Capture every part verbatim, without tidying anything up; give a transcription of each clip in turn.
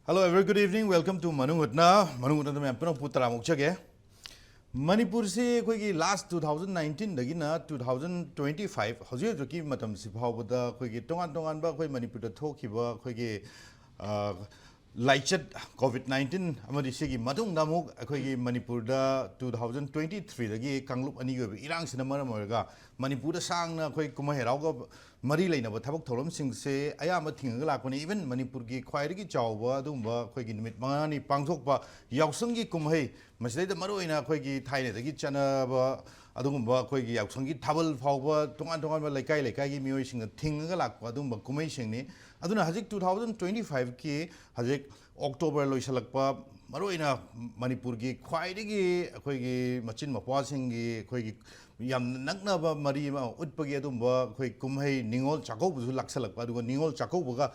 Hello, a very good evening. Welcome to ꯃꯅꯨꯡ ꯍꯨꯠꯅ꯫ ꯃꯅꯨꯡ ꯍꯨꯠꯅ ꯃꯌꯥꯝ ꯄꯨꯝꯅꯃꯛꯄꯨ ꯇꯔꯥꯃꯨꯛ ꯆꯒꯦ꯫ ꯃꯅꯤꯄꯨꯔꯁꯤ ꯑꯩꯈꯣꯏꯒꯤ last two thousand nineteenꯗꯒꯤꯅ two thousand twenty five, ꯍꯧꯖꯤꯛ ꯍꯧꯖꯤꯛꯀꯤ ꯃꯇꯝꯁꯤ ꯐꯥꯎꯕꯗ ꯑꯩꯈꯣꯏꯒꯤ ꯇꯣꯉꯥꯟ ꯇꯣꯉꯥꯟꯕ ꯑꯩꯈꯣꯏ ꯃꯅꯤꯄꯨꯔꯗ ꯊꯣꯛꯈꯤꯕ ꯑꯩꯈꯣꯏꯒꯤ, ꯑ, ꯂꯥꯏꯆꯠ COVID nineteen ꯑꯃꯗꯤ ꯁꯤꯒꯤ ꯃꯇꯨꯡꯗ ꯑꯃꯨꯛ ꯑꯩꯈꯣꯏꯒꯤ ꯃꯅꯤꯄꯨꯔꯗ two thousand twenty threeꯗꯒꯤ ꯀꯥꯡꯂꯨꯞ ꯑꯅꯤꯒꯤ ꯑꯣꯏꯕ ꯏꯔꯥꯡꯁꯤꯅ ꯃꯔꯝ ꯑꯣꯏꯔꯒ ꯃꯅꯤꯄꯨꯔꯗ ꯁꯥꯡꯅ ꯑꯩꯈꯣꯏ ꯀꯨꯝꯍꯩ ꯍꯔꯥꯎꯒ ꯃꯔꯤ ꯂꯩꯅꯕ ꯊꯕꯛ ꯊꯧꯔꯝꯁꯤꯡꯁꯦ ꯑꯌꯥꯝꯕ ꯊꯤꯡꯉꯒ ꯂꯥꯛꯄꯅꯤ꯫ Even ꯃꯅꯤꯄꯨꯔꯒꯤ ꯈ꯭ꯋꯥꯏꯗꯒꯤ ꯆꯥꯎꯕ ꯑꯗꯨꯒꯨꯝꯕ ꯑꯩꯈꯣꯏꯒꯤ ꯅꯨꯃꯤꯠ ꯃꯉꯥꯅꯤ ꯄꯥꯡꯊꯣꯛꯄ ꯌꯥꯎꯁꯪꯒꯤ ꯀꯨꯝꯍꯩ, ꯃꯁꯤꯗꯩꯗ ꯃꯔꯨꯑꯣꯏꯅ ꯑꯩꯈꯣꯏꯒꯤ ꯊꯥꯏꯅꯗꯒꯤ ꯆꯠꯅꯕ ꯑꯗꯨꯒꯨꯝꯕ ꯑꯩꯈꯣꯏꯒꯤ ꯌꯥꯎꯁꯪꯒꯤ ꯊꯥꯕꯜ ꯐꯥꯎꯕ ꯇꯣꯉꯥꯟ ꯇꯣꯉꯥꯟꯕ ꯂꯩꯀꯥꯏ ꯂꯩꯀꯥꯏꯒꯤ ꯃꯤꯑꯣꯏꯁꯤꯡꯅ ꯊꯤꯡꯉꯒ ꯂꯥꯛꯄ ꯑꯗꯨꯒꯨꯝꯕ ꯀꯨꯝꯍꯩꯁꯤꯡꯅꯤ꯫ ꯑꯗꯨꯅ ꯍꯧꯖꯤꯛ two thousand twenty fiveꯀꯤ ꯍꯧꯖꯤꯛ October ꯂꯣꯏꯁꯤꯜꯂꯛꯄ, ꯃꯔꯨꯑꯣꯏꯅ ꯃꯅꯤꯄꯨꯔꯒꯤ ꯈ꯭ꯋꯥꯏꯗꯒꯤ ꯑꯩꯈꯣꯏꯒꯤ ꯃꯆꯤꯟ ꯃꯧꯄ꯭ꯋꯥꯁꯤꯡꯒꯤ ꯑꯩꯈꯣꯏꯒꯤ ꯌꯥꯝꯅ ꯅꯛꯅꯕ ꯃꯔꯤ ꯑꯃ ꯎꯠꯄꯒꯤ ꯑꯗꯨꯒꯨꯝꯕ ꯑꯩꯈꯣꯏ ꯀꯨꯝꯍꯩ ꯅꯤꯉꯣꯜ ꯆꯥꯛꯀꯧꯕꯁꯨ ꯂꯥꯛꯁꯜꯂꯛꯄ, ꯑꯗꯨꯒ ꯅꯤꯉꯣꯜ ꯆꯥꯛꯀꯧꯕꯒ,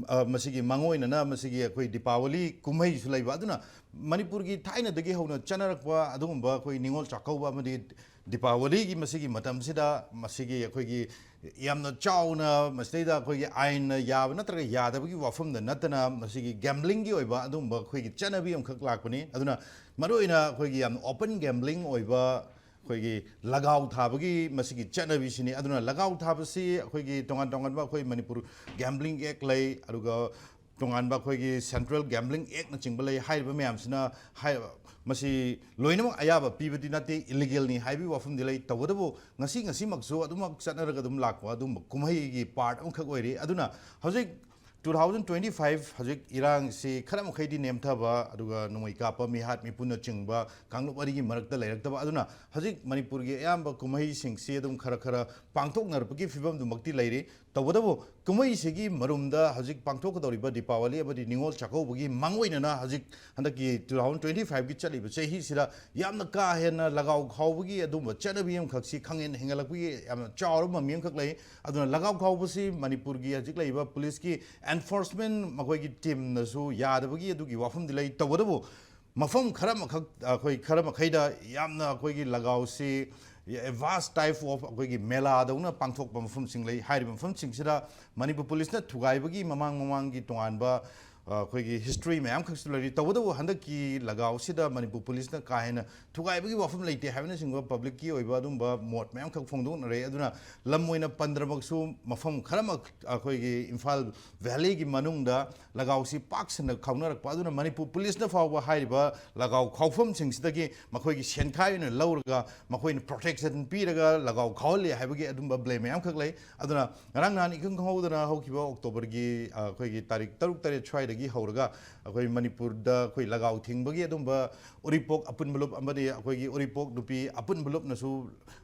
ꯑ, ꯃꯁꯤꯒꯤ ꯃꯥꯡꯑꯣꯏꯅꯅ ꯃꯁꯤꯒꯤ ꯑꯩꯈꯣꯏ ꯗꯤꯄꯥꯋꯂꯤ ꯀꯨꯝꯍꯩꯁꯨ ꯂꯩꯕ꯫ ꯑꯗꯨꯅ ꯃꯅꯤꯄꯨꯔꯒꯤ ꯊꯥꯏꯅꯗꯒꯤ ꯍꯧꯅ ꯆꯠꯅꯔꯛꯄ ꯑꯗꯨꯒꯨꯝꯕ ꯑꯩꯈꯣꯏ ꯅꯤꯉꯣꯜ ꯆꯥꯛꯀꯧꯕ ꯑꯃꯗꯤ ꯗꯤꯄꯥꯋꯂꯤꯒꯤ ꯃꯁꯤꯒꯤ ꯃꯇꯝꯁꯤꯗ ꯃꯁꯤꯒꯤ ꯑꯩꯈꯣꯏꯒꯤ ꯌꯥꯝꯅ ꯆꯥꯎꯅ ꯃꯁꯤꯗꯩꯗ ꯑꯩꯈꯣꯏꯒꯤ ꯑꯥꯏꯟꯅ ꯌꯥꯕ ꯅꯠꯇ꯭ꯔꯒ ꯌꯥꯗꯕꯒꯤ ꯋꯥꯐꯝꯗ ꯅꯠꯇꯅ ꯃꯁꯤꯒꯤ gambling ꯒꯤ ꯑꯣꯏꯕ ꯑꯗꯨꯒꯨꯝꯕ ꯑꯩꯈꯣꯏꯒꯤ ꯆꯠꯅꯕꯤ ꯑꯃꯈꯛ ꯂꯥꯛꯄꯅꯤ꯫ ꯑꯗꯨꯅ ꯃꯔꯨꯑꯣꯏꯅ ꯑꯩꯈꯣꯏꯒꯤ ꯌꯥꯝꯅ open gambling ꯑꯣꯏꯕ ꯑꯩꯈꯣꯏꯒꯤ ꯂꯒꯥꯎ ꯊꯥꯕꯒꯤ ꯃꯁꯤꯒꯤ ꯆꯠꯅꯕꯤꯁꯤꯅꯤ꯫ ꯑꯗꯨꯅ ꯂꯒꯥꯎ ꯊꯥꯕꯁꯤ ꯑꯩꯈꯣꯏꯒꯤ ꯇꯣꯉꯥꯟ ꯇꯣꯉꯥꯟꯕ ꯑꯩꯈꯣꯏ ꯃꯅꯤꯄꯨꯔ Gambling Act ꯂꯩ, ꯑꯗꯨꯒ ꯇꯣꯉꯥꯟꯕ ꯑꯩꯈꯣꯏꯒꯤ Central Gambling Act ꯅꯆꯤꯡꯕ ꯂꯩ꯫ ꯍꯥꯏꯔꯤꯕ ꯃꯌꯥꯝꯁꯤꯅ ꯍꯥꯏ-, ꯃꯁꯤ ꯂꯣꯏꯅꯃꯛ ꯑꯌꯥꯕ ꯄꯤꯕꯗꯤ ꯅꯠꯇꯦ, illegal ꯅꯤ ꯍꯥꯏꯕꯒꯤ ꯋꯥꯐꯝꯗꯤ ꯂꯩ꯫ ꯇꯧꯕꯇꯕꯨ ꯉꯁꯤ ꯉꯁꯤꯃꯛꯁꯨ ꯑꯗꯨꯃꯛ ꯆꯠꯅꯔꯒ ꯑꯗꯨꯝ ꯂꯥꯛꯄ ꯑꯗꯨꯝꯕ ꯀꯨꯝꯍꯩꯒꯤ part ꯑꯃꯈꯛ ꯑꯣꯏꯔꯤ꯫ ꯑꯗꯨꯅ ꯍꯧꯖꯤꯛ two thousand twenty five ꯍꯧꯖꯤꯛ ꯏꯔꯥꯡꯁꯤ ꯈꯔ ꯃꯈꯩꯗꯤ ꯅꯦꯝꯊꯕ, ꯑꯗꯨꯒ ꯅꯣꯡꯃꯩ ꯀꯥꯞꯄ, ꯃꯤꯍꯥꯠ ꯃꯤꯄꯨꯟꯅꯆꯤꯡꯕ ꯀꯥꯡꯂꯨꯞ ꯑꯅꯤꯒꯤ ꯃꯔꯛꯇ ꯂꯩꯔꯛꯇꯕ, ꯑꯗꯨꯅ ꯍꯧꯖꯤꯛ ꯃꯅꯤꯄꯨꯔꯒꯤ ꯑꯌꯥꯝꯕ ꯀꯨꯝꯍꯩꯁꯤꯡꯁꯤ ꯑꯗꯨꯝ ꯈꯔ ꯈꯔ ꯄꯥꯡꯊꯣꯛꯅꯔꯛꯄꯒꯤ ꯐꯤꯕꯝꯗꯨꯃꯛꯇꯤ ꯂꯩꯔꯤ꯫ ꯇꯧꯕꯇꯕꯨ ꯀꯨꯝꯍꯩꯁꯤꯒꯤ ꯃꯔꯨꯝꯗ ꯍꯧꯖꯤꯛ ꯄꯥꯡꯊꯣꯛꯀꯗꯧꯔꯤꯕ ꯗꯤꯄꯥꯋꯂꯤ ꯑꯃꯗꯤ ꯅꯤꯉꯣꯜ ꯆꯥꯛꯀꯧꯕꯒꯤ ꯃꯥꯡꯑꯣꯏꯅꯅ ꯍꯧꯖꯤꯛ ꯍꯟꯗꯛꯀꯤ two thousand twenty fiveꯀꯤ ꯆꯠꯂꯤꯕ ꯆꯍꯤꯁꯤꯗ ꯌꯥꯝꯅ ꯀꯥ ꯍꯦꯟꯅ ꯂꯒꯥꯎ ꯈꯥꯎꯕꯒꯤ ꯑꯗꯨꯒꯨꯝꯕ ꯆꯠꯅꯕꯤ ꯑꯃꯈꯛꯁꯤ ꯈꯪꯍꯦꯟ ꯍꯦꯟꯒꯠꯂꯛꯄꯒꯤ ꯌꯥꯝꯅ ꯆꯥꯎꯔꯕ ꯃꯃꯤ ꯑꯃꯈꯛ ꯂꯩ꯫ ꯑꯗꯨꯅ ꯂꯒꯥꯎ ꯈꯥꯎꯕꯁꯤ ꯃꯅꯤꯄꯨꯔꯒꯤ ꯍꯧꯖꯤꯛ ꯂꯩꯔꯤꯕ ꯄꯨꯂꯤꯁꯀꯤ enforcement ꯃꯈꯣꯏꯒꯤ teamꯅꯁꯨ ꯌꯥꯗꯕꯒꯤ ꯑꯗꯨꯒꯤ ꯋꯥꯐꯝꯗꯤ ꯂꯩ꯫ ꯇꯧꯕꯇꯕꯨ ꯃꯐꯝ ꯈꯔ ꯑꯃꯈꯛ, ꯑꯩꯈꯣꯏ ꯈꯔ ꯃꯈꯩꯗ ꯌꯥꯝꯅ ꯑꯩꯈꯣꯏꯒꯤ ꯂꯒꯥꯎꯁꯤ a vast type of ꯑꯩꯈꯣꯏꯒꯤ ꯃꯦꯂꯥꯗꯧꯅ ꯄꯥꯡꯊꯣꯛꯄ ꯃꯐꯝꯁꯤꯡ ꯂꯩ꯫ ꯍꯥꯏꯔꯤꯕ ꯃꯐꯝꯁꯤꯡꯁꯤꯗ ꯃꯅꯤꯄꯨꯔ ꯄꯨꯂꯤꯁꯅ ꯊꯨꯒꯥꯏꯕꯒꯤ ꯃꯃꯥꯡ ꯃꯃꯥꯡꯒꯤ ꯇꯣꯉꯥꯟꯕ ꯑꯩꯈꯣꯏꯒꯤ ꯍꯤꯁꯇ꯭ꯔꯤ ꯃꯌꯥꯝ ꯈꯛꯁꯨ ꯂꯩꯔꯤ꯫ ꯇꯧꯕꯇꯕꯨ ꯍꯟꯗꯛꯀꯤ ꯂꯒꯥꯎꯁꯤꯗ ꯃꯅꯤꯄꯨꯔ ꯄꯨꯂꯤꯁꯅ ꯀꯥ ꯍꯦꯟꯅ ꯊꯨꯒꯥꯏꯕꯒꯤ ꯋꯥꯐꯝ ꯂꯩꯇꯦ ꯍꯥꯏꯕꯅꯆꯤꯡꯕ ꯄꯕ꯭ꯂꯤꯛꯀꯤ ꯑꯣꯏꯕ ꯑꯗꯨꯝꯕ ꯃꯣꯠ ꯃꯌꯥꯝꯈꯛ ꯐꯣꯡꯗꯣꯛꯅꯔꯦ꯫ ꯑꯗꯨꯅ ꯂꯝ ꯑꯣꯏꯅ ꯄꯟꯗ꯭ꯔꯃꯛꯁꯨ, ꯃꯐꯝ ꯈꯔꯃꯛ ꯑꯩꯈꯣꯏꯒꯤ ꯏꯝꯐꯥꯜ ꯚꯦꯂꯤꯒꯤ ꯃꯅꯨꯡꯗ ꯂꯒꯥꯎꯁꯤ ꯄꯥꯛ ꯁꯟꯅ ꯈꯥꯎꯅꯔꯛꯄ ꯑꯗꯨꯅ ꯃꯅꯤꯄꯨꯔ ꯄꯨꯂꯤꯁꯅ ꯐꯥꯎꯕ ꯍꯥꯏꯔꯤꯕ ꯂꯒꯥꯎ ꯈꯥꯎꯐꯝꯁꯤꯡꯁꯤꯗꯒꯤ ꯃꯈꯣꯏꯒꯤ ꯁꯦꯟꯈꯥꯏ ꯑꯣꯏꯅ ꯂꯧꯔꯒ ꯃꯈꯣꯏꯅ ꯄ꯭ꯔꯣꯇꯦꯛꯁꯟ ꯄꯤꯔꯒ ꯂꯒꯥꯎ ꯈꯥꯎꯍꯜꯂꯤ ꯍꯥꯏꯕꯒꯤ ꯑꯗꯨꯝꯕ ꯕ꯭ꯂꯦꯝ ꯃꯌꯥꯝꯈꯛ ꯂꯩ꯫ ꯑꯗꯨꯅ ꯉꯔꯥꯡ ꯅꯍꯥꯟ ꯏꯈꯪ ꯈꯪꯍꯧꯗꯅ ꯍꯧꯈꯤꯕ ꯑꯣꯛꯇꯣꯕꯔꯒꯤ, ꯑ, ꯑꯩꯈꯣꯏꯒꯤ ꯇꯥꯔꯤꯛ ꯇꯔꯨꯛ ꯇꯔꯦꯠ ꯁ꯭ꯋꯥꯏꯗꯒꯤ ꯍꯧꯔꯒ ꯑꯩꯈꯣꯏ ꯃꯅꯤꯄꯨꯔꯗ ꯑꯩꯈꯣꯏ ꯂꯒꯥꯎ ꯊꯤꯡꯕꯒꯤ ꯑꯗꯨꯝꯕ ꯎꯔꯤꯄꯣꯛ ꯑꯄꯨꯟꯕ ꯂꯨꯞ ꯑꯃꯗꯤ ꯑꯩꯈꯣꯏꯒꯤ ꯎꯔꯤꯄꯣꯛ ꯅꯨꯄꯤ ꯑꯄꯨꯟꯕ ꯂꯨꯞꯅꯁꯨ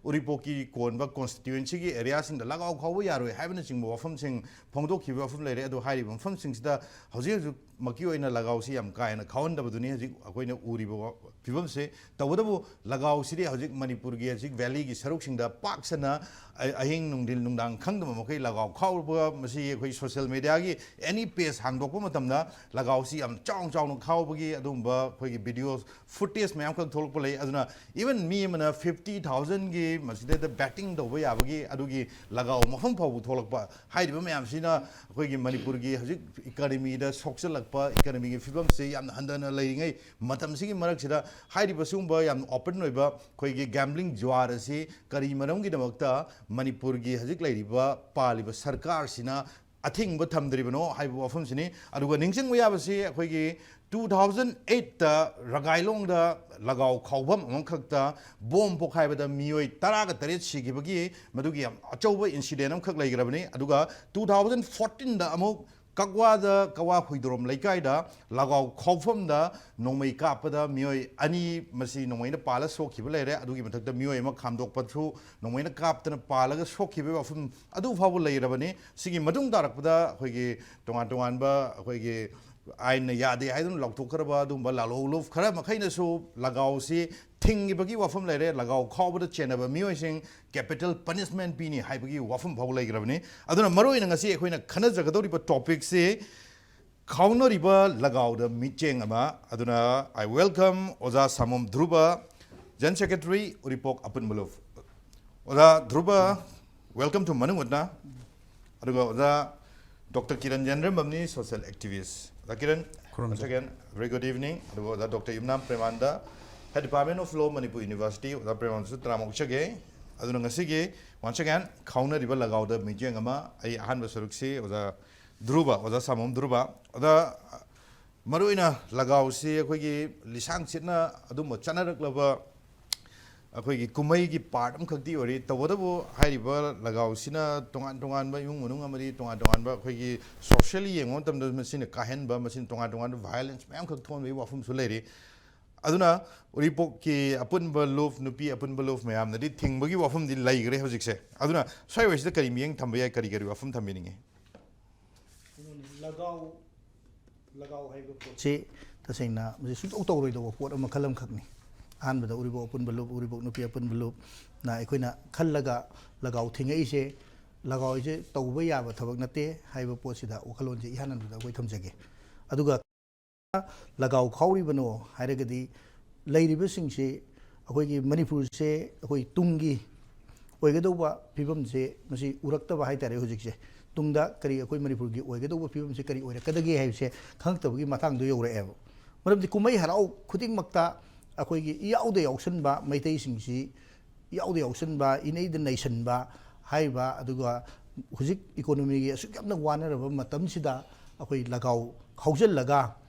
ꯎꯔꯤꯄꯣꯛꯀꯤ ꯀꯣꯟꯕ ꯀꯣꯟꯁꯇꯤꯇ꯭ꯋꯦꯟꯁꯤꯒꯤ ꯑꯦꯔꯤꯌꯥꯁꯤꯡꯗ ꯂꯒꯥꯎ ꯈꯥꯎꯕ ꯌꯥꯔꯣꯏ ꯍꯥꯏꯕꯅꯆꯤꯡꯕ ꯋꯥꯐꯝꯁꯤꯡ ꯐꯣꯡꯗꯣꯛꯈꯤꯕ ꯋꯥꯐꯝ ꯂꯩꯔꯦ꯫ ꯑꯗꯣ ꯍꯥꯏꯔꯤꯕ ꯃꯐꯝꯁꯤꯡꯁꯤꯗ ꯍꯧꯖꯤꯛ ꯍꯧꯖꯤꯛꯃꯛꯀꯤ ꯑꯣꯏꯅ ꯂꯒꯥꯎꯁꯤ ꯌꯥꯝ ꯀꯥ ꯍꯦꯟꯅ ꯈꯥꯎꯍꯟꯗꯕꯗꯨꯅꯤ ꯍꯧꯖꯤꯛ ꯑꯩꯈꯣꯏꯅ ꯎꯔꯤꯕ ꯋꯥ-, ꯐꯤꯕꯝꯁꯦ꯫ ꯇꯧꯕꯇꯕꯨ ꯂꯒꯥꯎꯁꯤꯗꯤ ꯍꯧꯖꯤꯛ ꯃꯅꯤꯄꯨꯔꯒꯤ ꯍꯧꯖꯤꯛ ꯚꯦꯂꯤꯒꯤ ꯁꯔꯨꯛꯁꯤꯡꯗ ꯄꯥꯛ ꯁꯟꯅ ꯑ-, ꯑꯍꯤꯡ ꯅꯨꯡꯊꯤꯜ ꯅꯨꯡꯗꯥꯡ ꯈꯪꯗꯕ ꯃꯈꯩ ꯂꯒꯥꯎ ꯈꯥꯎꯕ, ꯃꯁꯤ ꯑꯩꯈꯣꯏ ꯁꯣꯁꯤꯌꯦꯜ ꯃꯦꯗꯤꯌꯥꯒꯤ ꯑꯦꯅꯤ ꯄꯦꯖ ꯍꯥꯡꯗꯣꯛꯄ ꯃꯇꯝꯗ ꯂꯒꯥꯎꯁꯤ ꯌꯥꯝ ꯆꯥꯎꯅ ꯆꯥꯎꯅ ꯈꯥꯎꯕꯒꯤ ꯑꯗꯨꯒꯨꯝꯕ ꯑꯩꯈꯣꯏꯒꯤ ꯚꯤꯗꯤꯑꯣ ꯐꯨꯇꯦꯖ ꯃꯌꯥꯝꯈꯛ ꯊꯣꯛꯂꯛꯄ ꯂꯩ꯫ ꯑꯗꯨꯅ ꯏꯚꯟ ꯃꯤ ꯑꯃꯅ ꯐꯤꯐꯇꯤ ꯊꯥꯎꯖꯟꯒꯤ ꯃꯁꯤꯗꯩꯗ ꯕꯦꯠꯇꯤꯡ ꯇꯧꯕ ꯌꯥꯕꯒꯤ ꯑꯗꯨꯒꯤ ꯂꯒꯥꯎ ꯃꯐꯝ ꯐꯥꯎꯕ ꯊꯣꯛꯂꯛꯄ, ꯍꯥꯏꯔꯤꯕ ꯃꯌꯥꯝꯁꯤꯅ ꯑꯩꯈꯣꯏꯒꯤ ꯃꯅꯤꯄꯨꯔꯒꯤ ꯍꯧꯖꯤꯛ ꯏꯀꯥꯅꯃꯤꯗ ꯁꯣꯛꯆꯜꯂꯛꯄ, ꯏꯀꯥꯅꯃꯤꯒꯤ ꯐꯤꯕꯝꯁꯤ ꯌꯥꯝꯅ ꯍꯟꯊꯅ ꯂꯩꯔꯤꯉꯩ ꯃꯇꯝꯁꯤꯒꯤ ꯃꯔꯛꯁꯤꯗ ꯍꯥꯏꯔꯤꯕ ꯁꯤꯒꯨꯝꯕ ꯌꯥꯝꯅ ꯑꯣꯄꯟ ꯑꯣꯏꯕ ꯑꯩꯈꯣꯏꯒꯤ ꯒꯦꯝꯕ꯭ꯂꯤꯡ ꯖꯨꯋꯥꯔ ꯑꯁꯤ ꯀꯔꯤ ꯃꯔꯝꯒꯤꯗꯃꯛꯇ ꯃꯅꯤꯄꯨꯔꯒꯤ ꯍꯧꯖꯤꯛ ꯂꯩꯔꯤꯕ ꯄꯥꯜꯂꯤꯕ ꯁꯔꯀꯥꯔꯁꯤꯅ ꯑꯊꯤꯡꯕ ꯊꯝꯗ꯭ꯔꯤꯕꯅꯣ ꯍꯥꯏꯕ ꯋꯥꯐꯝꯁꯤꯅꯤ꯫ ꯑꯗꯨꯒ ꯅꯤꯡꯁꯤꯡꯕ ꯌꯥꯕꯁꯤ ꯑꯩꯈꯣꯏꯒꯤ ꯇꯨ ꯊꯥꯎꯖꯟ ꯑꯩꯠꯇ ꯔꯒꯥꯏꯂꯣꯡꯗ ꯂꯒꯥꯎ ꯈꯥꯎꯐꯝ ꯑꯃꯈꯛꯇ ꯕꯣꯝ ꯄꯣꯈꯥꯏꯕꯗ ꯃꯤꯑꯣꯏ ꯇꯔꯥꯒ ꯇꯔꯦꯠ ꯁꯤꯈꯤꯕꯒꯤ ꯃꯗꯨꯒꯤ ꯌꯥꯝ ꯑꯆꯧꯕ ꯏꯟꯁꯤꯗꯦꯟ ꯑꯃꯈꯛ ꯂꯩꯈ꯭ꯔꯕꯅꯤ꯫ ꯑꯗꯨꯒ ꯇꯨ ꯊꯥꯎꯖꯟ ꯐꯣꯔꯇꯤꯟꯗ ꯑꯃꯨꯛ ꯀꯛꯋꯥꯗ, ꯀꯛꯋꯥ ꯍꯨꯏꯗꯣꯔꯣꯝ ꯂꯩꯀꯥꯏꯗ ꯂꯒꯥꯎ ꯈꯥꯎꯐꯝꯗ ꯅꯣꯡꯃꯩ ꯀꯥꯞꯄꯗ ꯃꯤꯑꯣꯏ ꯑꯅꯤ, ꯃꯁꯤ ꯅꯣꯡꯃꯩꯅ ꯄꯥꯜꯂ ꯁꯣꯛꯈꯤꯕ ꯂꯩꯔꯦ꯫ ꯑꯗꯨꯒꯤ ꯃꯊꯛꯇ ꯃꯤꯑꯣꯏ ꯑꯃ ꯈꯥꯝꯗꯣꯛꯄꯁꯨ ꯅꯣꯡꯃꯩꯅ ꯀꯥꯞꯇꯅ ꯄꯥꯜꯂꯒ ꯁꯣꯛꯈꯤꯕꯒꯤ ꯋꯥꯐꯝ ꯑꯗꯨ ꯐꯥꯎꯕ ꯂꯩꯔꯕꯅꯤ꯫ ꯁꯤꯒꯤ ꯃꯇꯨꯡ ꯇꯥꯔꯛꯄꯗ ꯑꯩꯈꯣꯏꯒꯤ ꯇꯣꯉꯥꯟ ꯇꯣꯉꯥꯟꯕ ꯑꯩꯈꯣꯏꯒꯤ ꯑꯥꯏꯟꯅ ꯌꯥꯗꯦ ꯍꯥꯏꯗꯨꯅ ꯂꯥꯎꯊꯣꯛꯈ꯭ꯔꯕ ꯑꯗꯨꯒꯨꯝꯕ ꯂꯥꯂꯣꯡ ꯂꯨꯞ ꯈꯔ ꯃꯈꯩꯅꯁꯨ ꯂꯒꯥꯎꯁꯤ ꯊꯤꯡꯈꯤꯕꯒꯤ ꯋꯥꯐꯝ ꯂꯩꯔꯦ꯫ ꯂꯒꯥꯎ ꯈꯥꯎꯕꯗ ꯆꯦꯟꯅꯕ ꯃꯤꯑꯣꯏꯁꯤꯡ ꯀꯦꯄꯤꯇꯦꯜ ꯄꯅꯤꯁꯃꯦꯟ ꯄꯤꯅꯤ ꯍꯥꯏꯕꯒꯤ ꯋꯥꯐꯝ ꯐꯥꯎꯕ ꯂꯩꯈ꯭ꯔꯕꯅꯤ꯫ ꯑꯗꯨꯅ ꯃꯔꯨꯑꯣꯏꯅ ꯉꯁꯤ ꯑꯩꯈꯣꯏꯅ ꯈꯟꯅꯖꯒꯗꯧꯔꯤꯕ ꯇꯣꯄꯤꯛꯁꯤ ꯈꯥꯎꯅꯔꯤꯕ ꯂꯒꯥꯎꯗ ꯃꯤꯠꯌꯦꯡ ꯑꯃ꯫ ꯑꯗꯨꯅ I welcome ꯑꯣꯖꯥ ꯁꯥꯃꯣꯝ ꯙ꯭ꯔꯨꯕ, General Secretary, ꯎꯔꯤꯄꯣꯛ ꯑꯄꯨꯟꯕ ꯂꯨꯞ꯫ ꯑꯣꯖꯥ ꯙ꯭ꯔꯨꯕ, welcome to ꯃꯅꯨꯡ ꯍꯨꯠꯅ꯫ ꯑꯗꯨꯒ ꯑꯣꯖꯥ ꯗꯣꯛꯇꯔ ꯀꯤꯔꯟ ꯌꯥꯏꯔꯦꯝꯕꯝꯅꯤ, social activist꯫ ꯗꯥ ꯀꯤꯔꯟ, ꯈꯨꯔꯨꯝꯖꯔꯤ꯫ Once again, very good evening. ꯑꯗꯨꯒ ꯑꯣꯖꯥ ꯗꯣꯛꯇꯔ ꯌꯨꯝꯅꯥꯝ ꯄ꯭ꯔꯦꯃꯥꯟꯗ, Head Department of Law, Manipur University, ꯑꯣꯖꯥ ꯄ꯭ꯔꯦꯃꯥꯟꯗꯁꯨ ꯇꯔꯥꯝꯅ ꯑꯣꯛꯆꯒꯦ꯫ ꯑꯗꯨꯅ ꯉꯁꯤꯒꯤ, once again, ꯈꯥꯎꯅꯔꯤꯕ ꯂꯒꯥꯎꯗ ꯃꯤꯠꯌꯦꯡ ꯑꯃ, ꯑꯩ ꯑꯍꯥꯟꯕ ꯁꯔꯨꯛꯁꯤ ꯑꯣꯖꯥ ꯙ꯭ꯔꯨꯕ, ꯑꯣꯖꯥ ꯁꯥꯃꯣꯝ ꯙ꯭ꯔꯨꯕ꯫ ꯑꯣꯖꯥ, ꯃꯔꯨꯑꯣꯏꯅ ꯂꯒꯥꯎꯁꯤ ꯑꯩꯈꯣꯏꯒꯤ ꯂꯤꯁꯥꯡ ꯁꯤꯠꯅ ꯑꯗꯨꯝꯕ ꯆꯠꯅꯔꯛꯂꯕ ꯑꯩꯈꯣꯏꯒꯤ ꯀꯨꯝꯍꯩꯒꯤ part ꯑꯃꯈꯛꯇꯤ ꯑꯣꯏꯔꯤ꯫ ꯇꯧꯕꯇꯕꯨ ꯍꯥꯏꯔꯤꯕ ꯂꯒꯥꯎꯁꯤꯅ ꯇꯣꯉꯥꯟ ꯇꯣꯉꯥꯟꯕ ꯏꯃꯨꯡ ꯃꯅꯨꯡ ꯑꯃꯗꯤ ꯇꯣꯉꯥꯟ ꯇꯣꯉꯥꯟꯕ ꯑꯩꯈꯣꯏꯒꯤ socially ꯌꯦꯡꯕ ꯃꯇꯝꯗ ꯃꯁꯤꯅ ꯀꯥꯏꯍꯟꯕ, ꯃꯁꯤꯅ ꯇꯣꯉꯥꯟ ꯇꯣꯉꯥꯟꯕ violence ꯃꯌꯥꯝꯈꯛ ꯊꯣꯛꯍꯟꯕꯒꯤ ꯋꯥꯐꯝꯁꯨ ꯂꯩꯔꯤ꯫ ꯑꯗꯨꯅ ꯎꯔꯤꯄꯣꯛꯀꯤ ꯑꯄꯨꯟꯕ ꯂꯨꯞ, ꯅꯨꯄꯤ ꯑꯄꯨꯟꯕ ꯂꯨꯞ ꯃꯌꯥꯝꯅꯗꯤ ꯊꯤꯡꯕꯒꯤ ꯋꯥꯐꯝꯗꯤ ꯂꯩꯈ꯭ꯔꯦ ꯍꯧꯖꯤꯛꯁꯦ꯫ ꯑꯗꯨꯅ ꯁ꯭ꯋꯥꯏ ꯋꯥꯏꯁꯤꯗ ꯀꯔꯤ ꯃꯤꯠꯌꯦꯡ ꯊꯝꯕ ꯌꯥꯏ, ꯀꯔꯤ ꯀꯔꯤ ꯋꯥꯐꯝ ꯊꯝꯕꯤꯅꯤꯡꯉꯤ? ꯀꯩꯅꯣꯅꯤ, ꯂꯒꯥꯎ, ꯂꯒꯥꯎ ꯍꯥꯏꯕ ꯄꯣꯠꯁꯤ ꯇꯁꯦꯡꯅ ꯃꯁꯤ ꯁꯨꯡꯇꯧ ꯇꯧꯔꯣꯏꯗꯧꯕ ꯄꯣꯠ ꯑꯃ, ꯃꯈꯜ ꯑꯃꯈꯛꯅꯤ꯫ ꯑꯍꯥꯟꯕꯗ ꯎꯔꯤꯄꯣꯛ ꯑꯄꯨꯟꯕ ꯂꯨꯞ, ꯎꯔꯤꯄꯣꯛ ꯅꯨꯄꯤ ꯑꯄꯨꯟꯕ ꯂꯨꯞꯅ ꯑꯩꯈꯣꯏꯅ ꯈꯜꯂꯒ ꯂꯒꯥꯎ ꯊꯤꯡꯉꯛꯏꯁꯦ, ꯂꯒꯥꯎ ꯍꯥꯏꯁꯦ ꯇꯧꯕ ꯌꯥꯕ ꯊꯕꯛ ꯅꯠꯇꯦ ꯍꯥꯏꯕ ꯄꯣꯠꯁꯤꯗ ꯋꯥꯈꯜꯂꯣꯟꯁꯦ ꯏꯍꯥꯟ ꯍꯥꯟꯕꯗ ꯑꯩꯈꯣꯏ ꯊꯝꯖꯒꯦ꯫ ꯑꯗꯨꯒ ꯂꯒꯥꯎ ꯈꯥꯎꯔꯤꯕꯅꯣ ꯍꯥꯏꯔꯒꯗꯤ, ꯂꯩꯔꯤꯕꯁꯤꯡꯁꯤ ꯑꯩꯈꯣꯏꯒꯤ ꯃꯅꯤꯄꯨꯔꯁꯦ ꯑꯩꯈꯣꯏ ꯇꯨꯡꯒꯤ ꯑꯣꯏꯒꯗꯧꯕ ꯐꯤꯕꯝꯁꯦ ꯃꯁꯤ ꯎꯔꯛꯇꯕ ꯍꯥꯏ ꯇꯥꯔꯦ꯫ ꯍꯧꯖꯤꯛꯁꯦ ꯇꯨꯡꯗ ꯀꯔꯤ ꯑꯩꯈꯣꯏ ꯃꯅꯤꯄꯨꯔꯒꯤ ꯑꯣꯏꯒꯗꯧꯕ ꯐꯤꯕꯝꯁꯦ ꯀꯔꯤ ꯑꯣꯏꯔꯛꯀꯗꯒꯦ ꯍꯥꯏꯕꯁꯦ ꯈꯪꯉꯛꯇꯕꯒꯤ ꯃꯇꯥꯡꯗꯣ ꯌꯧꯔꯛꯑꯦꯕ꯫ ꯃꯔꯝꯗꯤ ꯀꯨꯝꯍꯩ ꯍꯔꯥꯎ ꯈꯨꯗꯤꯡꯃꯛꯇ ꯑꯩꯈꯣꯏꯒꯤ ꯏꯌꯥꯎꯗ ꯌꯥꯎꯁꯟꯕ ꯃꯩꯇꯩꯁꯤꯡꯁꯤ ꯏꯌꯥꯎꯗ ꯌꯥꯎꯁꯟꯕ, ꯏꯅꯩꯗ ꯅꯩꯁꯟꯕ ꯍꯥꯏꯔꯤꯕ, ꯑꯗꯨꯒ ꯍꯧꯖꯤꯛ economyꯒꯤ ꯑꯁꯨꯛ ꯌꯥꯝꯅ ꯋꯥꯅꯔꯕ ꯃꯇꯝꯁꯤꯗ ꯑꯩꯈꯣꯏ ꯂꯒꯥꯎ ꯈꯥꯎꯖꯜꯂꯒ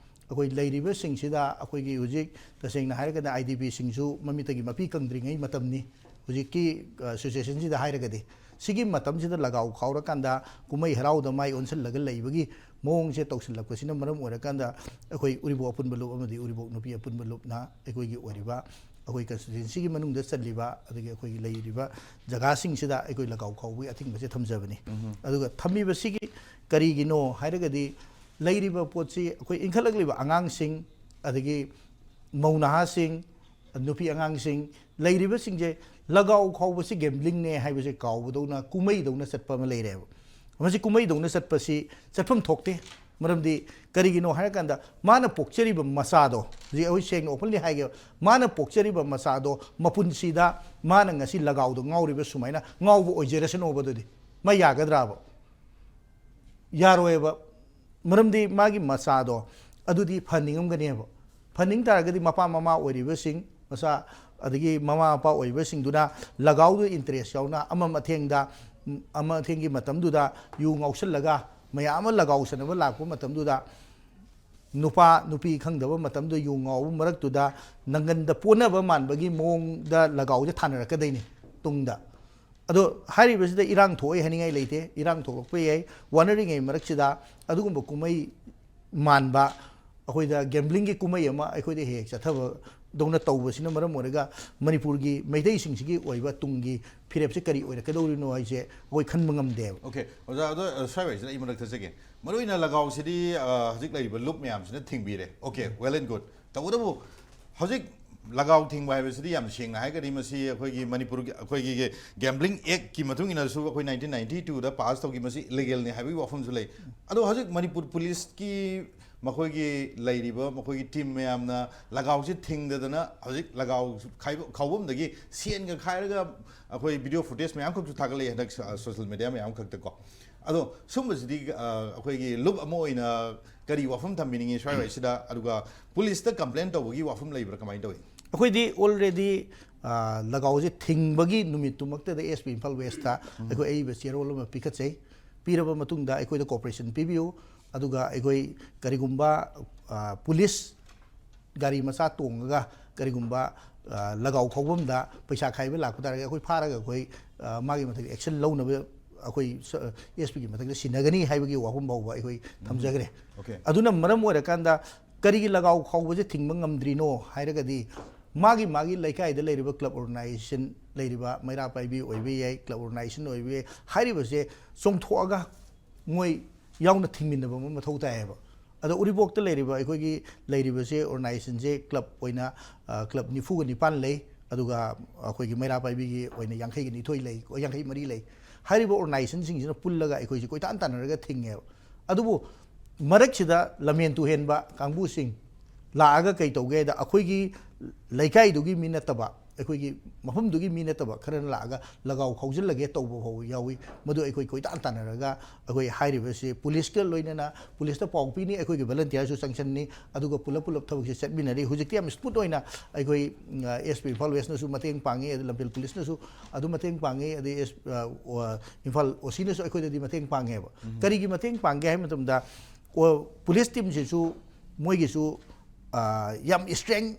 ꯑꯩꯈꯣꯏ ꯂꯩꯔꯤꯕꯁꯤꯡꯁꯤꯗ ꯑꯩꯈꯣꯏꯒꯤ ꯍꯧꯖꯤꯛ ꯇꯁꯦꯡꯅ ꯍꯥꯏꯔꯒꯗꯤ IDPꯁꯤꯡꯁꯨ ꯃꯃꯤꯠꯇꯒꯤ ꯃꯄꯤ ꯀꯪꯗ꯭ꯔꯤꯉꯩ ꯃꯇꯝꯅꯤ ꯍꯧꯖꯤꯛꯀꯤ, ꯑ, situationꯁꯤꯗ ꯍꯥꯏꯔꯒꯗꯤ꯫ ꯁꯤꯒꯤ ꯃꯇꯝꯁꯤꯗ ꯂꯒꯥꯎ ꯈꯥꯎꯔꯀꯥꯟꯗ ꯀꯨꯝꯍꯩ ꯍꯔꯥꯎꯗ ꯃꯥꯏ ꯑꯣꯟꯁꯤꯜꯂꯒ ꯂꯩꯕꯒꯤ ꯃꯑꯣꯡꯁꯦ ꯇꯧꯁꯤꯜꯂꯛꯄꯁꯤꯅ ꯃꯔꯝ ꯑꯣꯏꯔꯀꯥꯟꯗ ꯑꯩꯈꯣꯏ ꯎꯔꯤꯄꯣꯛ ꯑꯄꯨꯟꯕ ꯂꯨꯞ ꯑꯃꯗꯤ ꯎꯔꯤꯄꯣꯛ ꯅꯨꯄꯤ ꯑꯄꯨꯟꯕ ꯂꯨꯞꯅ ꯑꯩꯈꯣꯏꯒꯤ ꯑꯣꯏꯔꯤꯕ ꯑꯩꯈꯣꯏ constituencyꯒꯤ ꯃꯅꯨꯡꯗ ꯆꯜꯂꯤꯕ ꯑꯗꯒꯤ ꯑꯩꯈꯣꯏꯒꯤ ꯂꯩꯔꯤꯕ ꯖꯒꯥꯁꯤꯡꯁꯤꯗ ꯑꯩꯈꯣꯏ ꯂꯒꯥꯎ ꯈꯥꯎꯕꯒꯤ ꯑꯊꯤꯡꯕꯁꯦ ꯊꯝꯖꯕꯅꯤ꯫ ꯑꯗꯨꯒ ꯊꯝꯃꯤꯕꯁꯤꯒꯤ ꯀꯔꯤꯒꯤꯅꯣ ꯍꯥꯏꯔꯒꯗꯤ ꯂꯩꯔꯤꯕ ꯄꯣꯠꯁꯤ ꯑꯩꯈꯣꯏ ꯏꯟꯈꯠꯂꯛꯂꯤꯕ ꯑꯉꯥꯡꯁꯤꯡ ꯑꯗꯒꯤ ꯃꯧ ꯅꯍꯥꯁꯤꯡ, ꯅꯨꯄꯤ ꯑꯉꯥꯡꯁꯤꯡ, ꯂꯩꯔꯤꯕꯁꯤꯡꯁꯦ ꯂꯒꯥꯎ ꯈꯥꯎꯕꯁꯤ gamblingꯅꯦ ꯍꯥꯏꯕꯁꯦ ꯀꯥꯎꯕꯗꯧꯅ, ꯀꯨꯝꯍꯩꯗꯧꯅ ꯆꯠꯄ ꯑꯃ ꯂꯩꯔꯦꯕ꯫ ꯃꯁꯤ ꯀꯨꯝꯍꯩꯗꯧꯅ ꯆꯠꯄꯁꯤ ꯆꯠꯐꯝ ꯊꯣꯛꯇꯦ꯫ ꯃꯔꯝꯗꯤ ꯀꯔꯤꯒꯤꯅꯣ ꯍꯥꯏꯔꯀꯥꯟꯗ ꯃꯥꯅ ꯄꯣꯛꯆꯔꯤꯕ ꯃꯆꯥꯗꯣ, ꯍꯧꯖꯤꯛ ꯑꯩꯈꯣꯏ ꯁꯦꯡꯅ openly ꯍꯥꯏꯒꯦꯕ, ꯃꯥꯅ ꯄꯣꯛꯆꯔꯤꯕ ꯃꯆꯥꯗꯣ ꯃꯄꯨꯟꯁꯤꯗ ꯃꯥꯅ ꯉꯁꯤ ꯂꯒꯥꯎꯗ ꯉꯥꯎꯔꯤꯕ ꯁꯨꯃꯥꯏꯅ ꯉꯥꯎꯕ ꯑꯣꯏꯖꯔꯁꯅꯣꯕ꯫ ꯑꯗꯨꯗꯤ ꯃꯥ ꯌꯥꯒꯗ꯭ꯔꯥꯕ? ꯌꯥꯔꯣꯏꯕ꯫ ꯃꯔꯝꯗꯤ ꯃꯥꯒꯤ ꯃꯆꯥꯗꯣ ꯑꯗꯨꯗꯤ ꯐꯍꯟꯅꯤꯡꯉꯝꯒꯅꯦꯕ꯫ ꯐꯍꯟꯅꯤꯡ ꯇꯥꯔꯒꯗꯤ ꯃꯄꯥ ꯃꯃꯥ ꯑꯣꯏꯔꯤꯕꯁꯤꯡ, ꯃꯆꯥ, ꯑꯗꯒꯤ ꯃꯃꯥ ꯃꯄꯥ ꯑꯣꯏꯔꯤꯕꯁꯤꯡꯗꯨꯅ ꯂꯒꯥꯎꯗꯨ interest ꯌꯥꯎꯅ ꯑꯃꯝ ꯑꯊꯦꯡꯗ, ꯑꯃꯝ ꯑꯊꯦꯡꯒꯤ ꯃꯇꯝꯗꯨꯗ ꯌꯨ ꯉꯥꯎꯁꯜꯂꯒ ꯃꯌꯥꯝ ꯑꯃ ꯂꯒꯥꯎ ꯁꯥꯟꯅꯕ ꯂꯥꯛꯄ ꯃꯇꯝꯗꯨꯗ ꯅꯨꯄꯥ ꯅꯨꯄꯤ ꯈꯪꯗꯕ ꯃꯇꯝꯗꯨꯗ ꯌꯨ ꯉꯥꯎꯕ ꯃꯔꯛꯇꯨꯗ ꯅꯪꯒꯟꯗ ꯄꯣꯟꯅꯕ ꯃꯥꯟꯕꯒꯤ ꯃꯑꯣꯡꯗ ꯂꯒꯥꯎꯁꯦ ꯊꯥꯅꯔꯛꯀꯗꯣꯏꯅꯤ ꯇꯨꯡꯗ꯫ ꯑꯗꯣ ꯍꯥꯏꯔꯤꯕꯁꯤꯗ ꯏꯔꯥꯡ ꯊꯣꯛꯑꯦ ꯍꯥꯏꯅꯤꯡꯉꯥꯏ ꯂꯩꯇꯦ, ꯏꯔꯥꯡ ꯊꯣꯛꯂꯛꯄ ꯌꯥꯏ꯫ ꯋꯥꯅꯔꯤꯉꯩ ꯃꯔꯛꯁꯤꯗ ꯑꯗꯨꯒꯨꯝꯕ ꯀꯨꯝꯍꯩ ꯃꯥꯟꯕ, ꯑꯩꯈꯣꯏꯗ gambling ꯒꯤ ꯀꯨꯝꯍꯩ ꯑꯃ ꯑꯩꯈꯣꯏꯗ ꯍꯦꯛ ꯍꯦꯛ ꯆꯠꯊꯕꯗꯧꯅ ꯇꯧꯕꯁꯤꯅ ꯃꯔꯝ ꯑꯣꯏꯔꯒ ꯃꯅꯤꯄꯨꯔꯒꯤ ꯃꯩꯇꯩꯁꯤꯡꯁꯤꯒꯤ ꯑꯣꯏꯕ ꯇꯨꯡꯒꯤ ꯐꯤꯔꯦꯞꯁꯦ ꯀꯔꯤ ꯑꯣꯏꯔꯛꯀꯗꯧꯔꯤꯅꯣ ꯍꯥꯏꯁꯦ ꯑꯩꯈꯣꯏ ꯈꯟꯕ ꯉꯝꯗꯦꯕ꯫ ꯑꯣꯀꯦ, ꯑꯣꯖꯥ, ꯑꯗꯣ, ꯑ, ꯁ꯭ꯋꯥꯏꯋꯥꯏꯁꯤꯗ ꯑꯩ ꯃꯔꯛ ꯊꯠꯆꯒꯦ꯫ ꯃꯔꯨꯑꯣꯏꯅ ꯂꯒꯥꯎꯁꯤꯗꯤ, ꯑ, ꯍꯧꯖꯤꯛ ꯂꯩꯔꯤꯕ ꯂꯨꯞ ꯃꯌꯥꯝꯁꯤꯅ ꯊꯤꯡꯕꯤꯔꯦ꯫ Okay, well and good꯫ ꯇꯧꯕꯇꯕꯨ ꯍꯧꯖꯤꯛ ꯂꯒꯥꯎ ꯊꯤꯡꯕ ꯍꯥꯏꯕꯁꯤꯗꯤ ꯌꯥꯝ ꯁꯦꯡꯅ ꯍꯥꯏꯔꯒꯗꯤ ꯃꯁꯤ ꯑꯩꯈꯣꯏꯒꯤ ꯃꯅꯤꯄꯨꯔꯒꯤ, ꯑꯩꯈꯣꯏꯒꯤ gambling act ꯀꯤ ꯃꯇꯨꯡ ꯏꯟꯅꯁꯨ ꯑꯩꯈꯣꯏ nineteen ninety two ꯗ pass ꯇꯧꯈꯤ, ꯃꯁꯤ illegal ꯅꯤ ꯍꯥꯏꯕꯒꯤ ꯋꯥꯐꯝꯁꯨ ꯂꯩ꯫ ꯑꯗꯣ ꯍꯧꯖꯤꯛ ꯃꯅꯤꯄꯨꯔ ꯄꯨꯂꯤꯁꯀꯤ ꯃꯈꯣꯏꯒꯤ ꯂꯩꯔꯤꯕ ꯃꯈꯣꯏꯒꯤ team ꯃꯌꯥꯝꯅ ꯂꯒꯥꯎꯁꯤ ꯊꯤꯡꯗꯗꯅ ꯍꯧꯖꯤꯛ ꯂꯒꯥꯎ ꯈꯥꯏꯕ-, ꯈꯥꯎꯐꯝꯗꯒꯤ ꯁꯦꯟꯒ ꯈꯥꯏꯔꯒ ꯑꯩꯈꯣꯏ video footage ꯃꯌꯥꯝ ꯈꯛꯁꯨ ꯊꯥꯒꯠꯂꯛꯏ ꯍꯟꯗꯛ, ꯑ, social media ꯃꯌꯥꯝ ꯈꯛꯇꯀꯣ꯫ ꯑꯗꯣ ꯁꯨꯝꯕꯁꯤꯗꯤ, ꯑ, ꯑꯩꯈꯣꯏꯒꯤ ꯂꯨꯞ ꯑꯃ ꯑꯣꯏꯅ ꯀꯔꯤ ꯋꯥꯐꯝ ꯊꯝꯕꯤꯅꯤꯡꯉꯤ ꯁ꯭ꯋꯥꯏꯋꯥꯏꯁꯤꯗ? ꯑꯗꯨꯒ ꯄꯨꯂꯤꯁꯇ complain ꯇꯧꯕꯒꯤ ꯋꯥꯐꯝ ꯂꯩꯕ꯭ꯔꯥ, ꯀꯃꯥꯏꯅ ꯇꯧꯏ? ꯑꯩꯈꯣꯏꯗꯤ already, ꯑ, ꯂꯒꯥꯎꯁꯦ ꯊꯤꯡꯕꯒꯤ ꯅꯨꯃꯤꯠꯇꯨꯃꯛꯇꯗ S P Imphal West ꯇ ꯑꯩꯈꯣꯏ ꯑꯏꯕ ꯆꯦꯔꯣꯜ ꯑꯃ ꯄꯤꯈꯠꯆꯩ꯫ ꯄꯤꯔꯕ ꯃꯇꯨꯡꯗ ꯑꯩꯈꯣꯏꯗ cooperation ꯄꯤꯕꯤꯌꯨ, ꯑꯗꯨꯒ ꯑꯩꯈꯣꯏ ꯀꯔꯤꯒꯨꯝꯕ, ꯑ, ꯄꯨꯂꯤꯁ ꯒꯥꯔꯤ ꯃꯆꯥ ꯇꯣꯡꯉꯒ ꯀꯔꯤꯒꯨꯝꯕ, ꯑ, ꯂꯒꯥꯎ ꯈꯥꯎꯐꯝꯗ ꯄꯩꯁꯥ ꯈꯥꯏꯕ ꯂꯥꯛꯄ ꯇꯥꯔꯒꯗꯤ ꯑꯩꯈꯣꯏ ꯐꯥꯔꯒ ꯑꯩꯈꯣꯏ, ꯑ, ꯃꯥꯒꯤ ꯃꯊꯛꯇ action ꯂꯧꯅꯕ ꯑꯩꯈꯣꯏ ꯁ-, S P ꯒꯤ ꯃꯊꯛꯇ ꯁꯤꯟꯅꯒꯅꯤ ꯍꯥꯏꯕꯒꯤ ꯋꯥꯐꯝ ꯐꯥꯎꯕ ꯑꯩꯈꯣꯏ ꯊꯝꯖꯈ꯭ꯔꯦ꯫ Okay. ꯑꯗꯨꯅ ꯃꯔꯝ ꯑꯣꯏꯔꯀꯥꯟꯗ ꯀꯔꯤꯒꯤ ꯂꯒꯥꯎ ꯈꯥꯎꯕꯁꯦ ꯊꯤꯡꯕ ꯉꯝꯗ꯭ꯔꯤꯅꯣ ꯍꯥꯏꯔꯒꯗꯤ ꯃꯥꯒꯤ ꯃꯥꯒꯤ ꯂꯩꯀꯥꯏꯗ ꯂꯩꯔꯤꯕ club organization ꯂꯩꯔꯤꯕ ꯃꯩꯔꯥ ꯄꯥꯏꯕꯤ ꯑꯣꯏꯕ ꯌꯥꯏ, club organization ꯑꯣꯏꯕ ꯌꯥꯏ, ꯍꯥꯏꯔꯤꯕꯁꯦ ꯆꯣꯡꯊꯣꯛꯑꯒ ꯃꯣꯏ ꯌꯥꯎꯅ ꯊꯤꯡꯃꯤꯟꯅꯕ ꯑꯃ ꯃꯊꯧ ꯇꯥꯏꯌꯦꯕ꯫ ꯑꯗꯣ ꯎꯔꯤꯄꯣꯛꯇ ꯂꯩꯔꯤꯕ ꯑꯩꯈꯣꯏꯒꯤ ꯂꯩꯔꯤꯕꯁꯦ organization ꯁꯦ club ꯑꯣꯏꯅ, ꯑ, club ꯅꯤꯐꯨꯒ ꯅꯤꯄꯥꯟ ꯂꯩ, ꯑꯗꯨꯒ ꯑꯩꯈꯣꯏꯒꯤ ꯃꯩꯔꯥ ꯄꯥꯏꯕꯤꯒꯤ ꯑꯣꯏꯅ ꯌꯥꯡꯈꯩꯒ ꯅꯤꯊꯣꯏ ꯂꯩ, ꯌꯥꯡꯈꯩ ꯃꯔꯤ ꯂꯩ꯫ ꯍꯥꯏꯔꯤꯕ organization ꯁꯤꯡꯁꯤꯅ ꯄꯨꯜꯂꯒ ꯑꯩꯈꯣꯏꯁꯦ ꯀꯣꯏꯇꯥꯟ ꯇꯥꯟꯅꯔꯒ ꯊꯤꯡꯉꯦꯕ꯫ ꯑꯗꯨꯕꯨ ꯃꯔꯛꯁꯤꯗ ꯂꯝꯍꯦꯟ ꯇꯨꯍꯦꯟꯕ ꯀꯥꯡꯕꯨꯁꯤꯡ ꯂꯥꯛꯑꯒ ꯀꯩ ꯇꯧꯒꯦ ꯍꯥꯏꯗ ꯑꯩꯈꯣꯏꯒꯤ ꯂꯩꯀꯥꯏꯗꯨꯒꯤ ꯃꯤ ꯅꯠꯇꯕ ꯑꯩꯈꯣꯏꯒꯤ ꯃꯐꯝꯗꯨꯒꯤ ꯃꯤ ꯅꯠꯇꯕ ꯈꯔꯅ ꯂꯥꯛꯑꯒ ꯂꯒꯥꯎ ꯈꯥꯎꯖꯤꯜꯂꯒꯦ ꯇꯧꯕ ꯐꯥꯎꯕ ꯌꯥꯎꯏ꯫ ꯃꯗꯨ ꯑꯩꯈꯣꯏ ꯀꯣꯏꯇꯥꯟ ꯇꯥꯟꯅꯔꯒ ꯑꯩꯈꯣꯏ ꯍꯥꯏꯔꯤꯕꯁꯤ ꯄꯨꯂꯤꯁꯀ ꯂꯣꯏꯅꯅ ꯄꯨꯂꯤꯁꯇ ꯄꯥꯎ ꯄꯤꯅꯤ, ꯑꯩꯈꯣꯏꯒꯤ ꯚꯂꯟꯇꯤꯌꯥꯔꯁꯨ ꯆꯪꯁꯤꯟꯅꯤ, ꯑꯗꯨꯒ ꯄꯨꯂꯞ ꯄꯨꯂꯞ ꯊꯕꯛꯁꯦ ꯆꯠꯃꯤꯟꯅꯔꯤ꯫ ꯍꯧꯖꯤꯛꯇꯤ ꯌꯥꯝ ꯁ꯭ꯃꯨꯠ ꯑꯣꯏꯅ ꯑꯩꯈꯣꯏ ꯑꯦꯁ ꯄꯤ ꯏꯝꯐꯥꯜ ꯋꯦꯁꯅꯁꯨ ꯃꯇꯦꯡ ꯄꯥꯡꯉꯤ, ꯑꯗꯨ ꯂꯝꯐꯦꯜ ꯄꯨꯂꯤꯁꯅꯁꯨ ꯑꯗꯨ ꯃꯇꯦꯡ ꯄꯥꯡꯉꯤ, ꯑꯗꯩ ꯑꯦꯁ ꯏꯝꯐꯥꯜ ꯑꯣ ꯁꯤꯅꯁꯨ ꯑꯩꯈꯣꯏꯗꯗꯤ ꯃꯇꯦꯡ ꯄꯥꯡꯉꯦꯕ꯫ ꯀꯔꯤꯒꯤ ꯃꯇꯦꯡ ꯄꯥꯡꯒꯦ ꯍꯥꯏꯕ ꯃꯇꯝꯗ, ꯄꯨꯂꯤꯁ ꯇꯤꯝꯁꯤꯁꯨ ꯃꯣꯏꯒꯤꯁꯨ ꯌꯥꯝ ꯏꯁꯇ꯭ꯔꯦꯡ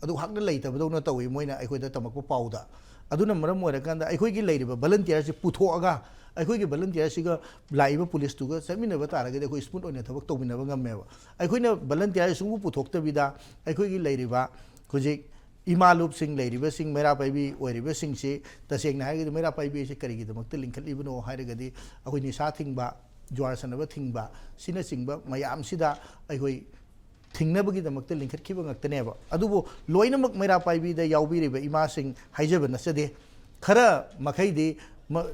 ꯑꯗꯨ ꯍꯥꯛꯅ ꯂꯩꯇꯕꯗꯧꯅ ꯇꯧꯏ ꯃꯣꯏꯅ ꯑꯩꯈꯣꯏꯗ ꯇꯝꯃꯛꯄ ꯄꯥꯎꯗ꯫ ꯑꯗꯨꯅ ꯃꯔꯝ ꯑꯣꯏꯔꯀꯥꯟꯗ ꯑꯩꯈꯣꯏꯒꯤ ꯂꯩꯔꯤꯕ ꯚꯂꯟꯇꯤꯌꯔꯁꯤ ꯄꯨꯊꯣꯛꯑꯒ, ꯑꯩꯈꯣꯏꯒꯤ ꯚꯂꯟꯇꯤꯌꯔꯁꯤꯒ ꯂꯥꯛꯏꯕ ꯄꯨꯂꯤꯁꯇꯨꯒ ꯆꯠꯃꯤꯟꯅꯕ ꯇꯥꯔꯒꯗꯤ ꯑꯩꯈꯣꯏ ꯁ꯭ꯃꯨꯠ ꯑꯣꯏꯅ ꯊꯕꯛ ꯇꯧꯃꯤꯟꯅꯕ ꯉꯝꯃꯦꯕ꯫ ꯑꯩꯈꯣꯏꯅ ꯚꯂꯟꯇꯤꯌꯔ ꯁꯨꯡꯄꯨ ꯄꯨꯊꯣꯛꯇꯕꯤꯗ ꯑꯩꯈꯣꯏꯒꯤ ꯂꯩꯔꯤꯕ ꯍꯧꯖꯤꯛ ꯏꯃꯥ ꯂꯨꯞꯁꯤꯡ ꯂꯩꯔꯤꯕꯁꯤꯡ, ꯃꯩꯔꯥ ꯄꯥꯏꯕꯤ ꯑꯣꯏꯔꯤꯕꯁꯤꯡꯁꯤ, ꯇꯁꯦꯡꯅ ꯍꯥꯏꯔꯒꯗꯤ ꯃꯩꯔꯥ ꯄꯥꯏꯕꯤ ꯑꯁꯤ ꯀꯔꯤꯒꯤꯗꯃꯛꯇ ꯂꯤꯡꯈꯠꯂꯤꯕꯅꯣ ꯍꯥꯏꯔꯒꯗꯤ, ꯑꯩꯈꯣꯏ ꯅꯤꯁꯥ ꯊꯤꯡꯕ, ꯖꯨꯋꯥꯔ ꯁꯥꯟꯅꯕ ꯊꯤꯡꯕ, ꯁꯤꯅꯆꯤꯡꯕ ꯃꯌꯥꯝꯁꯤꯗ ꯑꯩꯈꯣꯏ ꯊꯤꯡꯅꯕꯒꯤꯗꯃꯛꯇ ꯂꯤꯡꯈꯠꯈꯤꯕ ꯉꯥꯛꯇꯅꯦꯕ꯫ ꯑꯗꯨꯕꯨ ꯂꯣꯏꯅꯃꯛ ꯃꯩꯔꯥ ꯄꯥꯏꯕꯤꯗ ꯌꯥꯎꯕꯤꯔꯤꯕ ꯏꯃꯥꯁꯤꯡ ꯍꯥꯏꯖꯕ ꯅꯠꯆꯗꯦ꯫ ꯈꯔ ꯃꯈꯩꯗꯤ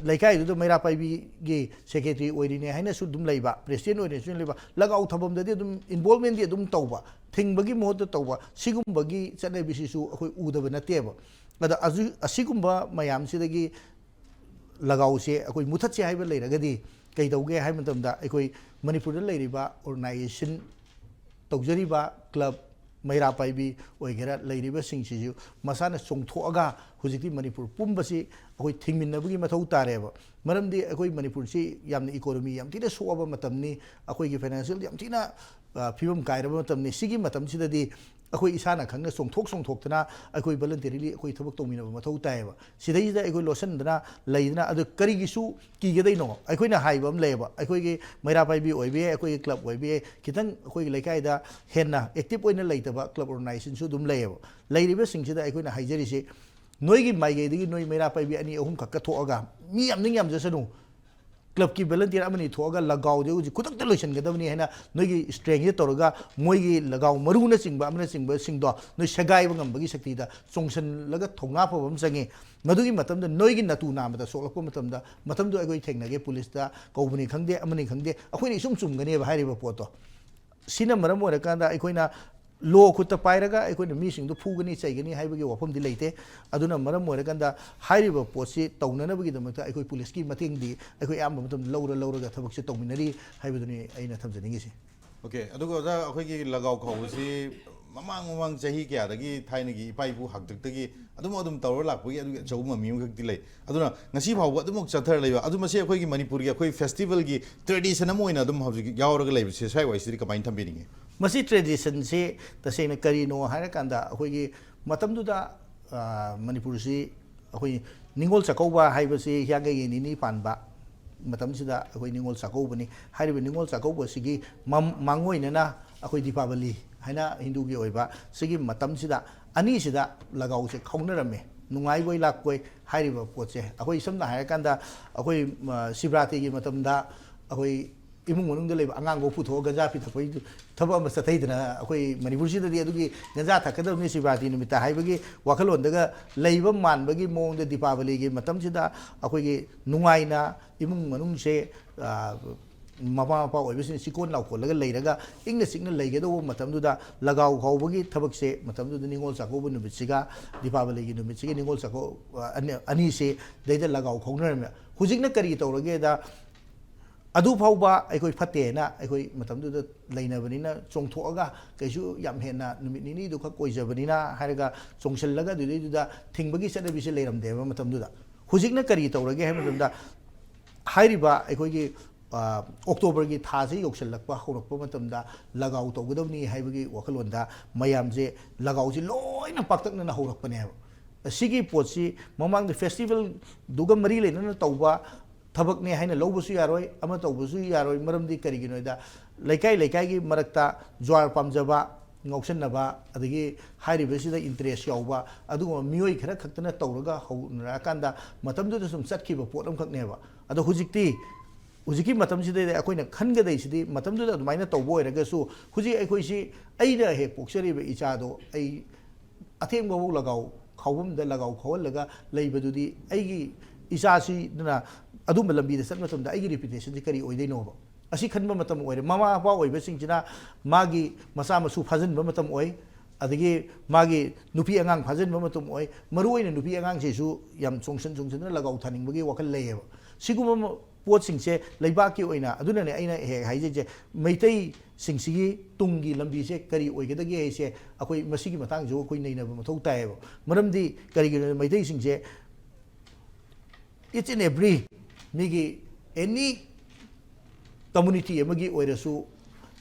ꯂꯩꯀꯥꯏꯗꯨꯗ ꯃꯩꯔꯥ ꯄꯥꯏꯕꯤꯒꯤ ꯁꯦꯀ꯭ꯔꯦꯇꯔꯤ ꯑꯣꯏꯔꯤꯅꯦ ꯍꯥꯏꯅꯁꯨ ꯑꯗꯨꯝ ꯂꯩꯕ, ꯄ꯭ꯔꯦꯁꯤꯗꯦꯟ ꯑꯣꯏꯔꯤꯅꯦꯁꯨ ꯑꯗꯨꯝ ꯂꯩꯕ, ꯂꯒꯥꯎ ꯊꯝꯐꯝꯗꯗꯤ ꯑꯗꯨꯝ ꯏꯟꯚꯣꯜꯕꯃꯦꯟꯗꯤ ꯑꯗꯨꯝ ꯇꯧꯕ, ꯊꯤꯡꯕꯒꯤ ꯃꯍꯨꯠꯇ ꯇꯧꯕ, ꯁꯤꯒꯨꯝꯕꯒꯤ ꯆꯠꯅꯕꯤꯁꯤꯁꯨ ꯑꯩꯈꯣꯏ ꯎꯗꯕ ꯅꯠꯇꯦꯕ꯫ ꯑꯗ ꯑꯁꯤꯒꯨꯝꯕ ꯃꯌꯥꯝꯁꯤꯗꯒꯤ ꯂꯒꯥꯎꯁꯦ ꯑꯩꯈꯣꯏ ꯃꯨꯊꯠꯁꯦ ꯍꯥꯏꯕ ꯂꯩꯔꯒꯗꯤ ꯀꯩꯗꯧꯒꯦ ꯍꯥꯏꯕ ꯃꯇꯝꯗ, ꯑꯩꯈꯣꯏ ꯃꯅꯤꯄꯨꯔꯗ ꯂꯩꯔꯤꯕ ꯑꯣꯔꯒꯅꯥꯏꯖꯦꯁꯟ ꯇꯧꯖꯔꯤꯕ ꯀ꯭ꯂꯕ, ꯃꯩꯔꯥ ꯄꯥꯏꯕꯤ ꯑꯣꯏꯒꯦꯔꯥ, ꯂꯩꯔꯤꯕꯁꯤꯡꯁꯤꯁꯨ ꯃꯁꯥꯅ ꯆꯣꯡꯊꯣꯛꯑꯒ ꯍꯧꯖꯤꯛꯇꯤ ꯃꯅꯤꯄꯨꯔ ꯄꯨꯝꯕꯁꯤ ꯑꯩꯈꯣꯏ ꯊꯤꯡꯃꯤꯟꯅꯕꯒꯤ ꯃꯊꯧ ꯇꯥꯔꯦꯕ꯫ ꯃꯔꯝꯗꯤ ꯑꯩꯈꯣꯏ ꯃꯅꯤꯄꯨꯔꯁꯤ ꯌꯥꯝꯅ ꯏꯀꯣꯅꯣꯃꯤ ꯌꯥꯝ ꯊꯤꯅ ꯁꯣꯛꯑꯕ ꯃꯇꯝꯅꯤ, ꯑꯩꯈꯣꯏꯒꯤ ꯐꯥꯏꯅꯥꯟꯁꯤꯌꯦꯜ ꯌꯥꯝ ꯊꯤꯅ ꯐꯤꯕꯝ ꯀꯥꯏꯔꯕ ꯃꯇꯝꯅꯤ꯫ ꯁꯤꯒꯤ ꯃꯇꯝꯁꯤꯗꯗꯤ ꯑꯩꯈꯣꯏ ꯏꯁꯥꯅ ꯈꯪꯅ ꯆꯣꯡꯊꯣꯛ ꯆꯣꯡꯊꯣꯛꯇꯅ ꯑꯩꯈꯣꯏ ꯚꯣꯂꯟꯇꯔꯤꯂꯤ ꯑꯩꯈꯣꯏ ꯊꯕꯛ ꯇꯧꯃꯤꯟꯅꯕ ꯃꯊꯧ ꯇꯥꯏꯌꯦꯕ꯫ ꯁꯤꯗꯩꯁꯤꯗ ꯑꯩꯈꯣꯏ ꯂꯣꯠꯁꯤꯟꯗꯅ ꯂꯩꯗꯅ, ꯑꯗꯨ ꯀꯔꯤꯒꯤꯁꯨ ꯀꯤꯒꯗꯣꯏꯅꯣ? ꯑꯩꯈꯣꯏꯅ ꯍꯥꯏꯕ ꯑꯃ ꯂꯩꯌꯦꯕ, ꯑꯩꯈꯣꯏꯒꯤ ꯃꯩꯔꯥ ꯄꯥꯏꯕꯤ ꯑꯣꯏꯕ ꯌꯥꯏ, ꯑꯩꯈꯣꯏꯒꯤ ꯀ꯭ꯂꯕ ꯑꯣꯏꯕ ꯌꯥꯏ, ꯈꯤꯇꯪ ꯑꯩꯈꯣꯏꯒꯤ ꯂꯩꯀꯥꯏꯗ ꯍꯦꯟꯅ ꯑꯦꯛꯇꯤꯚ ꯑꯣꯏꯅ ꯂꯩꯇꯕ ꯀ꯭ꯂꯕ ꯑꯣꯔꯒꯅꯥꯏꯖꯦꯁꯟꯁꯨ ꯑꯗꯨꯝ ꯂꯩꯌꯦꯕ꯫ ꯂꯩꯔꯤꯕꯁꯤꯡꯁꯤꯗ ꯑꯩꯈꯣꯏꯅ ꯍꯥꯏꯖꯔꯤꯁꯤ, ꯅꯣꯏꯒꯤ ꯃꯥꯏꯀꯩꯗꯒꯤ ꯅꯣꯏ ꯃꯩꯔꯥ ꯄꯥꯏꯕꯤ ꯑꯅꯤ ꯑꯍꯨꯝ ꯈꯛꯀ ꯊꯣꯛꯑꯒ, ꯃꯤ ꯌꯥꯝꯅꯤꯡ ꯌꯥꯝꯖꯁꯅꯨ, ꯀ꯭ꯂꯕꯀꯤ ꯚꯣꯂꯟꯇꯤꯌꯔ ꯑꯃꯅꯤ ꯊꯣꯛꯑꯒ ꯂꯒꯥꯎꯗꯤ ꯍꯧꯖꯤꯛ ꯈꯨꯗꯛꯇ ꯂꯣꯏꯁꯤꯟꯒꯗꯕꯅꯤ ꯍꯥꯏꯅ ꯅꯣꯏꯒꯤ ꯏꯁꯇ꯭ꯔꯦꯡꯁꯦ ꯇꯧꯔꯒ ꯃꯣꯏꯒꯤ ꯂꯒꯥꯎ ꯃꯔꯨꯅꯆꯤꯡꯕ ꯑꯃꯅꯆꯤꯡꯕꯁꯤꯡꯗꯣ ꯅꯣꯏ ꯁꯦꯒꯥꯏꯕ ꯉꯝꯕꯒꯤ ꯁꯛꯇꯤꯗ ꯆꯣꯡꯁꯤꯜꯂꯒ ꯊꯧꯅꯥ ꯐꯕ ꯑꯃ ꯆꯪꯉꯤ꯫ ꯃꯗꯨꯒꯤ ꯃꯇꯝꯗ ꯅꯣꯏꯒꯤ ꯅꯇꯨ ꯅꯥꯝꯃꯗ ꯁꯣꯛꯂꯛꯄ ꯃꯇꯝꯗ, ꯃꯇꯝꯗꯨ ꯑꯩꯈꯣꯏ ꯊꯦꯡꯅꯒꯦ, ꯄꯨꯂꯤꯁꯇ ꯀꯧꯕꯅꯤ ꯈꯪꯗꯦ, ꯑꯃꯅꯤ ꯈꯪꯗꯦ, ꯑꯩꯈꯣꯏꯅ ꯏꯆꯨꯝ ꯆꯨꯝꯒꯅꯦꯕ ꯍꯥꯏꯔꯤꯕ ꯄꯣꯠꯇꯣ꯫ ꯁꯤꯅ ꯃꯔꯝ ꯑꯣꯏꯔꯀꯥꯟꯗ ꯑꯩꯈꯣꯏꯅ ꯂꯣ ꯈꯨꯠꯇ ꯄꯥꯏꯔꯒ ꯑꯩꯈꯣꯏꯅ ꯃꯤꯁꯤꯡꯗꯨ ꯐꯨꯒꯅꯤ ꯆꯩꯒꯅꯤ ꯍꯥꯏꯕꯒꯤ ꯋꯥꯐꯝꯗꯤ ꯂꯩꯇꯦ꯫ ꯑꯗꯨꯅ ꯃꯔꯝ ꯑꯣꯏꯔꯀꯥꯟꯗ ꯍꯥꯏꯔꯤꯕ ꯄꯣꯠꯁꯤ ꯇꯧꯅꯅꯕꯒꯤꯗꯃꯛꯇ ꯑꯩꯈꯣꯏ ꯄꯨꯂꯤꯁꯀꯤ ꯃꯇꯦꯡꯗꯤ ꯑꯩꯈꯣꯏ ꯑꯌꯥꯝꯕ ꯃꯇꯝꯗ ꯂꯧꯔ ꯂꯧꯔꯒ ꯊꯕꯛꯁꯦ ꯇꯧꯃꯤꯟꯅꯔꯤ ꯍꯥꯏꯕꯗꯨꯅꯤ ꯑꯩꯅ ꯊꯝꯖꯅꯤꯡꯉꯤꯁꯤ꯫ ꯑꯣꯀꯦ, ꯑꯗꯨꯒ ꯑꯣꯖꯥ, ꯑꯩꯈꯣꯏꯒꯤ ꯂꯒꯥꯎ ꯈꯥꯎꯕꯁꯤ ꯃꯃꯥꯡ ꯃꯃꯥꯡ ꯆꯍꯤ ꯀꯌꯥꯗꯒꯤ, ꯊꯥꯏꯅꯒꯤ ꯏꯄꯥ ꯏꯄꯨ ꯍꯥꯛꯇꯛꯇꯒꯤ ꯑꯗꯨꯝ ꯑꯗꯨꯝ ꯇꯧꯔ ꯂꯥꯛꯄꯒꯤ ꯑꯗꯨꯒꯤ ꯑꯆꯧꯕ ꯃꯃꯤ ꯑꯃꯈꯛꯇꯤ ꯂꯩ꯫ ꯑꯗꯨꯅ ꯉꯁꯤ ꯐꯥꯎꯕ ꯑꯗꯨꯃꯛ ꯆꯠꯊꯔ ꯂꯩꯕ, ꯑꯗꯨ ꯃꯁꯤ ꯑꯩꯈꯣꯏꯒꯤ ꯃꯅꯤꯄꯨꯔꯒꯤ ꯑꯩꯈꯣꯏ ꯐꯦꯁꯇꯤꯚꯦꯜꯒꯤ ꯇ꯭ꯔꯦꯗꯤꯁꯟ ꯑꯃ ꯑꯣꯏꯅ ꯑꯗꯨꯝ ꯍꯧꯖꯤꯛ ꯌꯥꯎꯔꯒ ꯂꯩꯕꯁꯦ ꯁ꯭ꯋꯥꯏ ꯋꯥꯏꯁꯤꯗꯤ ꯀꯃꯥꯏꯅ ꯊꯝꯕꯤꯅꯤꯡꯉꯤ? ꯃꯁꯤ ꯇ꯭ꯔꯦꯗꯤꯁꯟꯁꯤ ꯇꯁꯦꯡꯅ ꯀꯔꯤꯅꯣ ꯍꯥꯏꯔꯀꯥꯟꯗ, ꯑꯩꯈꯣꯏꯒꯤ ꯃꯇꯝꯗꯨꯗ, ꯑ, ꯃꯅꯤꯄꯨꯔꯁꯤ ꯑꯩꯈꯣꯏ ꯅꯤꯉꯣꯜ ꯆꯥꯛꯀꯧꯕ ꯍꯥꯏꯕꯁꯤ ꯍꯤꯌꯥꯡꯒꯩꯒꯤ ꯅꯤꯅꯤ ꯄꯥꯟꯕ ꯃꯇꯝꯁꯤꯗ ꯑꯩꯈꯣꯏ ꯅꯤꯉꯣꯜ ꯆꯥꯛꯀꯧꯕꯅꯤ꯫ ꯍꯥꯏꯔꯤꯕ ꯅꯤꯉꯣꯜ ꯆꯥꯛꯀꯧꯕꯁꯤꯒꯤ ꯃꯝ-, ꯃꯥꯡꯑꯣꯏꯅꯅ ꯑꯩꯈꯣꯏ ꯗꯤꯄꯥꯕꯂꯤ ꯍꯥꯏꯅ ꯍꯤꯟꯗꯨꯒꯤ ꯑꯣꯏꯕ ꯁꯤꯒꯤ ꯃꯇꯝꯁꯤꯗ ꯑꯅꯤꯁꯤꯗ ꯂꯒꯥꯎꯁꯦ ꯈꯥꯎꯅꯔꯝꯃꯦ꯫ ꯅꯨꯡꯉꯥꯏꯕꯣꯏ ꯂꯥꯛꯄꯣꯏ ꯍꯥꯏꯔꯤꯕ ꯄꯣꯠꯁꯦ, ꯑꯩꯈꯣꯏ ꯁꯝꯅ ꯍꯥꯏꯔꯀꯥꯟꯗ ꯑꯩꯈꯣꯏ, ꯑ, ꯁꯤꯕꯔꯥꯇ꯭ꯔꯤꯒꯤ ꯃꯇꯝꯗ ꯑꯩꯈꯣꯏ ꯏꯃꯨꯡ ꯃꯅꯨꯡꯗ ꯂꯩꯕ ꯑꯉꯥꯡꯐꯥꯎ ꯄꯨꯊꯣꯛꯑꯒ ꯒꯟꯖꯥ ꯄꯤꯊꯛꯄꯒꯤ ꯊꯕꯛ ꯑꯃ ꯆꯠꯊꯩꯗꯅ ꯑꯩꯈꯣꯏ ꯃꯅꯤꯄꯨꯔꯁꯤꯗꯗꯤ꯫ ꯑꯗꯨꯒꯤ ꯒꯟꯖꯥ ꯊꯛꯀꯗꯕꯅꯤ ꯁꯤꯕꯔꯥꯇ꯭ꯔꯤ ꯅꯨꯃꯤꯠꯇ ꯍꯥꯏꯕꯒꯤ ꯋꯥꯈꯜꯂꯣꯟꯗꯒ ꯂꯩꯕ ꯃꯥꯟꯕꯒꯤ ꯃꯑꯣꯡꯗ ꯗꯤꯄꯥꯕꯂꯤꯒꯤ ꯃꯇꯝꯁꯤꯗ ꯑꯩꯈꯣꯏꯒꯤ ꯅꯨꯡꯉꯥꯏꯅ ꯏꯃꯨꯡ ꯃꯅꯨꯡꯁꯦ, ꯑ, ꯃꯃꯥ ꯃꯄꯥ ꯑꯣꯏꯕꯁꯤꯡ ꯆꯤꯀꯣꯟ ꯂꯥꯎꯀꯣꯜꯂꯒ ꯂꯩꯔꯒ ꯏꯪꯅ ꯆꯤꯛꯅ ꯂꯩꯒꯗꯧꯕ ꯃꯇꯝꯗꯨꯗ ꯂꯒꯥꯎ ꯈꯥꯎꯕꯒꯤ ꯊꯕꯛꯁꯦ ꯃꯇꯝꯗꯨꯗ ꯅꯤꯉꯣꯜ ꯆꯥꯛꯀꯧꯕ ꯅꯨꯃꯤꯠꯁꯤꯒ ꯗꯤꯄꯥꯕꯂꯤꯒꯤ ꯅꯨꯃꯤꯠꯁꯤꯒ ꯅꯤꯉꯣꯜ ꯆꯥꯛꯀꯧ-, ꯑ, ꯑꯅꯤ-, ꯑꯅꯤꯁꯦ ꯗꯩꯗ ꯂꯒꯥꯎ ꯈꯥꯎꯅꯔꯝꯃꯦ꯫ ꯍꯧꯖꯤꯛꯅ ꯀꯔꯤ ꯇꯧꯔꯒꯦꯗ, ꯑꯗꯨ ꯐꯥꯎꯕ ꯑꯩꯈꯣꯏ ꯐꯠꯇꯦꯅ ꯑꯩꯈꯣꯏ ꯃꯇꯝꯗꯨꯗ ꯂꯩꯅꯕꯅꯤꯅ ꯆꯣꯡꯊꯣꯛꯑꯒ ꯀꯩꯁꯨ ꯌꯥꯝ ꯍꯦꯟꯅ ꯅꯨꯃꯤꯠ ꯅꯤꯅꯤꯗꯨ ꯈꯛ ꯑꯣꯏꯖꯕꯅꯤꯅ ꯍꯥꯏꯔꯒ ꯆꯣꯡꯁꯤꯜꯂꯒ ꯑꯗꯨꯗꯩꯗꯨꯗ ꯊꯤꯡꯕꯒꯤ ꯆꯠꯅꯕꯤꯁꯦ ꯂꯩꯔꯝꯗꯦꯕ ꯃꯇꯝꯗꯨꯗ꯫ ꯍꯧꯖꯤꯛꯅ ꯀꯔꯤ ꯇꯧꯔꯒꯦ ꯍꯥꯏꯕ ꯃꯇꯝꯗ ꯍꯥꯏꯔꯤꯕ ꯑꯩꯈꯣꯏꯒꯤ, ꯑ, ꯑꯣꯛꯇꯣꯕꯔꯒꯤ ꯊꯥꯁꯦ ꯌꯧꯁꯤꯜꯂꯛꯄ ꯍꯧꯔꯛꯄ ꯃꯇꯝꯗ ꯂꯒꯥꯎ ꯇꯧꯒꯗꯕꯅꯤ ꯍꯥꯏꯕꯒꯤ ꯋꯥꯈꯜꯂꯣꯟꯗ ꯃꯌꯥꯝꯁꯦ ꯂꯒꯥꯎꯁꯦ ꯂꯣꯏꯅ ꯄꯥꯛꯇꯛꯅꯅ ꯍꯧꯔꯛꯄꯅꯦꯕ꯫ ꯁꯤꯒꯤ ꯄꯣꯠꯁꯤ ꯃꯃꯥꯡꯗ ꯐꯦꯁꯇꯤꯚꯦꯜꯗꯨꯒ ꯃꯔꯤ ꯂꯩꯅꯅ ꯇꯧꯕ ꯊꯕꯛꯅꯦ ꯍꯥꯏꯅ ꯂꯧꯕꯁꯨ ꯌꯥꯔꯣꯏ, ꯑꯃ ꯇꯧꯕꯁꯨ ꯌꯥꯔꯣꯏ꯫ ꯃꯔꯝꯗꯤ ꯀꯔꯤꯒꯤꯅꯣ ꯍꯥꯏꯗ, ꯂꯩꯀꯥꯏ ꯂꯩꯀꯥꯏꯒꯤ ꯃꯔꯛꯇ ꯖ꯭ꯋꯥꯔ ꯄꯥꯝꯖꯕ, ꯉꯥꯎꯁꯟꯅꯕ, ꯑꯗꯒꯤ ꯍꯥꯏꯔꯤꯕꯁꯤꯗ ꯏꯟꯇꯔꯦꯁ ꯌꯥꯎꯕ ꯑꯗꯨꯒꯨꯝꯕ ꯃꯤꯑꯣꯏ ꯈꯔ ꯈꯛꯇꯅ ꯇꯧꯔꯒ ꯍꯧꯅꯔꯛꯑꯀꯥꯟꯗ ꯃꯇꯝꯗꯨꯗ ꯁꯨꯝ ꯆꯠꯈꯤꯕ ꯄꯣꯠ ꯑꯃꯈꯛꯅꯦꯕ꯫ ꯑꯗꯣ ꯍꯧꯖꯤꯛꯇꯤ, ꯍꯧꯖꯤꯛꯀꯤ ꯃꯇꯝꯁꯤꯗꯩꯗ ꯑꯩꯈꯣꯏꯅ ꯈꯟꯒꯗꯧꯔꯤꯁꯤꯗꯤ, ꯃꯇꯝꯗꯨꯗ ꯑꯗꯨꯃꯥꯏꯅ ꯇꯧꯕ ꯑꯣꯏꯔꯒꯁꯨ ꯍꯧꯖꯤꯛ ꯑꯩꯈꯣꯏꯁꯤ, ꯑꯩꯅ ꯍꯦꯛ ꯄꯣꯛꯆꯔꯤꯕ ꯏꯆꯥꯗꯣ ꯑꯩ ꯑꯊꯦꯡꯕꯐꯥꯎ ꯂꯒꯥꯎ ꯈꯥꯎꯐꯝꯗ ꯂꯒꯥꯎ ꯈꯥꯎꯍꯜꯂꯒ ꯂꯩꯕꯗꯨꯗꯤ ꯑꯩꯒꯤ ꯏꯆꯥꯁꯤꯅ ꯑꯗꯨꯝꯕ ꯂꯝꯕꯤꯗ ꯆꯠꯄ ꯃꯇꯝꯗ ꯑꯩꯒꯤ ꯔꯤꯄ꯭ꯌꯨꯇꯦꯁꯟꯁꯤ ꯀꯔꯤ ꯑꯣꯏꯗꯣꯏꯅꯣꯕ? ꯑꯁꯤ ꯈꯟꯕ ꯃꯇꯝ ꯑꯣꯏꯔꯦ꯫ ꯃꯃꯥ ꯃꯄꯥ ꯑꯣꯏꯕꯁꯤꯡꯁꯤꯅ ꯃꯥꯒꯤ ꯃꯆꯥ ꯃꯁꯨ ꯐꯥꯖꯤꯟꯕ ꯃꯇꯝ ꯑꯣꯏ, ꯑꯗꯒꯤ ꯃꯥꯒꯤ ꯅꯨꯄꯤ ꯑꯉꯥꯡ ꯐꯥꯖꯤꯟꯕ ꯃꯇꯝ ꯑꯣꯏ꯫ ꯃꯔꯨꯑꯣꯏꯅ ꯅꯨꯄꯤ ꯑꯉꯥꯡꯁꯤꯁꯨ ꯌꯥꯝ ꯆꯣꯡꯁꯤꯟ ꯆꯣꯡꯁꯤꯟꯗꯅ ꯂꯒꯥꯎ ꯊꯥꯅꯤꯡꯕꯒꯤ ꯋꯥꯈꯜ ꯂꯩꯌꯦꯕ꯫ ꯁꯤꯒꯨꯝꯕ ꯃ-, ꯄꯣꯠꯁꯤꯡꯁꯦ ꯂꯩꯕꯥꯛꯀꯤ ꯑꯣꯏꯅ, ꯑꯗꯨꯅꯅꯦ ꯑꯩꯅ ꯍꯦꯛ ꯍꯥꯏꯖꯩꯁꯦ, ꯃꯩꯇꯩꯁꯤꯡꯁꯤꯒꯤ ꯇꯨꯡꯒꯤ ꯂꯝꯕꯤꯁꯦ ꯀꯔꯤ ꯑꯣꯏꯒꯗꯒꯦ ꯍꯥꯏꯁꯦ ꯑꯩꯈꯣꯏ ꯃꯁꯤꯒꯤ ꯃꯇꯥꯡꯁꯤꯁꯨ ꯑꯩꯈꯣꯏ ꯅꯩꯅꯕ ꯃꯊꯧ ꯇꯥꯏꯌꯦꯕ꯫ ꯃꯔꯝꯗꯤ ꯀꯔꯤꯒꯤꯅꯣꯗ ꯃꯩꯇꯩꯁꯤꯡꯁꯦ each and every ꯃꯤꯒꯤ any community ꯑꯃꯒꯤ ꯑꯣꯏꯔꯁꯨ,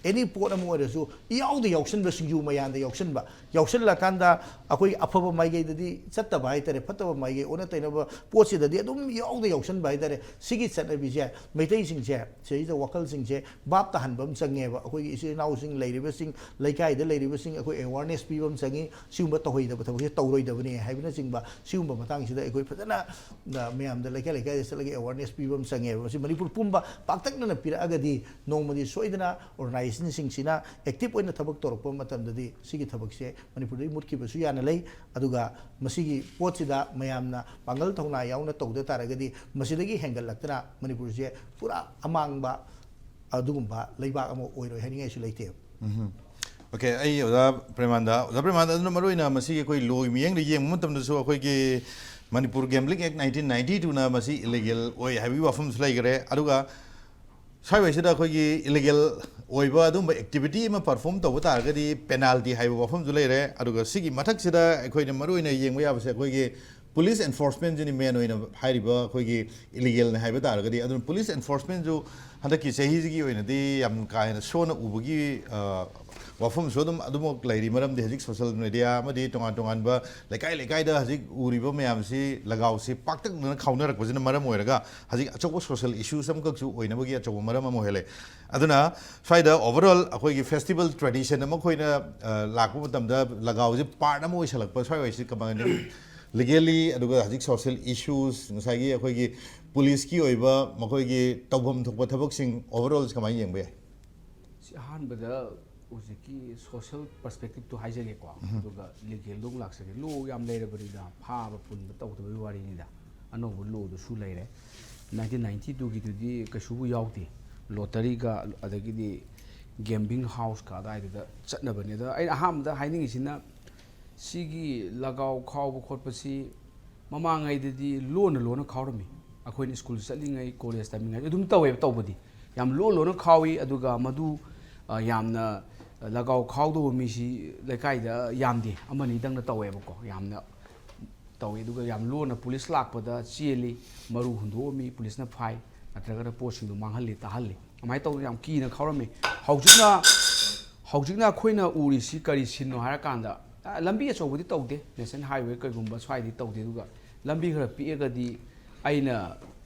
any ꯄꯣꯠ ꯑꯃ ꯑꯣꯏꯔꯁꯨ ꯏꯌꯥꯎꯗ ꯌꯥꯎꯁꯟꯕ, ꯁꯤꯡꯖꯨ ꯃꯌꯥꯟꯗ ꯌꯥꯎꯁꯟꯕ, ꯌꯥꯎꯁꯜꯂꯀꯥꯟꯗ ꯑꯩꯈꯣꯏ ꯑꯐꯕ ꯃꯥꯏꯀꯩꯗꯗꯤ ꯆꯠꯇꯕ ꯍꯥꯏꯇꯥꯔꯦ, ꯐꯠꯇꯕ ꯃꯥꯏꯀꯩ, ꯑꯣꯟꯅ ꯇꯩꯅꯕ ꯄꯣꯠꯁꯤꯗꯗꯤ ꯑꯗꯨꯝ ꯏꯌꯥꯎꯗ ꯌꯥꯎꯁꯟꯕ ꯍꯥꯏꯇꯥꯔꯦ꯫ ꯁꯤꯒꯤ ꯆꯠꯅꯕꯤꯁꯦ ꯃꯩꯇꯩꯁꯤꯡꯁꯦ ꯁꯤꯗꯩꯁꯤꯗ ꯋꯥꯈꯜꯁꯤꯡꯁꯦ ꯚꯥꯞ ꯇꯥꯍꯟꯕ ꯑꯃ ꯆꯪꯉꯦꯕ꯫ ꯑꯩꯈꯣꯏꯒꯤ ꯏꯆꯤꯜ ꯏꯅꯥꯎꯁꯤꯡ ꯂꯩꯔꯤꯕꯁꯤꯡ, ꯂꯩꯀꯥꯏꯗ ꯂꯩꯔꯤꯕꯁꯤꯡ ꯑꯩꯈꯣꯏ awareness ꯄꯤꯕ ꯑꯃ ꯆꯪꯉꯤ꯫ ꯁꯤꯒꯨꯝꯕ ꯇꯧꯍꯩꯗꯕ ꯊꯕꯛꯁꯦ ꯇꯧꯔꯣꯏꯗꯕꯅꯤ ꯍꯥꯏꯕꯅꯆꯤꯡꯕ ꯁꯤꯒꯨꯝꯕ ꯃꯇꯥꯡꯁꯤꯗ ꯑꯩꯈꯣꯏ ꯐꯖꯅ, ꯑ, ꯃꯌꯥꯝꯗ ꯂꯩꯀꯥꯏ ꯂꯩꯀꯥꯏꯗ ꯆꯠꯂꯒ awareness ꯄꯤꯕ ꯑꯃ ꯆꯪꯉꯦꯕ꯫ ꯃꯁꯤ ꯃꯅꯤꯄꯨꯔ ꯄꯨꯝꯕ ꯄꯥꯛꯇꯛꯅꯅ ꯄꯤꯔꯛꯑꯒꯗꯤ ꯅꯣꯡꯃꯗꯤ ꯁꯣꯏꯗꯅ organizationꯁꯤꯡꯁꯤꯅ active ꯑꯣꯏꯅ ꯊꯕꯛ ꯇꯧꯔꯛꯄ ꯃꯇꯝꯗꯗꯤ ꯁꯤꯒꯤ ꯊꯕꯛꯁꯦ ꯃꯅꯤꯄꯨꯔꯗꯒꯤ ꯃꯨꯠꯈꯤꯕꯁꯨ ꯌꯥꯅ ꯂꯩ꯫ ꯑꯗꯨꯒ ꯃꯁꯤꯒꯤ ꯄꯣꯠꯁꯤꯗ ꯃꯌꯥꯝꯅ ꯄꯥꯡꯒꯜ ꯊꯧꯅꯥ ꯌꯥꯎꯅ ꯇꯧꯗ ꯇꯥꯔꯒꯗꯤ ꯃꯁꯤꯗꯒꯤ ꯍꯦꯟꯒꯠꯂꯛꯇꯅ ꯃꯅꯤꯄꯨꯔꯁꯦ ꯄꯨꯔꯥ ꯑꯃꯥꯡꯕ ꯑꯗꯨꯒꯨꯝꯕ ꯂꯩꯕꯥꯛ ꯑꯃ ꯑꯣꯏꯔꯣꯏ ꯍꯥꯏꯅꯤꯡꯉꯥꯏꯁꯨ ꯂꯩꯇꯦꯕ꯫ ꯎꯝ꯫ Okay, ꯑꯩ ꯑꯣꯖꯥ ꯄ꯭ꯔꯦꯃꯥꯟꯗ, ꯑꯣꯖꯥ ꯄ꯭ꯔꯦꯃꯥꯟꯗ, ꯑꯗꯨꯅ ꯃꯔꯨꯑꯣꯏꯅ ꯃꯁꯤꯒꯤ ꯑꯩꯈꯣꯏ lawꯒꯤ ꯃꯤꯠꯌꯦꯡꯗ ꯌꯦꯡꯕ ꯃꯇꯝꯗꯁꯨ ꯑꯩꯈꯣꯏꯒꯤ Manipur Gambling Act nineteen ninety twoꯅ ꯃꯁꯤ illegal ꯑꯣꯏ ꯍꯥꯏꯕꯒꯤ ꯋꯥꯐꯝꯁꯨ ꯂꯩꯈꯔꯦ꯫ ꯑꯗꯨꯒ ꯁ꯭ꯋꯥꯏꯋꯥꯏꯁꯤꯗ ꯑꯩꯈꯣꯏꯒꯤ illegal ꯑꯣꯏꯕ ꯑꯗꯨꯒꯨꯝꯕ activity ꯑꯃ perform ꯇꯧꯕ ꯇꯥꯔꯒꯗꯤ penalty ꯍꯥꯏꯕ ꯋꯥꯐꯝꯁꯨ ꯂꯩꯔꯦ꯫ ꯑꯗꯨꯒ ꯁꯤꯒꯤ ꯃꯊꯛꯁꯤꯗ ꯑꯩꯈꯣꯏꯅ ꯃꯔꯨꯑꯣꯏꯅ ꯌꯦꯡꯕ ꯌꯥꯕꯁꯦ ꯑꯩꯈꯣꯏꯒꯤ police enforcementꯁꯤꯅꯤ main ꯑꯣꯏꯅ ꯍꯥꯏꯔꯤꯕ ꯑꯩꯈꯣꯏꯒꯤ illegalꯅꯤ ꯍꯥꯏꯕ ꯇꯥꯔꯒꯗꯤ꯫ ꯑꯗꯨꯅ police enforcementꯁꯨ ꯍꯟꯗꯛꯀꯤ ꯆꯍꯤꯁꯤꯒꯤ ꯑꯣꯏꯅꯗꯤ ꯌꯥꯝ ꯀꯥ ꯍꯦꯟꯅ ꯁꯣꯟꯅ ꯎꯕꯒꯤ, ꯑ, ꯋꯥꯐꯝꯁꯨ ꯑꯗꯨꯝ ꯑꯗꯨꯃꯛ ꯂꯩꯔꯤ꯫ ꯃꯔꯝꯗꯤ ꯍꯧꯖꯤꯛ social media ꯑꯃꯗꯤ ꯇꯣꯉꯥꯟ ꯇꯣꯉꯥꯟꯕ ꯂꯩꯀꯥꯏ ꯂꯩꯀꯥꯏꯗ ꯍꯧꯖꯤꯛ ꯎꯔꯤꯕ ꯃꯌꯥꯝꯁꯤ ꯂꯒꯥꯎꯁꯤ ꯄꯥꯛꯇꯛꯅꯅ ꯈꯥꯎꯅꯔꯛꯄꯁꯤꯅ ꯃꯔꯝ ꯑꯣꯏꯔꯒ ꯍꯧꯖꯤꯛ ꯑꯆꯧꯕ social issues ꯑꯃꯈꯛꯁꯨ ꯑꯣꯏꯅꯕꯒꯤ ꯑꯆꯧꯕ ꯃꯔꯝ ꯑꯃ ꯑꯣꯏꯍꯜꯂꯦ꯫ ꯑꯗꯨꯅ ꯁ꯭ꯋꯥꯏꯗ overall ꯑꯩꯈꯣꯏꯒꯤ festival tradition ꯑꯃ ꯑꯩꯈꯣꯏꯅ, ꯑ, ꯂꯥꯛꯄ ꯃꯇꯝꯗ ꯂꯒꯥꯎꯁꯤ part ꯑꯃ ꯑꯣꯏꯁꯜꯂꯛꯄ ꯁ꯭ꯋꯥꯏꯋꯥꯏꯁꯤ ꯀꯃꯥꯏꯅ legally, ꯑꯗꯨꯒ ꯍꯧꯖꯤꯛ social issues, ꯉꯁꯥꯏꯒꯤ ꯑꯩꯈꯣꯏꯒꯤ policeꯀꯤ ꯑꯣꯏꯕ ꯃꯈꯣꯏꯒꯤ ꯇꯧꯐꯝ ꯊꯣꯛꯄ ꯊꯕꯛꯁꯤꯡ overall ꯀꯃꯥꯏꯅ ꯌꯦꯡꯕ ꯌꯥꯏ? ꯁꯤ ꯑꯍꯥꯟꯕꯗ ꯍꯧꯖꯤꯛꯀꯤ social perspectiveꯇꯣ ꯍꯥꯏꯖꯒꯦꯀꯣ, ꯑꯗꯨꯒ legalꯗꯣ ꯑꯃꯨꯛ ꯂꯥꯛꯆꯒꯦ꯫ Law ꯌꯥꯝ ꯂꯩꯔꯕꯅꯤꯗ, ꯐꯥꯕ ꯄꯨꯟꯕ ꯇꯧꯗꯕꯒꯤ ꯋꯥꯔꯤꯅꯤꯗ꯫ ꯑꯅꯧꯕ lawꯗꯨꯁꯨ ꯂꯩꯔꯦ꯫ Nineteen ninety twoꯒꯤꯗꯨꯗꯤ ꯀꯩꯁꯨꯕꯨ ꯌꯥꯎꯗꯦ꯫ ꯂꯣꯇꯔꯤꯒ ꯑꯗꯒꯤꯗꯤ ꯒꯦꯝꯕꯤꯡ ꯍꯥꯎꯁꯀ ꯑꯗꯨꯋꯥꯏꯗꯨꯗ ꯆꯠꯅꯕꯅꯤ꯫ ꯑꯗꯣ ꯑꯩꯅ ꯑꯍꯥꯟꯕꯗ ꯍꯥꯏꯅꯤꯡꯉꯤꯁꯤꯅ, ꯁꯤꯒꯤ ꯂꯒꯥꯎ ꯈꯥꯎꯕ ꯈꯣꯠꯄꯁꯤ ꯃꯃꯥꯡꯉꯩꯗꯗꯤ ꯂꯣꯟꯅ ꯂꯣꯟꯅ ꯈꯥꯎꯔꯝꯃꯤ꯫ ꯑꯩꯈꯣꯏꯅ ꯁ꯭ꯀꯨꯜ ꯆꯠꯂꯤꯉꯩ, ꯀꯣꯂꯦꯖ ꯇꯝꯃꯤꯉꯩ ꯑꯗꯨꯝ ꯇꯧꯋꯦꯕ꯫ ꯇꯧꯕꯗꯤ ꯌꯥꯝ ꯂꯣꯟ ꯂꯣꯟꯅ ꯈꯥꯎꯏ꯫ ꯑꯗꯨꯒ ꯃꯗꯨ, ꯑ, ꯌꯥꯝꯅ ꯂꯒꯥꯎ ꯈꯥꯎꯗꯧꯕ ꯃꯤꯁꯤ ꯂꯩꯀꯥꯏꯗ ꯌꯥꯝꯗꯦ, ꯑꯃꯅꯤꯗꯪꯅ ꯇꯧꯋꯦꯕꯀꯣ꯫ ꯌꯥꯝꯅ ꯇꯧꯏ꯫ ꯑꯗꯨꯒ ꯌꯥꯝ ꯂꯣꯟꯅ ꯄꯨꯂꯤꯁ ꯂꯥꯛꯄꯗ ꯆꯦꯜꯂꯤ, ꯃꯔꯨ ꯍꯨꯟꯗꯣꯛꯑꯝꯃꯤ, ꯄꯨꯂꯤꯁꯅ ꯐꯥꯏ, ꯅꯠꯇ꯭ꯔꯒꯅ ꯄꯣꯠꯁꯤꯡꯗꯣ ꯃꯥꯡꯍꯜꯂꯤ, ꯇꯥꯍꯜꯂꯤ꯫ ꯑꯗꯨꯃꯥꯏꯅ ꯇꯧꯗꯅ ꯌꯥꯝ ꯀꯤꯅ ꯈꯥꯎꯔꯝꯃꯤ꯫ ꯍꯧꯖꯤꯛꯅ, ꯍꯧꯖꯤꯛꯅ ꯑꯩꯈꯣꯏꯅ ꯎꯔꯤꯁꯤ ꯀꯔꯤ ꯁꯤꯟꯅꯣ ꯍꯥꯏꯔꯀꯥꯟꯗ, ꯑ, ꯂꯝꯕꯤ ꯑꯆꯧꯕꯗꯤ ꯇꯧꯗꯦ, ꯅꯦꯁꯅꯦꯜ ꯍꯥꯏꯋꯦ ꯀꯩꯒꯨꯝꯕ ꯁ꯭ꯋꯥꯏꯗꯤ ꯇꯧꯗꯦ꯫ ꯑꯗꯨꯒ ꯂꯝꯕꯤ ꯈꯔ ꯄꯤꯛꯑꯒꯗꯤ ꯑꯩꯅ,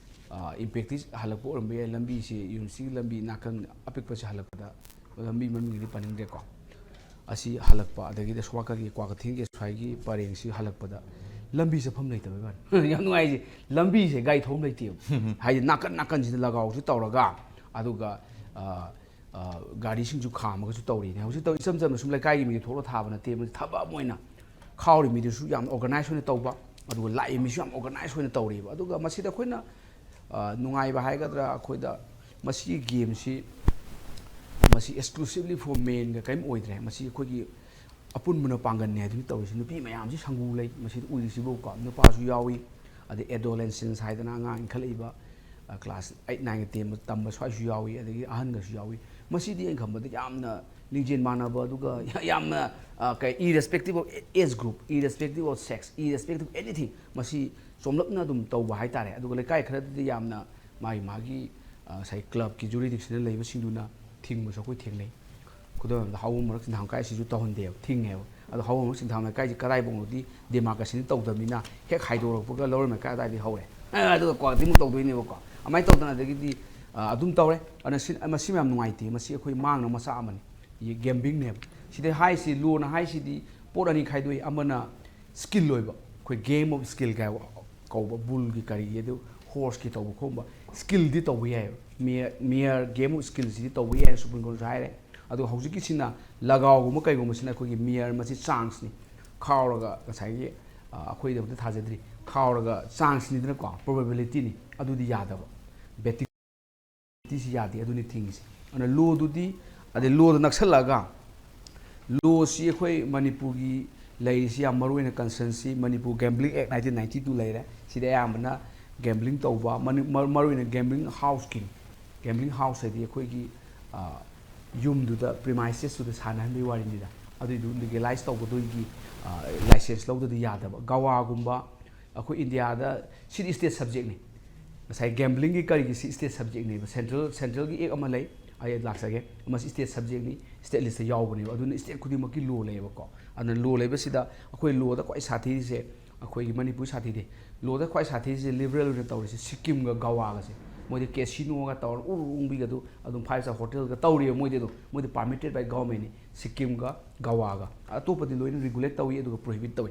ꯑ, ꯏꯝꯄꯦꯛꯇꯤ ꯍꯜꯂꯛꯄ ꯑꯣꯏꯔꯝꯕ ꯌꯥꯏ꯫ ꯂꯝꯕꯤꯁꯤ, ꯌꯨꯅꯤꯚꯔꯁꯤꯇꯤꯒꯤ ꯂꯝꯕꯤ ꯅꯥꯀꯟ ꯑꯄꯤꯛꯄꯁꯤ ꯍꯜꯂꯛꯄꯗ, ꯂꯝꯕꯤ ꯃꯃꯤꯡꯗꯤ ꯄꯟꯅꯤꯡꯗ꯭ꯔꯦꯀꯣ, ꯑꯁꯤ ꯍꯜꯂꯛꯄ, ꯑꯗꯒꯤꯗꯤ ꯁꯣꯝ ꯅꯥꯀꯟꯒꯤ ꯀ꯭ꯋꯥꯀꯩꯊꯦꯜꯒꯤ ꯁ꯭ꯋꯥꯏꯒꯤ ꯄꯔꯦꯡꯁꯤ ꯍꯜꯂꯛꯄꯗ ꯂꯝꯕꯤ ꯆꯠꯐꯝ ꯂꯩꯇꯕꯩ ꯋꯥꯅꯤ꯫ ꯌꯥꯝ ꯅꯨꯡꯉꯥꯏꯔꯤꯁꯦ, ꯂꯝꯕꯤꯁꯦ ꯒꯥꯔꯤ ꯊꯧꯐꯝ ꯂꯩꯇꯦꯕ꯫ ꯍꯥꯏꯗꯤ ꯅꯥꯀꯟ ꯅꯥꯀꯟꯁꯤꯗ ꯂꯒꯥꯎꯁꯨ ꯇꯧꯔꯒ, ꯑꯗꯨꯒ, ꯑ, ꯑ, ꯒꯥꯔꯤꯁꯤꯡꯁꯨ ꯈꯥꯝꯃꯒꯁꯨ ꯇꯧꯔꯤꯅꯦ꯫ ꯍꯧꯖꯤꯛ ꯇꯧ-, ꯏꯆꯝ ꯆꯝꯅ ꯁꯨꯝ ꯂꯩꯀꯥꯏꯒꯤ ꯃꯤꯗꯤ ꯊꯣꯛꯂ ꯊꯥꯕ ꯅꯠꯇꯦ, ꯃꯁꯤ ꯊꯕꯛ ꯑꯃ ꯑꯣꯏꯅ ꯈꯥꯎꯔꯤ ꯃꯤꯗꯨꯁꯨ ꯌꯥꯝ ꯑꯣꯔꯒꯅꯥꯏꯖ ꯑꯣꯏꯅ ꯇꯧꯕ, ꯑꯗꯨꯒ ꯂꯥꯛꯏ ꯃꯤꯁꯨ ꯌꯥꯝ ꯑꯣꯔꯒꯅꯥꯏꯖ ꯑꯣꯏꯅ ꯇꯧꯔꯤꯕ꯫ ꯑꯗꯨꯒ ꯃꯁꯤꯗ ꯑꯩꯈꯣꯏꯅ, ꯑ, ꯅꯨꯡꯉꯥꯏꯕ ꯍꯥꯏꯒꯗ꯭ꯔꯥ, ꯑꯩꯈꯣꯏꯗ ꯃꯁꯤꯒꯤ ꯒꯦꯝꯁꯤ, ꯃꯁꯤ exclusively for menꯒ ꯀꯔꯤꯝ ꯑꯣꯏꯗ꯭ꯔꯦ꯫ ꯃꯁꯤ ꯑꯩꯈꯣꯏꯒꯤ ꯑꯄꯨꯟꯕꯅ ꯄꯥꯡꯒꯜꯅꯤ ꯍꯥꯏꯗꯨꯅꯤ ꯇꯧꯔꯤꯁꯤ꯫ ꯅꯨꯄꯤ ꯃꯌꯥꯝꯁꯤ ꯁꯪꯒꯨ ꯂꯩ, ꯃꯁꯤꯗ ꯎꯔꯤꯁꯤꯕꯨꯀꯣ, ꯅꯨꯄꯥꯁꯨ ꯌꯥꯎꯏ, ꯑꯗꯩ adolescents ꯍꯥꯏꯗꯅ ꯑꯉꯥꯡ ꯏꯟꯈꯠꯂꯛꯏꯕ, ꯑ, class eight nine ꯇꯦꯟ ꯇꯝꯕ ꯁ꯭ꯋꯥꯏꯁꯨ ꯌꯥꯎꯏ, ꯑꯗꯒꯤ ꯑꯍꯟꯒꯁꯨ ꯌꯥꯎꯏ꯫ ꯃꯁꯤꯗꯤ ꯑꯩꯅ ꯈꯟꯕꯗ ꯌꯥꯝꯅ ꯂꯤꯡꯖꯦꯜ ꯃꯥꯟꯅꯕ, ꯑꯗꯨꯒ ꯌꯥꯝꯅ, ꯑ, ꯀꯩ, irrespective of age group, irrespective of sex, irrespective of anything, ꯃꯁꯤ ꯆꯣꯝꯂꯞꯅ ꯑꯗꯨꯝ ꯇꯧꯕ ꯍꯥꯏꯇꯥꯔꯦ꯫ ꯑꯗꯨꯒ ꯂꯩꯀꯥꯏ ꯈꯔꯗꯗꯤ ꯌꯥꯝꯅ ꯃꯥꯒꯤ, ꯃꯥꯒꯤ, ꯑ, ꯉꯁꯥꯏ clubꯀꯤ jurisdictionꯗ ꯂꯩꯕꯁꯤꯡꯗꯨꯅ ꯊꯤꯡꯕꯁꯨ ꯑꯩꯈꯣꯏ ꯊꯦꯡꯅꯩ꯫ ꯈꯨꯗꯝ ꯑꯣꯏꯅ ꯍꯥꯎꯕꯝ ꯃꯔꯛ ꯆꯤꯟꯊꯥ ꯂꯩꯀꯥꯏꯁꯤꯁꯨ ꯇꯧꯍꯟꯗꯦꯕ, ꯊꯤꯡꯉꯦꯕ꯫ ꯑꯗꯣ ꯍꯥꯎꯕꯝ ꯃꯔꯛ ꯆꯤꯟꯊꯥ ꯂꯩꯀꯥꯏꯁꯤ ꯀꯗꯥꯏꯐꯥꯎꯅꯣꯗꯤ demarcation ꯇꯧꯗꯕꯅꯤꯅ, ꯍꯦꯛ ꯍꯥꯏꯗꯣꯔꯛꯄꯒ ꯂꯧꯔꯝ ꯂꯩꯀꯥꯏ ꯑꯗꯥꯏꯗꯒꯤ ꯍꯧꯔꯦ꯫ ꯑ, ꯑꯗꯨꯒ ꯀ꯭ꯋꯥꯀꯩꯊꯦꯜꯃꯨꯛ ꯇꯧꯗꯣꯏꯅꯦꯕꯀꯣ꯫ ꯑꯗꯨꯃꯥꯏꯅ ꯇꯧꯗꯅ ꯑꯗꯒꯤꯗꯤ, ꯑ, ꯑꯗꯨꯝ ꯇꯧꯔꯦ꯫ ꯑꯗꯨꯅ ꯁꯤ, ꯃꯁꯤ ꯌꯥꯝ ꯅꯨꯡꯉꯥꯏꯇꯦ꯫ ꯃꯁꯤ ꯑꯩꯈꯣꯏ ꯃꯥꯡꯅꯕ ꯃꯆꯥꯛ ꯑꯃꯅꯤ꯫ ꯒꯦꯝꯕꯤꯡꯅꯦꯕ꯫ ꯁꯤꯗ ꯍꯥꯏꯁꯤ, ꯂꯣꯅ ꯍꯥꯏꯁꯤꯗꯤ ꯄꯣꯠ ꯑꯅꯤ ꯈꯥꯏꯗꯣꯛꯏ꯫ ꯑꯃꯅ skill ꯑꯣꯏꯕ, ꯑꯩꯈꯣꯏ game of skill ꯀꯥꯏ ꯀꯧꯕ, ꯕꯨꯜꯒꯤ ꯀꯔꯤꯒꯤ, ꯑꯗꯨ ꯍꯣꯔꯁꯀꯤ ꯇꯧꯕ ꯈꯣꯠꯄ, skillꯗꯤ ꯇꯧꯕ ꯌꯥꯏꯑꯕ꯫ Mere, mere game of skillꯁꯤꯗꯤ ꯇꯧꯕ ꯌꯥꯏ, ꯁꯨꯄ꯭ꯔꯤꯝ ꯀꯣꯔꯠꯁꯨ ꯍꯥꯏꯔꯦ꯫ ꯑꯗꯨꯒ ꯍꯧꯖꯤꯛꯀꯤꯁꯤꯅ ꯂꯒꯥꯎꯒꯨꯝꯕ ꯀꯩꯒꯨꯝꯕꯁꯤꯅ ꯑꯩꯈꯣꯏꯒꯤ mere ꯃꯁꯤ chanceꯅꯤ꯫ ꯈꯥꯎꯔꯒ ꯉꯁꯥꯏꯒꯤ, ꯑ, ꯑꯩꯈꯣꯏꯗꯃꯛꯇ ꯊꯥꯖꯗ꯭ꯔꯤ, ꯈꯥꯎꯔꯒ chanceꯅꯤꯗꯅꯀꯣ, probabilityꯅꯤ, ꯑꯗꯨꯗꯤ ꯌꯥꯗꯕ꯫ Betting ꯇꯤꯁꯤ ꯌꯥꯗꯦ, ꯑꯗꯨꯅꯤ ꯊꯤꯡꯉꯤꯁꯦ꯫ ꯑꯗꯨꯅ ꯂꯣꯗꯨꯗꯤ, ꯑꯗꯩ ꯂꯣꯗ ꯅꯛꯁꯜꯂꯛꯑꯒ, ꯂꯣꯁꯤ ꯑꯩꯈꯣꯏ ꯃꯅꯤꯄꯨꯔꯒꯤ ꯂꯩꯔꯤꯁꯤ ꯌꯥꯝ ꯃꯔꯨ ꯑꯣꯏꯅ ꯀꯟꯁꯔꯟꯁꯤ, ꯃꯅꯤꯄꯨꯔ ꯒꯦꯝꯕ꯭ꯂꯤꯡ ꯑꯦꯛ ꯅꯥꯏꯟꯇꯤꯟ ꯅꯥꯏꯟꯇꯤ ꯇꯨ ꯂꯩꯔꯦ꯫ ꯁꯤꯗ ꯑꯌꯥꯝꯕꯅ ꯒꯦꯝꯕ꯭ꯂꯤꯡ ꯇꯧꯕ, ꯃꯅꯤ-, ꯃꯔꯨ-, ꯃꯔꯨ ꯑꯣꯏꯅ ꯒꯦꯝꯕ꯭ꯂꯤꯡ ꯍꯥꯎꯁꯀꯤ, ꯒꯦꯝꯕ꯭ꯂꯤꯡ ꯍꯥꯎꯁ ꯍꯥꯏꯗꯤ ꯑꯩꯈꯣꯏꯒꯤ, ꯑ, ꯌꯨꯝꯗꯨꯗ, ꯄ꯭ꯔꯤꯃꯥꯏꯁꯦꯁꯇꯨꯗ ꯁꯥꯟꯅꯍꯟꯕꯒꯤ ꯋꯥꯔꯤꯅꯤꯗ꯫ ꯑꯗꯨꯏꯗꯨ ꯂꯤꯒꯦꯂꯥꯏꯁ ꯇꯧꯕꯗꯨꯒꯤ, ꯑ, ꯂꯥꯏꯁꯦꯟꯁ ꯂꯧꯗꯗꯤ ꯌꯥꯗꯕ꯫ ꯒꯋꯥꯒꯨꯝꯕ, ꯑꯩꯈꯣꯏ ꯏꯟꯗꯤꯌꯥꯗ ꯁꯤꯗꯤ ꯁ꯭ꯇꯦꯠ ꯁꯕꯖꯦꯛꯅꯤ꯫ ꯉꯁꯥꯏ ꯒꯦꯝꯕ꯭ꯂꯤꯡꯒꯤ ꯀꯔꯤꯒꯤ ꯁꯤ ꯁ꯭ꯇꯦꯠ ꯁꯕꯖꯦꯛꯅꯦꯕ꯫ ꯁꯦꯟꯇ꯭ꯔꯦꯜ, ꯁꯦꯟꯇ꯭ꯔꯦꯜꯒꯤ ꯑꯦꯛ ꯑꯃ ꯂꯩ, ꯑꯩ ꯂꯥꯛꯆꯒꯦ꯫ ꯃꯁꯤ ꯁ꯭ꯇꯦꯠ ꯁꯕꯖꯦꯛꯅꯤ, ꯁ꯭ꯇꯦꯠ ꯂꯤꯁꯇ ꯌꯥꯎꯕꯅꯦꯕ꯫ ꯑꯗꯨꯅ ꯁ꯭ꯇꯦꯠ ꯈꯨꯗꯤꯡꯃꯛꯀꯤ ꯂꯣ ꯂꯩꯌꯦꯕꯀꯣ꯫ ꯑꯗꯨꯅ ꯂꯣ ꯂꯩꯕꯁꯤꯗ ꯑꯩꯈꯣꯏ ꯂꯣꯗ ꯈ꯭ꯋꯥꯏ ꯁꯥꯊꯤꯔꯤꯁꯦ ꯑꯩꯈꯣꯏꯒꯤ ꯃꯅꯤꯄꯨꯔ ꯁꯥꯊꯤꯗꯦ꯫ ꯂꯣꯗ ꯈ꯭ꯋꯥꯏ ꯁꯥꯊꯤꯔꯤꯁꯦ ꯂꯤꯕꯔꯦꯜ ꯑꯣꯏꯅ ꯇꯧꯔꯤꯁꯦ ꯁꯤꯛꯀꯤꯝꯒ ꯒꯋꯥꯒꯁꯦ꯫ ꯃꯣꯏꯗꯤ ꯀꯦꯁꯤꯅꯣꯒ ꯇꯧꯔ ꯎꯔꯨ ꯎꯪꯕꯤꯒ ꯑꯗꯨ ꯑꯗꯨꯝ ꯐꯥꯏꯚ ꯁ꯭ꯇꯥꯔ ꯍꯣꯇꯦꯜꯒ ꯇꯧꯔꯤꯕ ꯃꯣꯏꯗꯤ ꯑꯗꯨꯝ꯫ ꯃꯣꯏꯗꯤ ꯄꯥꯔꯃꯤꯇꯦꯠ ꯕꯥꯏ ꯒꯚꯔꯟꯃꯦꯟꯠꯅꯤ꯫ ꯁꯤꯛꯀꯤꯝꯒ ꯒꯋꯥꯒ꯫ ꯑꯇꯣꯞꯄꯗꯤ ꯂꯣꯏꯅ ꯔꯤꯒꯨꯂꯦꯠ ꯇꯧꯏ ꯑꯗꯨꯒ ꯄ꯭ꯔꯣꯍꯤꯕꯤꯠ ꯇꯧꯏ꯫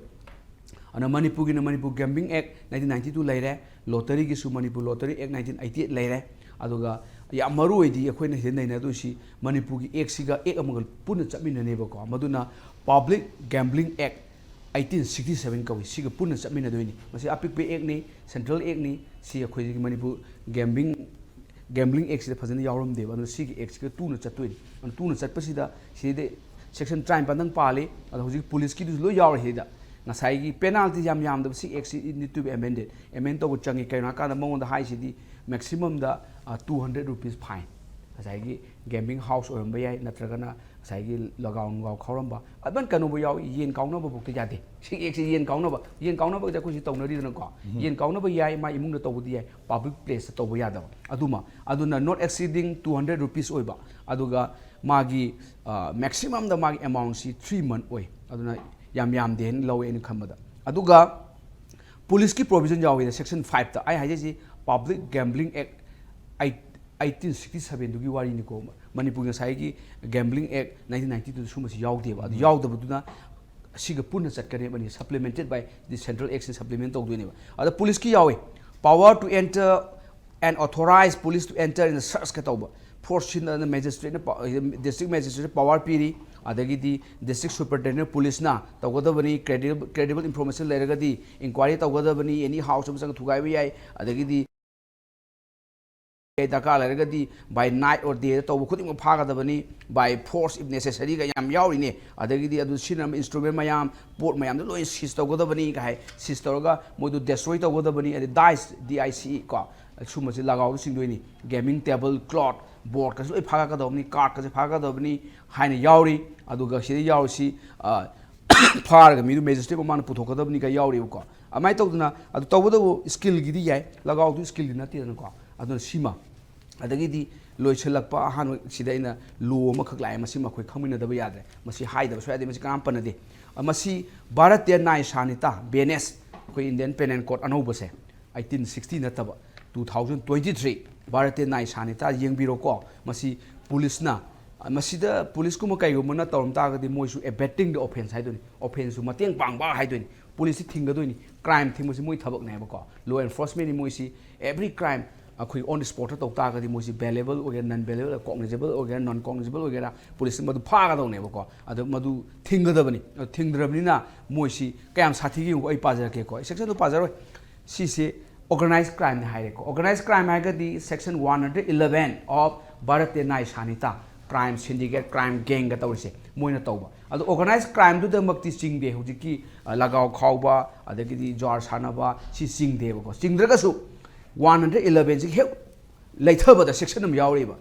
ꯑꯗꯨꯅ ꯃꯅꯤꯄꯨꯔꯒꯤꯅ ꯃꯅꯤꯄꯨꯔ ꯒꯦꯝꯕ꯭ꯂꯤꯡ ꯑꯦꯛ ꯅꯥꯏꯟꯇꯤꯟ ꯅꯥꯏꯟꯇꯤ ꯇꯨ ꯂꯩꯔꯦ, ꯂꯣꯇꯔꯤꯒꯤꯁꯨ ꯃꯅꯤꯄꯨꯔ ꯂꯣꯇꯔꯤ ꯑꯦꯛ ꯅꯥꯏꯟꯇꯤꯟ ꯑꯩꯠꯇꯤ ꯑꯩꯠ ꯂꯩꯔꯦ, ꯑꯗꯨꯒ ꯌꯥꯝ ꯃꯔꯨ ꯑꯣꯏꯗꯤ ꯑꯩꯈꯣꯏꯅ ꯁꯤꯗ ꯅꯩꯅꯗꯣꯏꯁꯤ ꯃꯅꯤꯄꯨꯔꯒꯤ ꯑꯦꯛꯁꯤꯒ ꯑꯦꯛ ꯑꯃꯒ ꯄꯨꯟꯅ ꯆꯠꯃꯤꯟꯅꯅꯦꯕꯀꯣ, ꯃꯗꯨꯅ ꯄꯕ꯭ꯂꯤꯛ ꯒꯦꯝꯕ꯭ꯂꯤꯡ ꯑꯦꯛ ꯑꯩꯠꯇꯤꯟ ꯁꯤꯛꯁꯇꯤ ꯁꯚꯦꯟ ꯀꯧꯏ꯫ ꯁꯤꯒ ꯄꯨꯟꯅ ꯆꯠꯃꯤꯟꯅꯗꯣꯏꯅꯤ꯫ ꯃꯁꯤ ꯑꯄꯤꯛꯄ ꯑꯦꯛꯅꯤ, ꯁꯦꯟꯇ꯭ꯔꯦꯜ ꯑꯦꯛꯅꯤ꯫ ꯁꯤ ꯑꯩꯈꯣꯏꯒꯤ ꯃꯅꯤꯄꯨꯔ ꯒꯦꯝꯕ꯭ꯂꯤꯡ ꯒꯦꯝꯕ꯭ꯂꯤꯡ ꯑꯦꯛꯁꯤꯗ ꯐꯖꯅ ꯌꯥꯎꯔꯝꯗꯦꯕ꯫ ꯑꯗꯨꯅ ꯁꯤꯒꯤ ꯑꯦꯛꯁꯤꯒ ꯇꯨꯅ ꯆꯠꯇꯣꯏꯅꯤ꯫ ꯑꯗꯨꯅ ꯇꯨꯅ ꯆꯠꯄꯁꯤꯗ ꯁꯤꯗꯩꯗ ꯁꯦꯛꯁꯟ ꯇꯔꯥꯅꯤꯄꯥꯟꯗꯪ ꯄꯥꯜꯂꯤ꯫ ꯑꯗꯣ ꯍꯧꯖꯤꯛ ꯄꯨꯂꯤꯁꯀꯤꯗꯨꯁꯨ ꯂꯣꯏ ꯌꯥꯎꯔꯦ ꯁꯤꯗ꯫ ꯉꯁꯥꯏꯒꯤ ꯄꯦꯅꯥꯜꯇꯤ ꯌꯥꯝ ꯌꯥꯝꯗꯕ ꯁꯤ ꯑꯦꯛꯁꯤ need to be amended, ꯑꯦꯃꯦꯟ ꯇꯧꯕ ꯆꯪꯉꯤ꯫ ꯀꯩꯒꯤꯅꯣ ꯍꯥꯏꯀꯥꯟꯗ ꯃꯉꯣꯟꯗ ꯍꯥꯏꯁꯤꯗꯤ ꯃꯦꯛꯁꯤꯃꯝꯗ, ꯑ, two hundred rupees fine꯫ ꯉꯁꯥꯏꯒꯤ ꯒꯦꯝꯕ꯭ꯂꯤꯡ ꯍꯥꯎꯁ ꯑꯣꯏꯔꯝꯕ ꯌꯥꯏ, ꯅꯠꯇ꯭ꯔꯒꯅ ꯉꯁꯥꯏꯒꯤ ꯂꯒꯥꯎ ꯅꯨꯡꯒꯥꯎ ꯈꯥꯎꯔꯝꯕ, ꯑꯗꯨꯃꯥꯏꯅ ꯀꯩꯅꯣꯕꯨ ꯌꯥꯎꯏ, ꯌꯦꯟ ꯀꯥꯎꯅꯕ ꯐꯥꯎꯗ ꯌꯥꯗꯦ꯫ ꯁꯤ ꯑꯦꯛꯁꯤ ꯌꯦꯟ ꯀꯥꯎꯅꯕ, ꯌꯦꯟ ꯀꯥꯎꯅꯕꯒꯤꯗꯤ ꯑꯩꯈꯣꯏꯁꯤ ꯇꯧꯅꯔꯤꯗꯅꯀꯣ꯫ ꯎꯝ꯫ ꯌꯦꯟ ꯀꯥꯎꯅꯕ ꯌꯥꯏ, ꯃꯥ ꯏꯃꯨꯡꯗ ꯇꯧꯕꯗꯤ ꯌꯥꯏ, ꯄꯕ꯭ꯂꯤꯛ ꯄ꯭ꯂꯦꯁꯇ ꯇꯧꯕ ꯌꯥꯗꯕ꯫ ꯑꯗꯨꯃ, ꯑꯗꯨꯅ not exceeding two hundred rupees ꯑꯣꯏꯕ, ꯑꯗꯨꯒ ꯃꯥꯒꯤ, ꯑ, ꯃꯦꯛꯁꯤꯃꯝꯗ ꯃꯥꯒꯤ ꯑꯦꯃꯥꯎꯟꯁꯤ three month ꯑꯣꯏ꯫ ꯑꯗꯨꯅ ꯌꯥꯝ ꯌꯥꯝꯗꯦ ꯍꯥꯏꯅ ꯂꯧꯋꯦ ꯑꯩꯅ ꯈꯟꯕꯗ꯫ ꯑꯗꯨꯒ ꯄꯨꯂꯤꯁꯀꯤ ꯄ꯭ꯔꯣꯚꯤꯖꯟ ꯌꯥꯎꯋꯤꯗ, ꯁꯦꯛꯁꯟ ꯐꯥꯏꯚꯇ꯫ ꯑꯩ ꯍꯥꯏꯖꯩꯁꯤ ꯄꯕ꯭ꯂꯤꯛ ꯒꯦꯝꯕ꯭ꯂꯤꯡ ꯑꯦꯛ ꯑꯩꯠ, ꯑꯩꯠꯇꯤꯟ ꯁꯤꯛꯁꯇꯤ ꯁꯚꯦꯟꯗꯨꯒꯤ ꯋꯥꯔꯤꯅꯤꯀꯣ꯫ ꯃꯅꯤꯄꯨꯔꯒꯤ ꯉꯁꯥꯏꯒꯤ ꯒꯦꯝꯕ꯭ꯂꯤꯡ ꯑꯦꯛ ꯅꯥꯏꯟꯇꯤꯟ ꯅꯥꯏꯟꯇꯤ ꯇꯨꯗ ꯁꯨꯝꯕꯁꯤ ꯌꯥꯎꯗꯦꯕ꯫ ꯑꯗꯨ ꯎꯝ꯫ ꯌꯥꯎꯗꯕꯗꯨꯅ ꯁꯤꯒ ꯄꯨꯟꯅ ꯆꯠꯀꯅꯦꯕ, ꯑꯅꯤ supplemented by the central action supplement ꯇꯧꯗꯣꯏꯅꯦꯕ꯫ ꯑꯗ ꯄꯨꯂꯤꯁꯀꯤ ꯌꯥꯎꯋꯤ, power to enter and authorize police to enter in search ꯀ ꯇꯧꯕ꯫ ꯐꯣꯔꯁ ꯁꯤꯖꯤꯟꯅꯗꯅ ꯃꯦꯖꯤꯁꯇ꯭ꯔꯦꯠꯅ ꯄ-, ꯗꯤꯁꯇ꯭ꯔꯤꯛ ꯃꯦꯖꯤꯁꯇ꯭ꯔꯦꯠꯅ ꯄꯋꯥꯔ ꯄꯤꯔꯤ, ꯑꯗꯒꯤꯗꯤ ꯗꯤꯁꯇ꯭ꯔꯤꯛ ꯁꯨꯄꯔꯤꯟꯇꯦꯟꯗꯦꯟ ꯄꯨꯂꯤꯁꯅ ꯇꯧꯒꯗꯕꯅꯤ, ꯀ꯭ꯔꯦꯗꯤꯕꯜ, ꯀ꯭ꯔꯦꯗꯤꯕꯜ ꯏꯟꯐꯣꯔꯃꯦꯁꯟ ꯂꯩꯔꯒꯗꯤ ꯏꯟꯀ꯭ꯋꯥꯏꯔꯤ ꯇꯧꯒꯗꯕꯅꯤ, ꯑꯦꯅꯤ ꯍꯥꯎꯁ ꯑꯃ ꯆꯪꯉ ꯊꯨꯒꯥꯏꯕ ꯌꯥꯏ, ꯑꯗꯒꯤꯗꯤ ꯗꯔꯀꯥꯔ ꯂꯩꯔꯒꯗꯤ by night or day ꯇꯧꯕ ꯈꯨꯗꯤꯡꯃꯛ ꯐꯥꯒꯗꯕꯅꯤ, by force if necessary ꯒ ꯌꯥꯝ ꯌꯥꯎꯔꯤꯅꯦ꯫ ꯑꯗꯒꯤꯗꯤ ꯑꯗꯨ ꯁꯤꯖꯤꯟꯅꯔꯝꯕ instrument ꯃꯌꯥꯝ, ꯄꯣꯠ ꯃꯌꯥꯝꯗꯨ ꯂꯣꯏ seize ꯇꯧꯒꯗꯕꯅꯤ ꯀ ꯍꯥꯏ꯫ Seize ꯇꯧꯔꯒ ꯃꯣꯏꯗꯨ destroy ꯇꯧꯒꯗꯕꯅꯤ꯫ ꯑꯗꯩ dice, D I C E ꯀꯣ, ꯁꯨꯝꯕꯁꯤ ꯂꯒꯥꯎꯗ ꯆꯤꯡꯗꯣꯏꯅꯤ꯫ Gaming table, cloth, board ꯀꯁꯨ ꯂꯣꯏ ꯐꯥꯒꯠꯀꯗꯕꯅꯤ, card ꯀꯁꯦ ꯐꯥꯒꯠꯀꯗꯕꯅꯤ ꯍꯥꯏꯅ ꯌꯥꯎꯔꯤ꯫ ꯑꯗꯨꯒ ꯁꯤꯗ ꯌꯥꯎꯔꯤꯁꯤ, ꯑ, ꯐꯥꯔꯒ ꯃꯤꯗꯨ magistrate ꯃꯃꯥꯡꯗ ꯄꯨꯊꯣꯛꯀꯗꯕꯅꯤ ꯀ ꯌꯥꯎꯔꯤꯕꯀꯣ꯫ ꯑꯗꯨꯃꯥꯏꯅ ꯇꯧꯗꯅ, ꯑꯗꯨ ꯇꯧꯕꯇꯕꯨ skill ꯒꯤꯗꯤ ꯌꯥꯏ, ꯂꯒꯥꯎꯗꯨ skill ꯗꯤ ꯅꯠꯇꯦꯗꯅꯀꯣ꯫ ꯑꯗꯨꯅ ꯁꯤꯃ, ꯑꯗꯒꯤꯗꯤ ꯂꯣꯏꯁꯤꯜꯂꯛꯄ ꯑꯍꯥꯟꯕ ꯁꯤꯗ ꯑꯩꯅ law ꯑꯃꯈꯛ ꯂꯥꯛꯑꯦ, ꯃꯁꯤꯃ ꯑꯩꯈꯣꯏ ꯈꯪꯃꯤꯟꯅꯗꯕ ꯌꯥꯗ꯭ꯔꯦ, ꯃꯁꯤ ꯍꯥꯏꯗꯕ ꯁꯨꯡꯌꯥ ꯌꯥꯗꯦ, ꯃꯁꯤ ꯀꯅꯥꯝ ꯄꯟꯅꯗꯦ꯫ ꯑ, ꯃꯁꯤ ꯚꯥꯔꯇꯤꯌ ꯅ꯭ꯌꯥꯌ ꯁꯥꯅꯤꯇꯥ, ꯕꯦꯅꯦꯁ, ꯑꯩꯈꯣꯏ Indian Penal Code ꯑꯅꯧꯕꯁꯦ, eighteen sixty ꯅꯠꯇꯕ, two thousand twenty three, Bharatiya Nyaya ꯁꯥꯅꯤꯇꯥ ꯌꯦꯡꯕꯤꯔꯣꯀꯣ꯫ ꯃꯁꯤ ꯄꯨꯂꯤꯁꯅ, ꯃꯁꯤꯗ ꯄꯨꯂꯤꯁꯀꯨꯝꯕ ꯀꯩꯒꯨꯝꯕꯅ ꯇꯧꯔꯝ ꯇꯥꯔꯒꯗꯤ ꯃꯣꯏꯁꯨ abetting the offence ꯍꯥꯏꯗꯣꯏꯅꯤ, offence ꯁꯨ ꯃꯇꯦꯡ ꯄꯥꯡꯕ ꯍꯥꯏꯗꯣꯏꯅꯤ꯫ ꯄꯨꯂꯤꯁꯁꯤ ꯊꯤꯡꯒꯗꯣꯏꯅꯤ, crime ꯊꯤꯡꯕꯁꯤ ꯃꯣꯏ ꯊꯕꯛꯅꯦꯕꯀꯣ꯫ Law enforcement ꯅꯤ ꯃꯣꯏꯁꯤ, every crime ꯑꯩꯈꯣꯏ on the spot ꯇ ꯇꯧ ꯇꯥꯔꯒꯗꯤ ꯃꯣꯏꯁꯤ bailable ꯑꯣꯏꯒꯦꯔꯥ, non bailable, cognizable ꯑꯣꯏꯒꯦꯔꯥ, non cognizable ꯑꯣꯏꯒꯦꯔꯥ, ꯄꯨꯂꯤꯁꯅ ꯃꯗꯨ ꯐꯥꯒꯗꯧꯅꯦꯕꯀꯣ꯫ ꯑꯗꯣ ꯃꯗꯨ ꯊꯤꯡꯒꯗꯕꯅꯤ꯫ ꯑꯗꯨ ꯊꯤꯡꯗ꯭ꯔꯕꯅꯤꯅ ꯃꯣꯏꯁꯤ ꯀꯌꯥꯝ ꯁꯥꯊꯤꯒꯦ ꯌꯦꯡꯉꯨꯀꯣ, ꯑꯩ ꯄꯥꯖꯔꯛꯀꯦꯀꯣ, section ꯗꯨ ꯄꯥꯖꯔꯣꯏ꯫ ꯁꯤꯁꯦ organized crime ꯅꯤ ꯍꯥꯏꯔꯦꯀꯣ꯫ Organized crime ꯍꯥꯏꯔꯒꯗꯤ section one hundred eleven of Bharatiya Nyaya ꯁꯥꯅꯤꯇꯥ, crime syndicate, crime gang ꯒ ꯇꯧꯔꯤꯁꯦ ꯃꯣꯏꯅ ꯇꯧꯕ꯫ ꯑꯗꯣ organized crime ꯗꯨꯗꯃꯛꯇꯤ ꯆꯤꯡꯗꯦ ꯍꯧꯖꯤꯛꯀꯤ, ꯑ, ꯂꯒꯥꯎ ꯈꯥꯎꯕ, ꯑꯗꯒꯤꯗꯤ ꯖ꯭ꯋꯥꯔ ꯁꯥꯟꯅꯕ, ꯁꯤ ꯆꯤꯡꯗꯦꯕꯀꯣ꯫ ꯆꯤꯡꯗ꯭ꯔꯒꯁꯨ one hundred eleven ꯁꯤ ꯍꯦꯛ ꯂꯩꯊꯕꯗ section ꯑꯃ ꯌꯥꯎꯔꯤꯕ,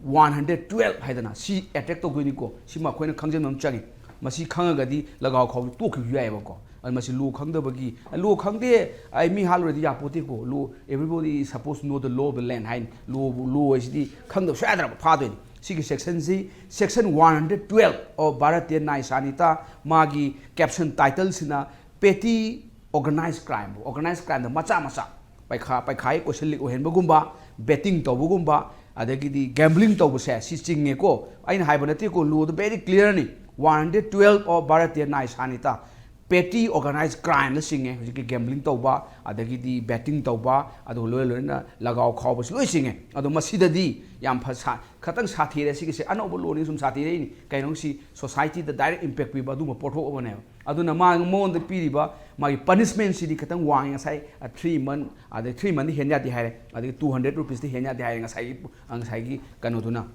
one hundred twelve ꯍꯥꯏꯗꯅ, ꯁꯤ attack ꯇꯧꯗꯣꯏꯅꯤꯀꯣ꯫ ꯁꯤꯃ ꯑꯩꯈꯣꯏꯅ ꯈꯪꯖꯤꯟꯕ ꯑꯃ ꯆꯪꯉꯤ꯫ ꯃꯁꯤ ꯈꯪꯉꯒꯗꯤ ꯂꯒꯥꯎ ꯈꯥꯎꯕ ꯇꯣꯛꯈꯤꯕꯁꯨ ꯌꯥꯏꯑꯕꯀꯣ꯫ ꯑꯗꯨ ꯃꯁꯤ law ꯈꯪꯗꯕꯒꯤ, "ꯑ, law ꯈꯪꯗꯦ, ꯑꯩ ꯃꯤ ꯍꯥꯠꯂꯨꯔꯗꯤ ꯌꯥꯄꯣꯠꯇꯦꯀꯣ, law, everybody is supposed to know the law of the land" ꯍꯥꯏꯅ, law, law ꯍꯥꯏꯁꯤꯗꯤ ꯈꯪꯗꯕ ꯁꯨꯡꯌꯥ ꯌꯥꯗ꯭ꯔꯕ, ꯐꯥꯗꯣꯏꯅꯤ꯫ ꯁꯤꯒꯤ section ꯁꯤ, section one hundred twelve of Bharatiya Nyaya ꯁꯥꯅꯤꯇꯥ, ꯃꯥꯒꯤ caption title ꯁꯤꯅ Petty Organized Crime, organized crime ꯗ ꯃꯆꯥ ꯃꯆꯥ, ꯄꯩꯈꯥ, ꯄꯩꯈꯥꯒꯤ question leak ꯑꯣꯏꯍꯟꯕꯒꯨꯝꯕ, betting ꯇꯧꯕꯒꯨꯝꯕ, ꯑꯗꯒꯤꯗꯤ gambling ꯇꯧꯕꯁꯦ ꯁꯤ ꯆꯤꯡꯉꯦꯀꯣ꯫ ꯑꯩꯅ ꯍꯥꯏꯕ ꯅꯠꯇꯦꯀꯣ, law ꯗ very clear ꯅꯤ꯫ One hundred twelve of Bharatiya Nyaya Sanhita, petty organised ꯀ꯭ꯔꯥꯏꯝꯗ ꯆꯤꯡꯉꯦ꯫ ꯍꯧꯖꯤꯛꯀꯤ ꯒꯦꯝꯕ꯭ꯂꯤꯡ ꯇꯧꯕ, ꯑꯗꯒꯤꯗꯤ ꯕꯦꯇꯤꯡ ꯇꯧꯕ, ꯑꯗꯨꯒ ꯂꯣꯏꯅ ꯂꯣꯏꯅ ꯂꯒꯥꯎ ꯈꯥꯎꯕꯁꯨ ꯂꯣꯏ ꯆꯤꯡꯉꯦ꯫ ꯑꯗꯣ ꯃꯁꯤꯗꯗꯤ ꯌꯥꯝ ꯐ-, ꯁꯥ-, ꯈꯇꯪ ꯁꯥꯊꯤꯔꯦ ꯁꯤꯒꯤꯁꯦ, ꯑꯅꯧꯕ ꯂꯣꯅꯤ ꯁꯨꯝ ꯁꯥꯊꯤꯔꯛꯏꯅꯤ꯫ ꯀꯩꯅꯣꯁꯤ ꯁꯣꯁꯥꯏꯇꯤꯗ ꯗꯥꯏꯔꯦꯛ ꯏꯝꯄꯦꯛ ꯄꯤꯕ ꯑꯗꯨꯒꯨꯝꯕ ꯄꯣꯠꯊꯣꯛ ꯑꯃꯅꯦꯕ꯫ ꯑꯗꯨꯅ ꯃꯥ, ꯃꯉꯣꯟꯗ ꯄꯤꯔꯤꯕ ꯃꯥꯒꯤ ꯄꯅꯤꯁꯃꯦꯟꯁꯤꯗꯤ ꯈꯤꯇꯪ ꯋꯥꯡꯉꯤ꯫ ꯉꯁꯥꯏ, ꯑ, ꯊ꯭ꯔꯤ ꯃꯟ, ꯑꯗꯩ ꯊ꯭ꯔꯤ ꯃꯟꯗꯤ ꯍꯦꯟ ꯌꯥꯗꯦ ꯍꯥꯏꯔꯦ, ꯑꯗꯒꯤ ꯇꯨ ꯍꯟꯗ꯭ꯔꯦꯠ ꯔꯨꯄꯤꯁꯇꯤ ꯍꯦꯟ ꯌꯥꯗꯦ ꯍꯥꯏꯔꯦ ꯉꯁꯥꯏꯒꯤ, ꯑ, ꯉꯁꯥꯏꯒꯤ ꯀꯩꯅꯣꯗꯨꯅ,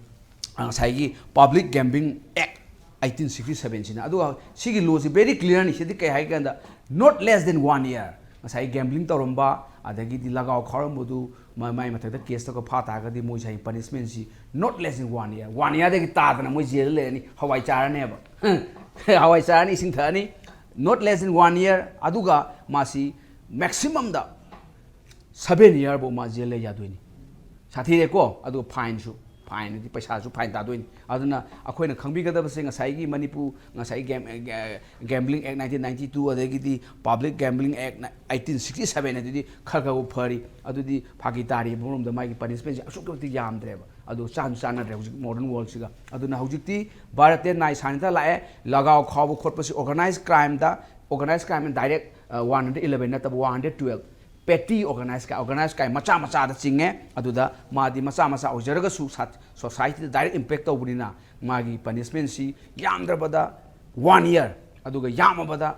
ꯑ, ꯉꯁꯥꯏꯒꯤ ꯄꯕ꯭ꯂꯤꯛ ꯒꯦꯝꯕ꯭ꯂꯤꯡ ꯑꯦꯛ ꯑꯩꯠꯇꯤꯟ ꯁꯤꯛꯁꯇꯤ ꯁꯕꯦꯟꯁꯤꯅ꯫ ꯑꯗꯨꯒ ꯁꯤꯒꯤ ꯂꯣꯁꯤ ꯚꯦꯔꯤ ꯀ꯭ꯂꯤꯌꯥꯔꯅꯤ꯫ ꯁꯤꯗꯤ ꯀꯩ ꯍꯥꯏ ꯀꯥꯟꯗ, not less than one year꯫ ꯉꯁꯥꯏ ꯒꯦꯝꯕ꯭ꯂꯤꯡ ꯇꯧꯔꯝꯕ, ꯑꯗꯒꯤꯗꯤ ꯂꯒꯥꯎ ꯈꯥꯎꯔꯝꯕꯗꯨ ꯃ-, ꯃꯥꯏ ꯃꯊꯛꯇ ꯀꯦꯁ ꯇꯧꯔꯒ ꯐꯥ ꯇꯥꯔꯒꯗꯤ ꯃꯣꯏꯁꯦ ꯍꯌꯦꯡ ꯄꯅꯤꯁꯃꯦꯟꯁꯤ not less than one year꯫ One ꯏꯌꯥꯔꯗꯒꯤ ꯇꯥꯗꯅ ꯃꯣꯏ ꯖꯦꯜꯗ ꯂꯩꯔꯅꯤ, ꯍꯋꯥꯏ ꯆꯥꯔꯅꯦꯕ꯫ ꯍꯋꯥꯏ ꯆꯥꯔꯅꯤ, ꯏꯁꯤꯡ ꯊꯛꯑꯅꯤ, not less than one year꯫ ꯑꯗꯨꯒ ꯃꯥꯁꯤ ꯃꯦꯛꯁꯤꯃꯝꯗ ꯁꯕꯦꯟ ꯏꯌꯥꯔꯐꯧ ꯃꯥ ꯖꯦꯜ ꯂꯩ ꯌꯥꯗꯣꯏꯅꯤ꯫ ꯁꯥꯊꯤꯔꯦꯀꯣ꯫ ꯑꯗꯨꯒ ꯐꯥꯏꯟꯁꯨ, ꯐꯥꯏꯟꯗꯤ ꯄꯩꯁꯥꯁꯨ ꯐꯥꯏꯟ ꯇꯥꯗꯣꯏꯅꯤ꯫ ꯑꯗꯨꯅ ꯑꯩꯈꯣꯏꯅ ꯈꯪꯕꯤꯒꯗꯕꯁꯦ ꯉꯁꯥꯏꯒꯤ ꯃꯅꯤꯄꯨꯔ, ꯉꯁꯥꯏꯒꯤ ꯒꯦꯝ-, ꯑ, ꯒꯦꯝꯕ꯭ꯂꯤꯡ ꯑꯦꯛ ꯅꯥꯏꯟꯇꯤꯟ ꯅꯥꯏꯟꯇꯤ ꯇꯨ, ꯑꯗꯒꯤꯗꯤ ꯄꯕ꯭ꯂꯤꯛ ꯒꯦꯝꯕ꯭ꯂꯤꯡ ꯑꯦꯛ ꯑꯩꯠꯇꯤꯟ ꯁꯤꯛꯁꯇꯤ ꯁꯕꯦꯟ ꯑꯗꯨꯗꯤ ꯈꯔ ꯈꯔꯕꯨ ꯐꯔꯤ꯫ ꯑꯗꯨꯗꯤ ꯐꯥꯒꯤ ꯇꯥꯔꯤ, ꯑꯃꯔꯣꯝꯗ ꯃꯥꯒꯤ ꯄꯅꯤꯁꯃꯦꯟꯁꯦ ꯑꯁꯨꯛꯀꯤ ꯃꯇꯤꯛ ꯌꯥꯝꯗ꯭ꯔꯦꯕ꯫ ꯑꯗꯨ ꯆꯥꯟꯁꯨ ꯆꯥꯟꯅꯗ꯭ꯔꯦ ꯍꯧꯖꯤꯛ ꯃꯣꯗꯔꯟ ꯋꯥꯔꯜꯁꯤꯒ꯫ ꯑꯗꯨꯅ ꯍꯧꯖꯤꯛꯇꯤ ꯚꯥꯔꯠꯇ ꯅꯥꯏ ꯁꯥꯅꯤꯇꯥ ꯂꯥꯛꯑꯦ, ꯂꯒꯥꯎ ꯈꯥꯎꯕ ꯈꯣꯠꯄꯁꯤ ꯑꯣꯔꯒꯅꯥꯏꯖ ꯀ꯭ꯔꯥꯏꯝꯗ, ꯑꯣꯔꯒꯅꯥꯏꯖ ꯀ꯭ꯔꯥꯏꯝ ꯗꯥꯏꯔꯦꯛ, ꯑ, ꯋꯥꯟ ꯍꯟꯗ꯭ꯔꯦꯠ ꯏꯂꯚꯦꯟ ꯅꯠꯇꯕ one hundred twelve. Patty organise crime, organise crime ꯃꯆꯥ ꯃꯆꯥꯗ ꯆꯤꯡꯉꯦ꯫ ꯑꯗꯨꯗ ꯃꯥꯗꯤ ꯃꯆꯥ ꯃꯆꯥ ꯑꯣꯏꯖꯔꯒꯁꯨ ꯁꯥ-, ꯁꯣꯁꯥꯏꯇꯤꯗ ꯗꯥꯏꯔꯦꯛ ꯏꯝꯄꯦꯛ ꯇꯧꯕꯅꯤꯅ ꯃꯥꯒꯤ ꯄꯅꯤꯁꯃꯦꯟꯁꯤ ꯌꯥꯝꯗ꯭ꯔꯕꯗ ꯋꯥꯟ ꯏꯌꯔ, ꯑꯗꯨꯒ ꯌꯥꯝꯃꯕꯗ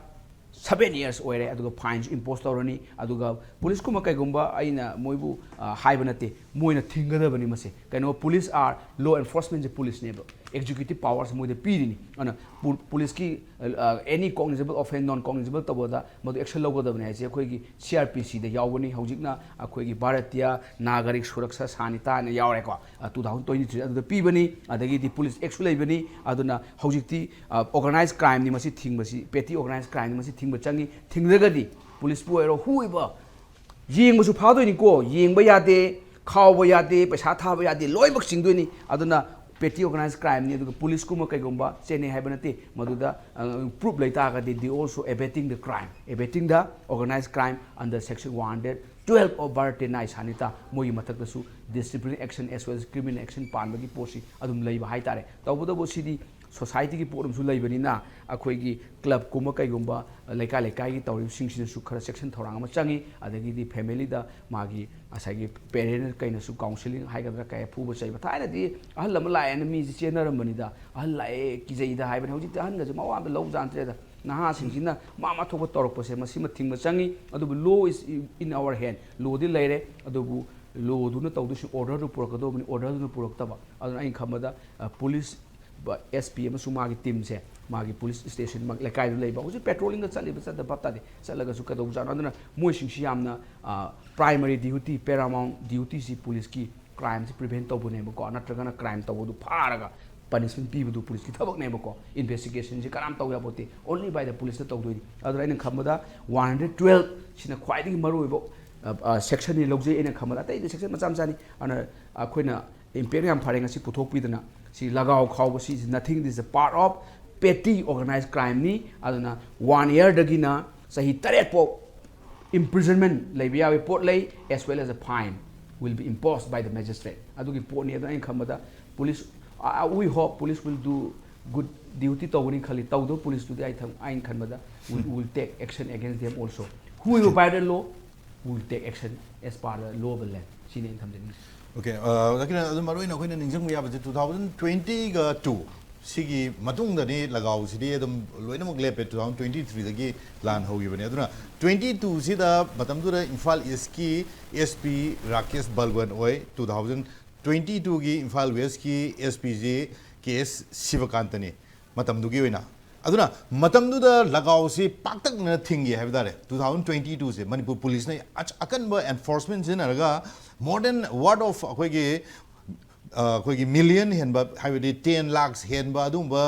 ꯁꯕꯦꯟ ꯏꯌꯔꯁ ꯑꯣꯏꯔꯦ꯫ ꯑꯗꯨꯒ ꯐꯥꯏꯟꯁꯨ ꯏꯝꯄꯣꯁ ꯇꯧꯔꯅꯤ꯫ ꯑꯗꯨꯒ ꯄꯨꯂꯤꯁꯀꯨꯝꯕ ꯀꯩꯒꯨꯝꯕ, ꯑꯩꯅ ꯃꯣꯏꯕꯨ, ꯑ, ꯍꯥꯏꯕ ꯅꯠꯇꯦ, ꯃꯣꯏꯅ ꯊꯤꯡꯒꯗꯕꯅꯤ ꯃꯁꯦ꯫ ꯀꯩꯅꯣ, ꯄꯨꯂꯤꯁ ꯑꯥꯔ ꯂꯣ ꯑꯦꯟꯐꯣꯔꯁꯃꯦꯟꯁꯦ ꯄꯨꯂꯤꯁꯅꯦꯕ, ꯑꯦꯛꯖꯤꯀ꯭ꯌꯨꯇꯤꯞ ꯄꯥꯋꯔꯁꯦ ꯃꯣꯏꯗ ꯄꯤꯔꯤꯅꯤ꯫ ꯑꯗꯨꯅ ꯄꯨ-, ꯄꯨꯂꯤꯁꯀꯤ, ꯑ, ꯑ, ꯑꯦꯅꯤ ꯀꯣꯒꯅꯤꯖꯦꯕꯜ ꯑꯣꯐꯦꯟꯁ, ꯅꯣꯟ ꯀꯣꯒꯅꯤꯖꯦꯕꯜ ꯇꯧꯕꯗ ꯃꯗꯨ ꯑꯦꯛꯁꯟ ꯂꯧꯒꯗꯕꯅꯤ ꯍꯥꯏꯁꯦ ꯑꯩꯈꯣꯏꯒꯤ ꯁꯤ ꯑꯥꯔ ꯄꯤ ꯁꯤꯗ ꯌꯥꯎꯕꯅꯤ꯫ ꯍꯧꯖꯤꯛꯅ ꯑꯩꯈꯣꯏꯒꯤ ꯚꯥꯔꯇꯤꯌ ꯅꯥꯒꯔꯤꯛ ꯁꯨꯔꯛꯁꯥ ꯁꯥꯅꯤꯇꯥ ꯍꯥꯏꯅ ꯌꯥꯎꯔꯦꯀꯣ, ꯑ, ꯇꯨ ꯊꯥꯎꯖꯟ ꯇ꯭ꯋꯦꯟꯇꯤ ꯊ꯭ꯔꯤꯗ ꯑꯗꯨꯗ ꯄꯤꯕꯅꯤ꯫ ꯑꯗꯒꯤꯗꯤ ꯄꯨꯂꯤꯁ ꯑꯦꯛꯁꯨ ꯂꯩꯕꯅꯤ꯫ ꯑꯗꯨꯅ ꯍꯧꯖꯤꯛꯇꯤ, ꯑ, ꯑꯣꯔꯒꯅꯥꯏꯖ ꯀ꯭ꯔꯥꯏꯝꯅꯤ ꯃꯁꯤ ꯊꯤꯡꯕꯁꯤ, ꯄꯦꯇꯤ ꯑꯣꯔꯒꯅꯥꯏꯖ ꯀ꯭ꯔꯥꯏꯝꯅꯤ ꯃꯁꯤ ꯊꯤꯡꯕ ꯆꯪꯉꯤ꯫ ꯊꯤꯡꯗ꯭ꯔꯒꯗꯤ ꯄꯨꯂꯤꯁꯄꯨ ꯑꯣꯏꯔꯣ, ꯍꯨ ꯑꯣꯏꯕ ꯌꯦꯡꯕꯁꯨ ꯐꯥꯗꯣꯏꯅꯤꯀꯣ, ꯌꯦꯡꯕ ꯌꯥꯗꯦ, ꯈꯥꯎꯕ ꯌꯥꯗꯦ, ꯄꯩꯁꯥ ꯊꯥꯕ ꯌꯥꯗꯦ, ꯂꯣꯏꯅꯃꯛ ꯆꯤꯡꯗꯣꯏꯅꯤ꯫ ꯑꯗꯨꯅ ꯄꯦꯇꯤ ꯑꯣꯔꯒꯅꯥꯏꯖ ꯀ꯭ꯔꯥꯏꯝꯅꯤ꯫ ꯑꯗꯨꯒ ꯄꯨꯂꯤꯁꯀꯨꯝꯕ ꯀꯩꯒꯨꯝꯕ ꯆꯦꯟꯅꯩ ꯍꯥꯏꯕ ꯅꯠꯇꯦ, ꯃꯗꯨꯗ, ꯑ, ꯄ꯭ꯔꯨꯞ ꯂꯩ ꯇꯥꯔꯒꯗꯤ they also abetting the crime, abetting the organized crime under section one hundred twelve of Bharat Nai Sanhita, ꯃꯣꯏꯒꯤ ꯃꯊꯛꯇꯁꯨ disciplinary action as well as criminal action ꯄꯥꯟꯕꯒꯤ ꯄꯣꯠꯁꯤ ꯑꯗꯨꯝ ꯂꯩꯕ ꯍꯥꯏꯇꯥꯔꯦ꯫ ꯇꯧꯕꯇꯕꯨ ꯁꯤꯗꯤ ꯁꯣꯁꯥꯏꯇꯤꯒꯤ ꯄꯣꯠ ꯑꯃꯁꯨ ꯂꯩꯕꯅꯤꯅ, ꯑꯩꯈꯣꯏꯒꯤ ꯀ꯭ꯂꯕꯀꯨꯝꯕ ꯀꯩꯒꯨꯝꯕ ꯂꯩꯀꯥꯏ ꯂꯩꯀꯥꯏꯒꯤ ꯇꯧꯔꯤꯕꯁꯤꯡꯁꯤꯅꯁꯨ ꯈꯔ ꯆꯦꯛꯁꯤꯟ ꯊꯧꯔꯥꯡ ꯑꯃ ꯆꯪꯉꯤ꯫ ꯑꯗꯒꯤꯗꯤ ꯐꯦꯃꯤꯂꯤꯗ ꯃꯥꯒꯤ ꯉꯁꯥꯏꯒꯤ ꯄꯦꯔꯦꯟ ꯀꯩꯅꯁꯨ ꯀꯥꯎꯟꯁꯤꯂꯤꯡ ꯍꯥꯏꯒꯗ꯭ꯔꯥ, ꯀꯩ ꯐꯨꯕ ꯆꯩꯕ, ꯊꯥꯏꯅꯗꯤ ꯑꯍꯜ ꯑꯃ ꯂꯥꯛꯑꯦꯅ ꯃꯤꯁꯦ ꯆꯦꯟꯅꯔꯝꯕꯅꯤꯗ, "ꯑꯍꯜ ꯂꯥꯛꯑꯦ, ꯀꯤꯖꯩꯗ" ꯍꯥꯏꯕꯅꯤ꯫ ꯍꯧꯖꯤꯛꯇꯤ ꯑꯍꯟꯒꯁꯦ ꯃꯋꯥ ꯑꯝꯇ ꯂꯧꯖꯥꯟꯗ꯭ꯔꯦꯗ꯫ ꯅꯍꯥꯁꯤꯡꯁꯤꯅ ꯃꯥ ꯃꯥ ꯊꯣꯛꯄ ꯇꯧꯔꯛꯄꯁꯦ, ꯃꯁꯤꯃ ꯊꯤꯡꯕ ꯆꯪꯉꯤ꯫ ꯑꯗꯨꯕꯨ law is in our hand, Lodi ꯂꯩꯔꯦ, ꯑꯗꯨꯕꯨ ꯂꯣꯗꯨꯅ ꯇꯧꯗꯣꯏꯁꯤ ꯑꯣꯔꯗꯔꯗꯨ ꯄꯨꯔꯛꯀꯗꯧꯕꯅꯤ, ꯑꯣꯔꯗꯔꯗꯨꯅ ꯄꯨꯔꯛꯇꯕ꯫ ꯑꯗꯨꯅ ꯑꯩꯅ ꯈꯟꯕꯗ, ꯑ, ꯄꯨꯂꯤꯁ ꯑꯦꯁ ꯄꯤ ꯑꯃꯁꯨꯡ ꯃꯥꯒꯤ ꯇꯤꯝꯁꯦ, ꯃꯥꯒꯤ ꯄꯨꯂꯤꯁ ꯁ꯭ꯇꯦꯁꯟ ꯂꯩꯀꯥꯏꯗ ꯂꯩꯕ, ꯍꯧꯖꯤꯛ ꯄꯦꯇ꯭ꯔꯣꯂꯤꯡꯗ ꯆꯠꯂꯤꯕ ꯆꯠꯇ ꯚꯥꯞ ꯇꯥꯗꯦ, ꯆꯠꯂꯒꯁꯨ ꯀꯩꯗꯧꯕꯖꯥꯠꯅꯣ? ꯑꯗꯨꯅ ꯃꯣꯏꯁꯤꯡꯁꯤ ꯌꯥꯝꯅ, ꯑ, ꯄ꯭ꯔꯥꯏꯃꯔꯤ ꯗ꯭ꯌꯨꯇꯤ, ꯄꯦꯔꯥꯃꯥꯎꯟ ꯗ꯭ꯌꯨꯇꯤꯁꯤ ꯄꯨꯂꯤꯁꯀꯤ ꯀ꯭ꯔꯥꯏꯝꯁꯤ ꯄ꯭ꯔꯤꯚꯦꯟ ꯇꯧꯕꯅꯦꯕꯀꯣ, ꯅꯠꯇ꯭ꯔꯒꯅ ꯀ꯭ꯔꯥꯏꯝ ꯇꯧꯕꯗꯨ ꯐꯥꯔꯒ ꯄꯅꯤꯁꯃꯦꯟ ꯄꯤꯕꯗꯨ ꯄꯨꯂꯤꯁꯀꯤ ꯊꯕꯛꯅꯦꯕꯀꯣ꯫ ꯏꯟꯚꯦꯁꯇꯤꯒꯦꯁꯟꯁꯤ ꯀꯅꯥꯝ ꯇꯧ ꯌꯥꯄꯣꯠꯇꯦ, only by the ꯄꯨꯂꯤꯁꯅ ꯇꯧꯗꯣꯏꯅꯤ꯫ ꯑꯗꯨꯅ ꯑꯩꯅ ꯈꯟꯕꯗ ꯋꯥꯟ ꯍꯟꯗ꯭ꯔꯦꯠ ꯇꯨꯋꯦꯜꯞ ꯁꯤꯅ ꯈ꯭ꯋꯥꯏꯗꯒꯤ ꯃꯔꯨꯑꯣꯏꯕ, ꯑ, ꯑ, ꯁꯦꯛꯁꯟꯅꯤ ꯂꯧꯖꯩ꯫ ꯑꯩꯅ ꯈꯟꯕꯗ ꯑꯇꯩꯗꯤ ꯁꯦꯛꯁꯟ ꯃꯆꯥ ꯃꯆꯥꯅꯤ꯫ ꯑꯗꯨꯅ ꯑꯩꯈꯣꯏꯅ ꯏꯝꯄꯦꯛ ꯌꯥꯝ ꯐꯔꯦ ꯉꯁꯤ ꯄꯨꯊꯣꯛꯄꯤꯗꯅ꯫ ꯁꯤ ꯂꯒꯥꯎ ꯈꯥꯎꯕ, ꯁꯤ is nothing, this is a part of petty organized crimeꯅꯤ꯫ ꯑꯗꯨꯅ ꯋꯥꯟ ꯏꯌꯔꯗꯒꯤꯅ ꯆꯍꯤ ꯇꯔꯦꯠ ꯐꯥꯎ imprisonment ꯂꯩꯕ ꯌꯥꯕꯒꯤ ꯄꯣꯠ ꯂꯩ, as well as a fine will be imposed by the magistrate꯫ ꯑꯗꯨꯒꯤ ꯄꯣꯠꯅꯤ꯫ ꯑꯗꯨꯅ ꯑꯩꯅ ꯈꯟꯕꯗ police, uh, we hope police will do good duty ꯇꯧꯒꯅꯤ ꯈꯜꯂꯤ꯫ ꯇꯧꯗꯕ ꯄꯨꯂꯤꯁꯇꯨꯗꯤ ꯑꯩ ꯊꯝ-, ꯑꯩꯅ ꯈꯟꯕꯗ will, will take action against them also. Whoever violate the law will take action as per the law of the land꯫ ꯁꯤꯅꯤ ꯑꯩꯅ ꯊꯝꯖꯅꯤꯡꯉꯤꯁꯦ꯫ ꯑꯣꯀꯦ, ꯑꯣꯖꯥ ꯀꯤꯔꯟ, ꯑꯗꯨ ꯃꯔꯨꯑꯣꯏꯅ ꯑꯩꯈꯣꯏꯅ ꯅꯤꯡꯁꯤꯡꯕ ꯌꯥꯕꯁꯦ two thousand twentyꯒ two ꯁꯤꯒꯤ ꯃꯇꯨꯡꯗꯅꯤ ꯂꯒꯥꯎꯁꯤꯗꯤ ꯑꯗꯨꯝ ꯂꯣꯏꯅꯃꯛ ꯂꯦꯞꯄꯦ꯫ Two thousand twenty threeꯗꯒꯤ ꯂꯥꯟ ꯍꯧꯈꯤꯕꯅꯦ꯫ ꯑꯗꯨꯅ twenty twoꯁꯤꯗ ꯃꯇꯝꯗꯨꯗ ꯏꯝꯐꯥꯜ ꯏꯁꯀꯤ ꯑꯦꯁ ꯄꯤ ꯔꯥꯀꯦꯁ ꯕꯜꯋꯟ ꯑꯣꯏ꯫ Two thousand twenty twoꯒꯤ ꯏꯝꯐꯥꯜ ꯋꯦꯁꯀꯤ ꯑꯦꯁ ꯄꯤꯁꯤ ꯀꯦ ꯑꯦꯁ ꯁꯤꯕꯀꯥꯟꯇꯅꯤ ꯃꯇꯝꯗꯨꯒꯤ ꯑꯣꯏꯅ꯫ ꯑꯗꯨꯅ ꯃꯇꯝꯗꯨꯗ ꯂꯒꯥꯎꯁꯤ ꯄꯥꯛꯇꯛꯅꯅ ꯊꯤꯡꯒꯦ ꯍꯥꯏꯕ ꯇꯥꯔꯦ꯫ Two thousand twenty twoꯁꯦ ꯃꯅꯤꯄꯨꯔ ꯄꯨꯂꯤꯁꯅ ꯑꯆ-, ꯑꯀꯟꯕ enforcement ꯁꯤꯖꯤꯟꯅꯔꯒ more than what of ꯑꯩꯈꯣꯏꯒꯤ, ꯑ, ꯑꯩꯈꯣꯏꯒꯤ million ꯍꯦꯟꯕ, ꯍꯥꯏꯕꯗꯤ ten lakhs ꯍꯦꯟꯕ ꯑꯗꯨꯒꯨꯝꯕ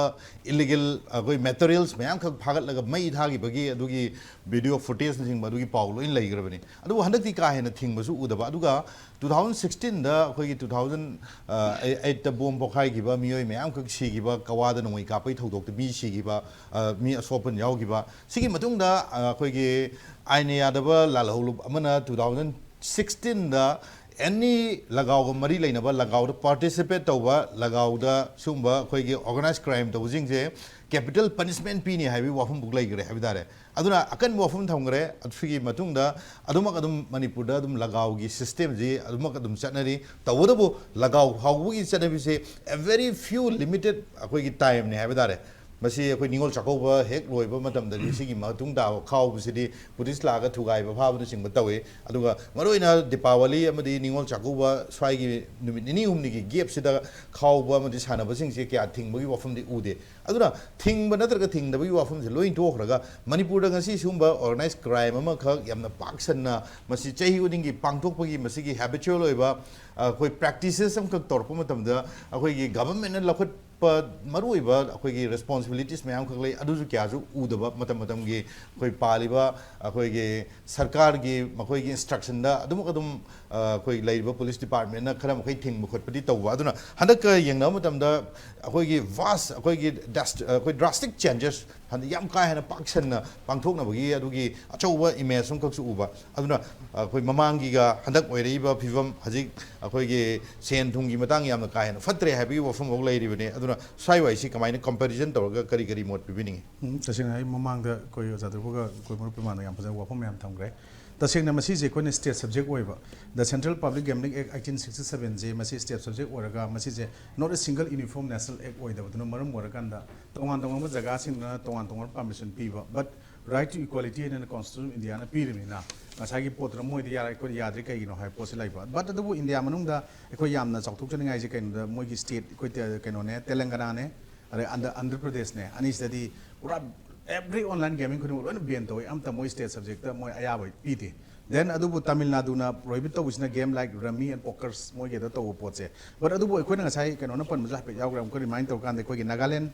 illegal ꯑꯩꯈꯣꯏ materials ꯃꯌꯥꯝꯈꯛ ꯐꯥꯒꯠꯂꯒ ꯃꯩ ꯊꯥꯈꯤꯕꯒꯤ ꯑꯗꯨꯒꯤ video footageꯅꯆꯤꯡꯕ ꯑꯗꯨꯒꯤ ꯄꯥꯎ ꯂꯣꯏ ꯂꯩꯈ꯭ꯔꯕꯅꯤ꯫ ꯑꯗꯨꯕꯨ ꯍꯟꯗꯛꯇꯤ ꯀꯥ ꯍꯦꯟꯅ ꯊꯤꯡꯕꯁꯨ ꯎꯗꯕ꯫ ꯑꯗꯨꯒ two thousand sixteenꯗ ꯑꯩꯈꯣꯏꯒꯤ two thousand eightꯇ ꯕꯣꯝ ꯄꯣꯈꯥꯏꯈꯤꯕ, ꯃꯤꯑꯣꯏ ꯃꯌꯥꯝꯈꯛ ꯁꯤꯈꯤꯕ, ꯀꯋꯥꯗ ꯅꯣꯡꯃꯩ ꯀꯥꯞꯄꯒꯤ ꯊꯧꯗꯣꯛꯇ ꯃꯤ ꯁꯤꯈꯤꯕ, ꯑ, ꯃꯤ ꯑꯁꯣꯛ ꯑꯄꯟ ꯌꯥꯎꯈꯤꯕ, ꯁꯤꯒꯤ ꯃꯇꯨꯡꯗ, ꯑ, ꯑꯩꯈꯣꯏꯒꯤ ꯑꯥꯏꯟꯅ ꯌꯥꯗꯕ ꯂꯥꯜꯍꯧꯂꯨꯞ ꯑꯃꯅ two thousand sixteenꯗ ꯑꯦꯅꯤ ꯂꯒꯥꯎꯒ ꯃꯔꯤ ꯂꯩꯅꯕ, ꯂꯒꯥꯎꯗ ꯄꯥꯔꯇꯤꯁꯤꯄꯦꯠ ꯇꯧꯕ, ꯂꯒꯥꯎꯗ ꯁꯤꯒꯨꯝꯕ ꯑꯩꯈꯣꯏꯒꯤ ꯑꯣꯔꯒꯅꯥꯏꯁ ꯀ꯭ꯔꯥꯏꯝ ꯇꯧꯕꯁꯤꯡꯁꯦ ꯀꯦꯄꯤꯇꯦꯜ ꯄꯅꯤꯁꯃꯦꯟ ꯄꯤꯅꯤ ꯍꯥꯏꯕꯒꯤ ꯋꯥꯐꯝꯕꯨꯛ ꯂꯩꯈ꯭ꯔꯦ ꯍꯥꯏꯕ ꯇꯥꯔꯦ꯫ ꯑꯗꯨꯅ ꯑꯀꯟꯕ ꯋꯥꯐꯝ ꯊꯝꯈ꯭ꯔꯦ꯫ ꯑꯗꯨꯒꯤ ꯃꯇꯨꯡꯗ ꯑꯗꯨꯃꯛ ꯑꯗꯨꯝ ꯃꯅꯤꯄꯨꯔꯗ ꯑꯗꯨꯝ ꯂꯒꯥꯎꯒꯤ ꯁꯤꯁꯇꯦꯝꯁꯤ ꯑꯗꯨꯃꯛ ꯑꯗꯨꯝ ꯆꯠꯅꯔꯤ꯫ ꯇꯧꯕꯇꯕꯨ ꯂꯒꯥꯎ ꯍꯥꯎꯕꯒꯤ ꯆꯠꯅꯕꯤꯁꯦ a very few limited ꯑꯩꯈꯣꯏꯒꯤ ꯇꯥꯏꯝꯅꯤ ꯍꯥꯏꯕ ꯇꯥꯔꯦ꯫ ꯃꯁꯤ ꯑꯩꯈꯣꯏ ꯅꯤꯉꯣꯜ ꯆꯥꯛꯀꯧꯕ ꯍꯦꯛ ꯂꯣꯏꯕ ꯃꯇꯝꯗꯗꯤ ꯁꯤꯒꯤ ꯃꯇꯨꯡ ꯇꯥꯕ ꯈꯥꯎꯕꯁꯤꯗꯤ ꯄꯨꯂꯤꯁ ꯂꯥꯛꯑꯒ ꯊꯨꯒꯥꯏꯕ ꯐꯥꯕꯅꯆꯤꯡꯕ ꯇꯧꯏ꯫ ꯑꯗꯨꯒ ꯃꯔꯨꯑꯣꯏꯅ ꯗꯤꯄꯥꯋꯂꯤ ꯑꯃꯗꯤ ꯅꯤꯉꯣꯜ ꯆꯥꯛꯀꯧꯕ ꯁ꯭ꯋꯥꯏꯒꯤ ꯅꯨꯃꯤꯠ ꯅꯤꯅꯤ ꯍꯨꯝꯅꯤꯒꯤ ꯒꯦꯞꯁꯤꯗ ꯈꯥꯎꯕ ꯑꯃꯗꯤ ꯁꯥꯟꯅꯕꯁꯤꯡꯁꯦ ꯀꯌꯥ ꯊꯤꯡꯕꯒꯤ ꯋꯥꯐꯝꯗꯤ ꯎꯗꯦ꯫ ꯑꯗꯨꯅ ꯊꯤꯡꯕ ꯅꯠꯇ꯭ꯔꯒ ꯊꯤꯡꯗꯕꯒꯤ ꯋꯥꯐꯝꯁꯦ ꯂꯣꯏ ꯇꯣꯛꯈ꯭ꯔꯒ ꯃꯅꯤꯄꯨꯔꯗ ꯉꯁꯤ ꯁꯤꯒꯨꯝꯕ ꯑꯣꯔꯒꯅꯥꯏꯁ ꯀ꯭ꯔꯥꯏꯝ ꯑꯃꯈꯛ ꯌꯥꯝꯅ ꯄꯥꯛ ꯁꯟꯅ ꯃꯁꯤ ꯆꯍꯤ ꯈꯨꯗꯤꯡꯒꯤ ꯄꯥꯡꯊꯣꯛꯄꯒꯤ ꯃꯁꯤꯒꯤ ꯍꯦꯕꯤꯆꯨꯋꯦꯜ ꯑꯣꯏꯕ ꯑꯩꯈꯣꯏ ꯄ꯭ꯔꯦꯛꯇꯤꯁꯦꯁ ꯑꯃꯈꯛ ꯇꯧꯔꯛꯄ ꯃꯇꯝꯗ ꯑꯩꯈꯣꯏꯒꯤ ꯒꯚꯔꯟꯃꯦꯟꯠꯅ ꯂꯧꯈꯠꯄ ꯃꯔꯨꯑꯣꯏꯕ ꯑꯩꯈꯣꯏꯒꯤ ꯔꯦꯁꯄꯣꯟꯁꯤꯕꯤꯂꯤꯇꯤꯁ ꯃꯌꯥꯝ ꯑꯃꯈꯛ ꯂꯩ꯫ ꯑꯗꯨꯁꯨ ꯀꯌꯥꯁꯨ ꯎꯗꯕ, ꯃꯇꯝ ꯃꯇꯝꯒꯤ ꯑꯩꯈꯣꯏ ꯄꯥꯜꯂꯤꯕ ꯑꯩꯈꯣꯏꯒꯤ ꯁꯔꯀꯥꯔꯒꯤ ꯃꯈꯣꯏꯒꯤ ꯏꯟꯁꯇ꯭ꯔꯛꯁꯟꯗ ꯑꯗꯨꯃꯛ ꯑꯗꯨꯝ ꯑ, ꯑꯩꯈꯣꯏ ꯂꯩꯔꯤꯕ ꯄꯨꯂꯤꯁ ꯗꯤꯄꯥꯔꯠꯃꯦꯟꯠꯅ ꯈꯔ ꯃꯈꯩ ꯊꯤꯡꯕ ꯈꯣꯠꯄꯗꯤ ꯇꯧꯕ꯫ ꯑꯗꯨꯅ ꯍꯟꯗꯛꯀ ꯌꯦꯡꯅꯕ ꯃꯇꯝꯗ ꯑꯩꯈꯣꯏꯒꯤ ꯚꯥꯁ ꯑꯩꯈꯣꯏꯒꯤ ꯗ꯭ꯔꯥꯁ-, ꯑꯩꯈꯣꯏ ꯗ꯭ꯔꯥꯁꯇꯤꯛ ꯆꯦꯟꯖꯦꯁ ꯍꯟꯗꯛ ꯌꯥꯝ ꯀꯥ ꯍꯦꯟꯅ ꯄꯥꯛ ꯁꯟꯅ ꯄꯥꯡꯊꯣꯛꯅꯕꯒꯤ ꯑꯗꯨꯒꯤ ꯑꯆꯧꯕ ꯏꯃꯦꯖ ꯑꯃꯈꯛꯁꯨ ꯎꯕ꯫ ꯑꯗꯨꯅ ꯑꯩꯈꯣꯏ ꯃꯃꯥꯡꯒꯤꯒ ꯍꯟꯗꯛ ꯑꯣꯏꯔꯛꯏꯕ ꯐꯤꯕꯝ, ꯍꯧꯖꯤꯛ ꯑꯩꯈꯣꯏꯒꯤ ꯁꯦꯟ ꯊꯨꯝꯒꯤ ꯃꯇꯥꯡ ꯌꯥꯝꯅ ꯀꯥ ꯍꯦꯟꯅ ꯐꯠꯇ꯭ꯔꯦ ꯍꯥꯏꯕꯒꯤ ꯋꯥꯐꯝ ꯐꯥꯎ ꯂꯩꯔꯤꯕꯅꯤ꯫ ꯑꯗꯨꯅ ꯁ꯭ꯋꯥꯏ ꯋꯥꯏꯁꯤ ꯀꯃꯥꯏꯅ ꯀꯝꯄꯦꯔꯤꯖꯟ ꯇꯧꯔꯒ ꯀꯔꯤ ꯀꯔꯤ ꯃꯣꯠ ꯄꯤꯕꯤꯅꯤꯡꯉꯤ? ꯎꯝ, ꯇꯁꯦꯡꯅ ꯑꯩ ꯃꯃꯥꯡꯗ ꯑꯩꯈꯣꯏ ꯑꯣꯖꯥ ꯗ꯭ꯔꯨꯕꯒ ꯑꯩꯈꯣꯏ ꯃꯔꯨꯞ ꯏꯃꯥꯟꯅꯕ ꯌꯥꯝ ꯐꯖꯅ ꯋꯥꯐꯝ ꯃꯌꯥꯝ ꯊꯝꯈ꯭ꯔꯦ꯫ ꯇꯁꯦꯡꯅ ꯃꯁꯤꯁꯦ ꯑꯩꯈꯣꯏꯅ ꯁ꯭ꯇꯦꯠ ꯁꯕꯖꯦꯛ ꯑꯣꯏꯕ, the Central Public Gambling Act eighteen sixty seven ꯁꯦ ꯃꯁꯤ ꯁ꯭ꯇꯦꯠ ꯁꯕꯖꯦꯛ ꯑꯣꯏꯔꯒ ꯃꯁꯤꯁꯦ not a single uniform national act ꯑꯣꯏꯗꯕꯗꯨꯅ ꯃꯔꯝ ꯑꯣꯏꯔꯀꯥꯟꯗ ꯇꯣꯉꯥꯟ ꯇꯣꯉꯥꯟꯕ ꯖꯒꯥꯁꯤꯡꯗꯅ ꯇꯣꯉꯥꯟ ꯇꯣꯉꯥꯟꯕ ꯄꯥꯔꯃꯤꯁꯟ ꯄꯤꯕ, but right to equality ꯍꯥꯏꯅ Constitution of India ꯅ ꯄꯤꯔꯤꯕꯅꯤꯅ ꯉꯁꯥꯏꯒꯤ ꯄꯣꯠꯇꯨꯅ ꯃꯣꯏꯗꯤ ꯌꯥꯔꯦ, ꯑꯩꯈꯣꯏꯗꯤ ꯌꯥꯗ꯭ꯔꯦ ꯀꯩꯒꯤꯅꯣ ꯍꯥꯏꯕ ꯄꯣꯠꯁꯤ ꯂꯩꯕ꯫ But ꯑꯗꯨꯕꯨ ꯏꯟꯗꯤꯌꯥ ꯃꯅꯨꯡꯗ ꯑꯩꯈꯣꯏ ꯌꯥꯝꯅ ꯆꯥꯎꯊꯣꯛꯆꯅꯤꯡꯉꯥꯏꯁꯦ ꯀꯩꯅꯣꯗ ꯃꯣꯏꯒꯤ ꯁ꯭ꯇꯦꯠ ꯑꯩꯈꯣꯏ ꯇꯦ-, ꯀꯩꯅꯣꯅꯦ, ꯇꯦꯂꯪꯒꯅꯥꯅꯦ, ꯑꯗꯩ ꯑꯟꯗ-, ꯑꯟꯙ꯭ꯔ ꯄ꯭ꯔꯗꯦꯁꯅꯦ, ꯑꯅꯤꯁꯤꯗꯗꯤ ꯄꯨꯔꯥ every online gaming ꯈꯨꯗꯤꯡꯃꯛ ꯂꯣꯏꯅ ꯕꯦꯟ ꯇꯧꯋꯤ, ꯑꯝꯇ ꯃꯣꯏ ꯁ꯭ꯇꯦꯠ ꯁꯕꯖꯦꯛꯇ ꯃꯣꯏ ꯑꯌꯥꯕ ꯄꯤꯗꯦ꯫ Then ꯑꯗꯨꯕꯨ ꯇꯥꯃꯤꯜ ꯅꯥꯗꯨꯅ ꯄ꯭ꯔꯣꯍꯤꯕꯤꯠ ꯇꯧꯕꯁꯤꯅ game like rummy and pokers ꯃꯣꯏꯒꯤꯗ ꯇꯧꯕ ꯄꯣꯠꯁꯦ꯫ But ꯑꯗꯨꯕꯨ ꯑꯩꯈꯣꯏꯅ ꯉꯁꯥꯏ ꯀꯩꯅꯣꯅ ꯄꯟꯕꯁꯨ ꯍꯥꯏꯐꯦꯠ ꯌꯥꯎꯈ꯭ꯔꯦ, ꯑꯃꯨꯛꯀ ꯔꯤꯃꯥꯏꯟ ꯇꯧꯔꯀꯥꯟꯗ ꯑꯩꯈꯣꯏꯒꯤ ꯅꯥꯒꯥꯂꯦꯟ,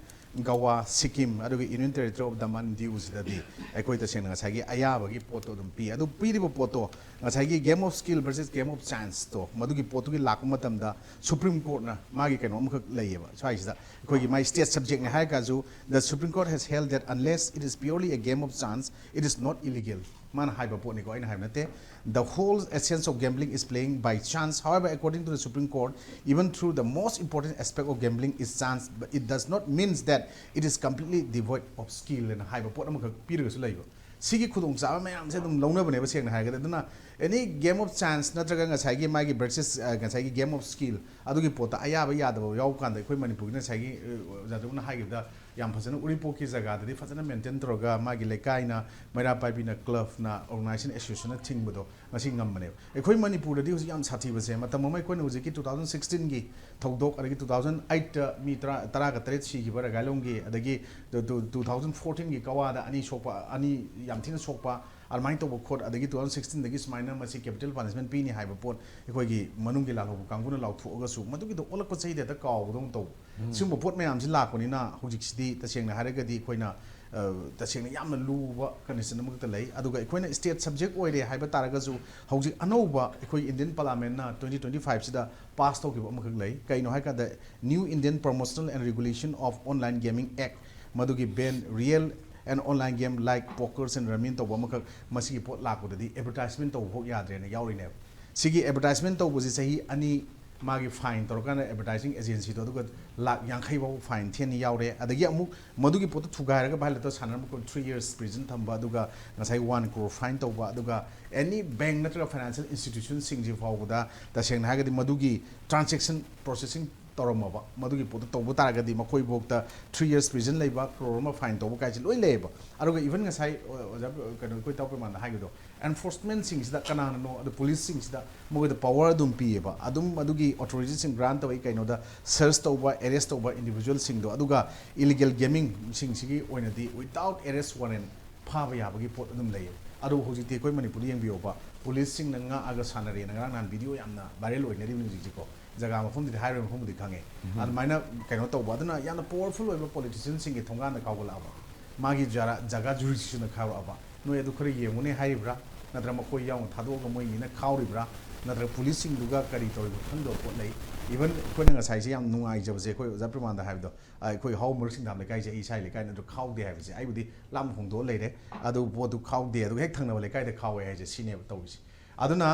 ꯒꯋꯥ, ꯁꯤꯛꯀꯤꯝ, ꯑꯗꯨꯒ Union Territory of Daman and Diu ꯁꯤꯗꯗꯤ ꯑꯩꯈꯣꯏ ꯇꯁꯦꯡꯅ ꯉꯁꯥꯏꯒꯤ ꯑꯌꯥꯕꯒꯤ ꯄꯣꯠꯇꯣ ꯑꯗꯨꯝ ꯄꯤ꯫ ꯑꯗꯨ ꯄꯤꯔꯤꯕ ꯄꯣꯠꯇꯣ ꯉꯁꯥꯏꯒꯤ game of skill versus game of chance ꯇꯣ ꯃꯗꯨꯒꯤ ꯄꯣꯠꯇꯨꯒꯤ ꯂꯥꯛꯄ ꯃꯇꯝꯗ Supreme Court ꯅ ꯃꯥꯒꯤ ꯀꯩꯅꯣ ꯑꯃꯈꯛ ꯂꯩꯌꯦꯕ ꯁ꯭ꯋꯥꯏꯁꯤꯗ꯫ ꯑꯩꯈꯣꯏꯒꯤ ꯃꯥꯏ ꯁ꯭ꯇꯦꯠ ꯁꯕꯖꯦꯛꯅꯦ ꯍꯥꯏꯔꯒꯁꯨ, the Supreme Court has held that unless it is purely a game of chance, it is not illegal꯫ ꯃꯥꯅ ꯍꯥꯏꯕ ꯄꯣꯠꯅꯤꯀꯣ, ꯑꯩꯅ ꯍꯥꯏꯕ ꯅꯠꯇꯦ꯫ The whole essence of gambling is playing by chance. However, according to the Supreme Court, even though the most important aspect of gambling is chance, but it does not mean that it is completely devoid of skill ꯍꯥꯏꯅ ꯍꯥꯏꯕ ꯄꯣꯠ ꯑꯃꯈꯛ ꯄꯤꯔꯒꯁꯨ ꯂꯩꯕ꯫ ꯁꯤꯒꯤ ꯈꯨꯗꯣꯡꯆꯥꯕ ꯃꯌꯥꯝꯁꯦ ꯑꯗꯨꯝ ꯂꯧꯅꯕꯅꯦꯕ, ꯁꯦꯡꯅ ꯍꯥꯏꯔꯒꯗꯤ꯫ ꯑꯗꯨꯅ any game of chance ꯅꯠꯇ꯭ꯔꯒ ꯉꯁꯥꯏꯒꯤ ꯃꯥꯒꯤ versus, ꯑ, ꯉꯁꯥꯏꯒꯤ game of skill ꯑꯗꯨꯒꯤ ꯄꯣꯠꯇ ꯑꯌꯥꯕ ꯌꯥꯗꯕ ꯌꯥꯎꯕ ꯀꯥꯟꯗ, ꯑꯩꯈꯣꯏ ꯃꯅꯤꯄꯨꯔꯒꯤ ꯉꯁꯥꯏꯒꯤ, ꯑ, ꯑꯣꯖꯥ ꯗꯣꯛꯇꯔꯅ ꯍꯥꯏꯈꯤꯕꯗ ꯌꯥꯝ ꯐꯖꯅ, ꯎꯔꯤꯄꯣꯛꯀꯤ ꯖꯒꯥꯗꯗꯤ ꯐꯖꯅ maintain ꯇꯧꯔꯒ ꯃꯥꯒꯤ ꯂꯩꯀꯥꯏꯅ, ꯃꯩꯔꯥ ꯄꯥꯏꯕꯤꯅ, clubꯅ, organization, associationꯅ ꯊꯤꯡꯕꯗꯣ ꯉꯁꯤ ꯉꯝꯕꯅꯦꯕ꯫ ꯑꯩꯈꯣꯏ ꯃꯅꯤꯄꯨꯔꯗꯗꯤ ꯍꯧꯖꯤꯛ ꯌꯥꯝ ꯁꯥꯊꯤꯕꯁꯦ, ꯃꯇꯝ ꯑꯃ ꯑꯩꯈꯣꯏꯅ ꯍꯧꯖꯤꯛꯀꯤ two thousand sixteenꯒꯤ ꯊꯧꯗꯣꯛ, ꯑꯗꯒꯤ two thousand eightꯇ ꯃꯤ ꯇꯔꯥ, ꯇꯔꯥꯒ ꯇꯔꯦꯠ ꯁꯤꯈꯤꯕ ꯔꯒꯥꯏꯂꯣꯡꯒꯤ, ꯑꯗꯒꯤ two, two, two thousand fourteenꯒꯤ ꯀꯋꯥꯗ ꯑꯅꯤ ꯁꯣꯛꯄ, ꯑꯅꯤ ꯌꯥꯝ ꯊꯤꯅ ꯁꯣꯛꯄ, ꯑꯗꯨꯃꯥꯏꯅ ꯇꯧꯕ ꯈꯣꯠ, ꯑꯗꯒꯤ two thousand sixteenꯗꯒꯤ ꯁꯨꯃꯥꯏꯅ ꯃꯁꯤ capital punishment ꯄꯤꯅꯤ ꯍꯥꯏꯕ ꯄꯣꯠ ꯑꯩꯈꯣꯏꯒꯤ ꯃꯅꯨꯡꯒꯤ ꯂꯥꯜꯍꯧꯕ ꯀꯥꯡꯕꯨꯅ ꯂꯥꯎꯊꯣꯛꯑꯒꯁꯨ, ꯃꯗꯨꯒꯤꯗꯣ ꯑꯣꯜꯂꯛꯄ ꯆꯍꯤꯗ ꯍꯦꯛꯇ ꯀꯥꯎꯕꯗꯧꯅ ꯇꯧꯕ꯫ ꯁꯤꯒꯨꯝꯕ ꯄꯣꯠ ꯃꯌꯥꯝꯁꯤ ꯂꯥꯛꯄꯅꯤꯅ ꯍꯧꯖꯤꯛꯁꯤꯗꯤ ꯇꯁꯦꯡꯅ ꯍꯥꯏꯔꯒꯗꯤ ꯑꯩꯈꯣꯏꯅ, ꯑ, ꯇꯁꯦꯡꯅ ꯌꯥꯝꯅ ꯂꯨꯕ condition ꯑꯃꯈꯛꯇ ꯂꯩ꯫ ꯑꯗꯨꯒ ꯑꯩꯈꯣꯏꯅ state subject ꯑꯣꯏꯔꯦ ꯍꯥꯏꯕ ꯇꯥꯔꯒꯁꯨ, ꯍꯧꯖꯤꯛ ꯑꯅꯧꯕ ꯑꯩꯈꯣꯏ Indian Parliamentꯅ twenty twenty fiveꯁꯤꯗ pass ꯇꯧꯈꯤꯕ ꯑꯃꯈꯛ ꯂꯩ꯫ ꯀꯩꯅꯣ ꯍꯥꯏ ꯀꯥꯟꯗ, New Indian Promotional and Regulation of Online Gaming Act, ꯃꯗꯨꯒꯤ ban real and online game like pokers and rummy ꯇꯧꯕ ꯑꯃꯈꯛ, ꯃꯁꯤꯒꯤ ꯄꯣꯠ ꯂꯥꯛꯄꯗꯗꯤ advertisement ꯇꯧꯕ ꯐꯥꯎ ꯌꯥꯗ꯭ꯔꯦꯅ ꯌꯥꯎꯔꯤꯅꯦꯕ꯫ ꯁꯤꯒꯤ advertisement ꯇꯧꯕꯁꯤ ꯆꯍꯤ ꯑꯅꯤ ꯃꯥꯒꯤ fine ꯇꯧꯔꯀꯥꯟꯗ advertising agencyꯗꯣ, ꯑꯗꯨꯒ ꯂꯥꯛ ꯌꯥꯡꯈꯩ ꯐꯥꯎ fine ꯊꯤꯍꯟꯅꯤ ꯌꯥꯎꯔꯦ꯫ ꯑꯗꯒꯤ ꯑꯃꯨꯛ ꯃꯗꯨꯒꯤ ꯄꯣꯠꯇꯣ ꯊꯨꯒꯥꯏꯔꯒ violate ꯇꯧꯔ ꯁꯥꯟꯅꯔꯝꯕ ꯑꯩꯈꯣꯏ three years prison ꯊꯝꯕ, ꯑꯗꯨꯒ ꯉꯁꯥꯏ one crore fine ꯇꯧꯕ, ꯑꯗꯨꯒ any bank ꯅꯠꯇ꯭ꯔꯒ financial institutionꯁꯤꯡꯁꯤ ꯐꯥꯎꯕꯗ ꯇꯁꯦꯡꯅ ꯍꯥꯏꯔꯒꯗꯤ ꯃꯗꯨꯒꯤ transaction processing ꯇꯧꯔꯝꯃꯕ, ꯃꯗꯨꯒꯤ ꯄꯣꯠꯇꯣ ꯇꯧꯕ ꯇꯥꯔꯒꯗꯤ ꯃꯈꯣꯏꯐꯥꯎꯗ three years prison ꯂꯩꯕ, crore ꯑꯃ fine ꯇꯧꯕ ꯀꯥꯏꯁꯦ ꯂꯣꯏ ꯂꯩꯌꯦꯕ꯫ ꯑꯗꯨꯒ even ꯉꯁꯥꯏ, ꯑꯣ, ꯑꯣꯖꯥ, ꯀꯩꯅꯣ, ꯑꯩꯈꯣꯏ ꯏꯇꯥꯎ ꯄ꯭ꯔꯦꯃꯥꯅꯟꯗ ꯍꯥꯏꯕꯗꯣ, enforcementꯁꯤꯡꯁꯤꯗ ꯀꯅꯥꯅꯅꯣ, ꯑꯗꯣ policeꯁꯤꯡꯁꯤꯗ ꯃꯣꯏꯗ power ꯑꯗꯨꯝ ꯄꯤꯌꯦꯕ, ꯑꯗꯨꯝ ꯑꯗꯨꯒꯤ authorityꯁꯤꯡ grant ꯇꯧꯋꯦ, ꯀꯩꯅꯣꯗ search ꯇꯧꯕ, arrest ꯇꯧꯕ individualꯁꯤꯡꯗꯣ꯫ ꯑꯗꯨꯒ illegal gamingꯁꯤꯡꯁꯤꯒꯤ ꯑꯣꯏꯅꯗꯤ without arrest warrant ꯐꯥꯕ ꯌꯥꯕꯒꯤ ꯄꯣꯠ ꯑꯗꯨꯝ ꯂꯩꯌꯦꯕ꯫ ꯑꯗꯨꯕꯨ ꯍꯧꯖꯤꯛꯇꯤ ꯑꯩꯈꯣꯏ ꯃꯅꯤꯄꯨꯔꯗ ꯌꯦꯡꯕꯤꯌꯣꯕ, policeꯁꯤꯡꯅ ꯉꯥꯛꯑꯒ ꯁꯥꯟꯅꯔꯦꯅ ꯉꯔꯥꯡ ꯅꯍꯥꯟ video ꯌꯥꯝꯅ viral ꯑꯣꯏꯅꯔꯤꯕꯅꯤ ꯍꯧꯖꯤꯛꯁꯦꯀꯣ꯫ ꯖꯒꯥ ꯃꯐꯝꯗꯨꯗꯤ ꯍꯥꯏꯔꯣꯏ, ꯃꯐꯝꯕꯨꯗꯤ ꯈꯪꯉꯦ꯫ ꯑꯗꯨꯃꯥꯏꯅ ꯀꯩꯅꯣ ꯇꯧꯕ, ꯑꯗꯨꯅ ꯌꯥꯝꯅ powerful ꯑꯣꯏꯕ politicianꯁꯤꯡꯒꯤ ꯊꯣꯡꯒꯥꯟꯗ ꯀꯥꯎꯒꯠꯂꯛꯑꯕ꯫ ꯃꯥꯒꯤ ꯖꯔ-, ꯖꯒꯥ jurisdictionꯗ ꯈꯥꯎꯔꯛꯑꯕ꯫ ꯅꯣꯏ ꯑꯗꯨ ꯈꯔ ꯌꯦꯡꯉꯨꯅꯦ ꯍꯥꯏꯔꯤꯕ꯭ꯔꯥ? ꯅꯠꯇ꯭ꯔꯒ ꯃꯈꯣꯏ ꯌꯥꯎꯅ ꯊꯥꯗꯣꯛꯑꯒ ꯃꯣꯏ ꯃꯤꯅ ꯈꯥꯎꯔꯤꯕ꯭ꯔꯥ? ꯅꯠꯇ꯭ꯔꯒ policeꯁꯤꯡꯗꯨꯒ ꯀꯔꯤ ꯇꯧꯔꯤꯕ ꯈꯪꯗꯕ ꯄꯣꯠ ꯂꯩ꯫ Even ꯑꯩꯈꯣꯏꯅ ꯉꯁꯥꯏꯁꯦ ꯌꯥꯝ ꯅꯨꯡꯉꯥꯏꯖꯕꯁꯦ, ꯑꯩꯈꯣꯏ ꯑꯣꯖꯥ ꯄ꯭ꯔꯦꯃꯥꯅꯟꯗ ꯍꯥꯏꯕꯗꯣ, ꯑ, ꯑꯩꯈꯣꯏ ꯍꯥꯎ ꯃꯔꯨ ꯁꯤꯡꯗꯥꯝ ꯂꯩꯀꯥꯏꯁꯦ ꯑꯩ ꯏꯁꯥꯒꯤ ꯂꯩꯀꯥꯏ ꯅꯠꯇ꯭ꯔꯣ, ꯈꯥꯎꯗꯦ ꯍꯥꯏꯕꯁꯦ꯫ ꯑꯩꯕꯨꯗꯤ ꯂꯥꯞꯅ ꯍꯣꯡꯗꯣꯛꯑ ꯂꯩꯔꯦ, ꯑꯗꯨ ꯄꯣꯠꯇꯨ ꯈꯥꯎꯗꯦ, ꯑꯗꯨꯒ ꯍꯦꯛ ꯊꯪꯅꯕ ꯂꯩꯀꯥꯏꯗ ꯈꯥꯎꯋꯦ ꯍꯥꯏꯁꯦ, ꯁꯤꯅꯦꯕ ꯇꯧꯔꯤꯁꯦ꯫ ꯑꯗꯨꯅ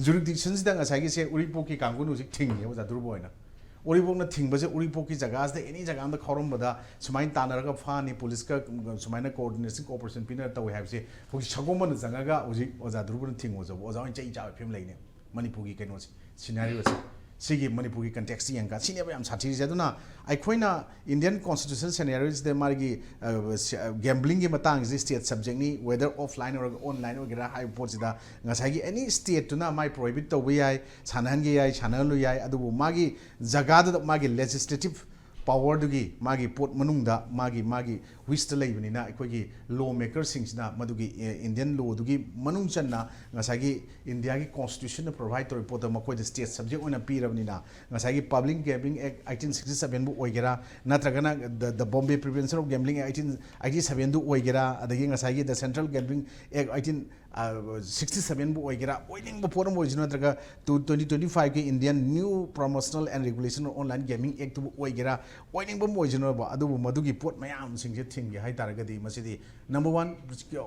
ꯖꯨꯔꯤꯗꯤꯛꯁꯟꯁꯤꯗ ꯉꯁꯥꯏꯒꯤꯁꯦ ꯎꯔꯤꯄꯣꯛꯀꯤ ꯀꯥꯡꯕꯨꯅ ꯍꯧꯖꯤꯛ ꯊꯤꯡꯉꯦ ꯑꯣꯖꯥ ꯙ꯭ꯔꯨꯕ ꯍꯣꯏꯅ꯫ ꯎꯔꯤꯄꯣꯛꯅ ꯊꯤꯡꯕꯁꯦ ꯎꯔꯤꯄꯣꯛꯀꯤ ꯖꯒꯥꯁꯤꯗ ꯑꯦꯅꯤ ꯖꯒꯥ ꯑꯃꯗ ꯈꯥꯎꯔꯝꯕꯗ ꯁꯨꯃꯥꯏꯅ ꯇꯥꯟꯅꯔꯒ ꯐꯥꯅꯤ, ꯄꯨꯂꯤꯁꯀ ꯁꯨꯃꯥꯏꯅ ꯀꯣꯑꯣꯔꯗꯤꯅꯦꯁꯟ ꯀꯣꯑꯣꯄꯔꯦꯁꯟ ꯄꯤꯅꯔ ꯇꯧꯋꯦ ꯍꯥꯏꯕꯁꯦ ꯍꯧꯖꯤꯛ ꯁꯒꯣꯜꯕꯟꯗ ꯆꯪꯉꯒ ꯍꯧꯖꯤꯛ ꯑꯣꯖꯥ ꯙ꯭ꯔꯨꯕꯅ ꯊꯤꯡꯉꯨ ꯍꯥꯏꯕ ꯑꯣꯖꯥ ꯍꯣꯏꯅ ꯆꯩ ꯆꯥꯕ ꯐꯤꯕꯝ ꯂꯩꯅꯦ꯫ ꯃꯅꯤꯄꯨꯔꯒꯤ ꯀꯩꯅꯣꯁꯦ, ꯁꯤꯅꯥꯔꯤꯑꯣꯁꯦ, ꯁꯤꯒꯤ ꯃꯅꯤꯄꯨꯔꯒꯤ ꯀꯟꯇꯦꯛꯁꯁꯤ ꯌꯦꯡꯉꯒ ꯁꯤꯅꯦꯕ ꯌꯥꯝ ꯁꯥꯊꯤꯔꯤꯁꯦ꯫ ꯑꯗꯨꯅ ꯑꯩꯈꯣꯏꯅ ꯏꯟꯗꯤꯌꯟ ꯀꯣꯟꯁꯇꯤꯇ꯭ꯌꯨꯁꯟ ꯁꯤꯅꯥꯔꯤꯑꯣꯁꯤꯗ ꯃꯥꯒꯤ ꯒꯦꯝꯕ꯭ꯂꯤꯡꯒꯤ ꯃꯇꯥꯡꯁꯤ ꯁ꯭ꯇꯦꯠ ꯁꯕꯖꯦꯛꯅꯤ, ꯋꯦꯗꯔ ꯑꯣꯐꯂꯥꯏꯟ ꯑꯣꯏꯔꯒ ꯑꯣꯟꯂꯥꯏꯟ ꯑꯣꯏꯒꯦꯔꯥ ꯍꯥꯏꯕ ꯄꯣꯠꯁꯤꯗ ꯉꯁꯥꯏꯒꯤ ꯑꯦꯅꯤ ꯁ꯭ꯇꯦꯠꯇꯨꯅ ꯃꯥꯏ ꯄ꯭ꯔꯣꯍꯤꯕꯤꯠ ꯇꯧꯕ ꯌꯥꯏ, ꯁꯥꯟꯅꯍꯟꯒꯦ ꯌꯥꯏ, ꯁꯥꯟꯅꯍꯜꯂꯨ ꯌꯥꯏ꯫ ꯑꯗꯨꯕꯨ ꯃꯥꯒꯤ ꯖꯒꯥꯗꯨꯗ ꯃꯥꯒꯤ ꯂꯦꯖꯤꯁꯂꯦꯇꯤꯞ ꯄꯋꯔꯗꯨꯒꯤ ꯃꯥꯒꯤ ꯄꯣꯠ ꯃꯅꯨꯡꯗ ꯃꯥꯒꯤ ꯃꯥꯒꯤ ꯋꯤꯁꯇ ꯂꯩꯕꯅꯤꯅ ꯑꯩꯈꯣꯏꯒꯤ ꯂꯣ ꯃꯦꯀꯔꯁꯤꯡꯁꯤꯅ ꯃꯗꯨꯒꯤ ꯏꯟꯗꯤꯌꯟ ꯂꯣꯗꯨꯒꯤ ꯃꯅꯨꯡ ꯆꯟꯅ ꯉꯁꯥꯏꯒꯤ ꯏꯟꯗꯤꯌꯥꯒꯤ ꯀꯣꯟꯁꯇꯤꯇ꯭ꯌꯨꯁꯟꯅ ꯄ꯭ꯔꯣꯚꯥꯏꯠ ꯇꯧꯔꯤꯕ ꯄꯣꯠꯇꯣ ꯃꯈꯣꯏꯗ ꯁ꯭ꯇꯦꯠ ꯁꯕꯖꯦꯛ ꯑꯣꯏꯅ ꯄꯤꯔꯕꯅꯤꯅ ꯉꯁꯥꯏꯒꯤ ꯄꯕ꯭ꯂꯤꯛ ꯒꯦꯝꯕ꯭ꯂꯤꯡ ꯑꯦꯛ ꯑꯩꯠꯇꯤꯟ ꯁꯤꯛꯁꯇꯤ ꯁꯕꯦꯟꯕꯨ ꯑꯣꯏꯒꯦꯔꯥ, ꯅꯠꯇ꯭ꯔꯒꯅ the the Bombay Prevention of Gambling Act eighteen eighty sevenꯗꯨ ꯑꯣꯏꯒꯦꯔꯥ, ꯑꯗꯒꯤ ꯉꯁꯥꯏꯒꯤ the Central Gambling Act eighteen sixty sevenꯕꯨ ꯑꯣꯏꯒꯦꯔꯥ, ꯑꯣꯏꯅꯤꯡꯕ ꯄꯣꯠ ꯑꯃ ꯑꯣꯏꯁꯅꯨ, ꯅꯠꯇ꯭ꯔꯒ ꯇꯨ ꯇ꯭ꯋꯦꯟꯇꯤ ꯇ꯭ꯋꯦꯟꯇꯤ ꯐꯥꯏꯚꯀꯤ Indian new promotional and regulation online gaming ꯑꯦꯛꯇꯨꯕꯨ ꯑꯣꯏꯒꯦꯔꯥ, ꯑꯣꯏꯅꯤꯡꯕ ꯑꯃ ꯑꯣꯏꯁꯅꯨꯕ, ꯑꯗꯨꯕꯨ ꯃꯗꯨꯒꯤ ꯄꯣꯠ ꯃꯌꯥꯝꯁꯤꯡꯁꯦ ꯊꯤꯡꯒꯦ ꯍꯥꯏ ꯇꯥꯔꯒꯗꯤ ꯃꯁꯤꯗꯤ ꯅꯝꯕꯔ ꯋꯥꯟ,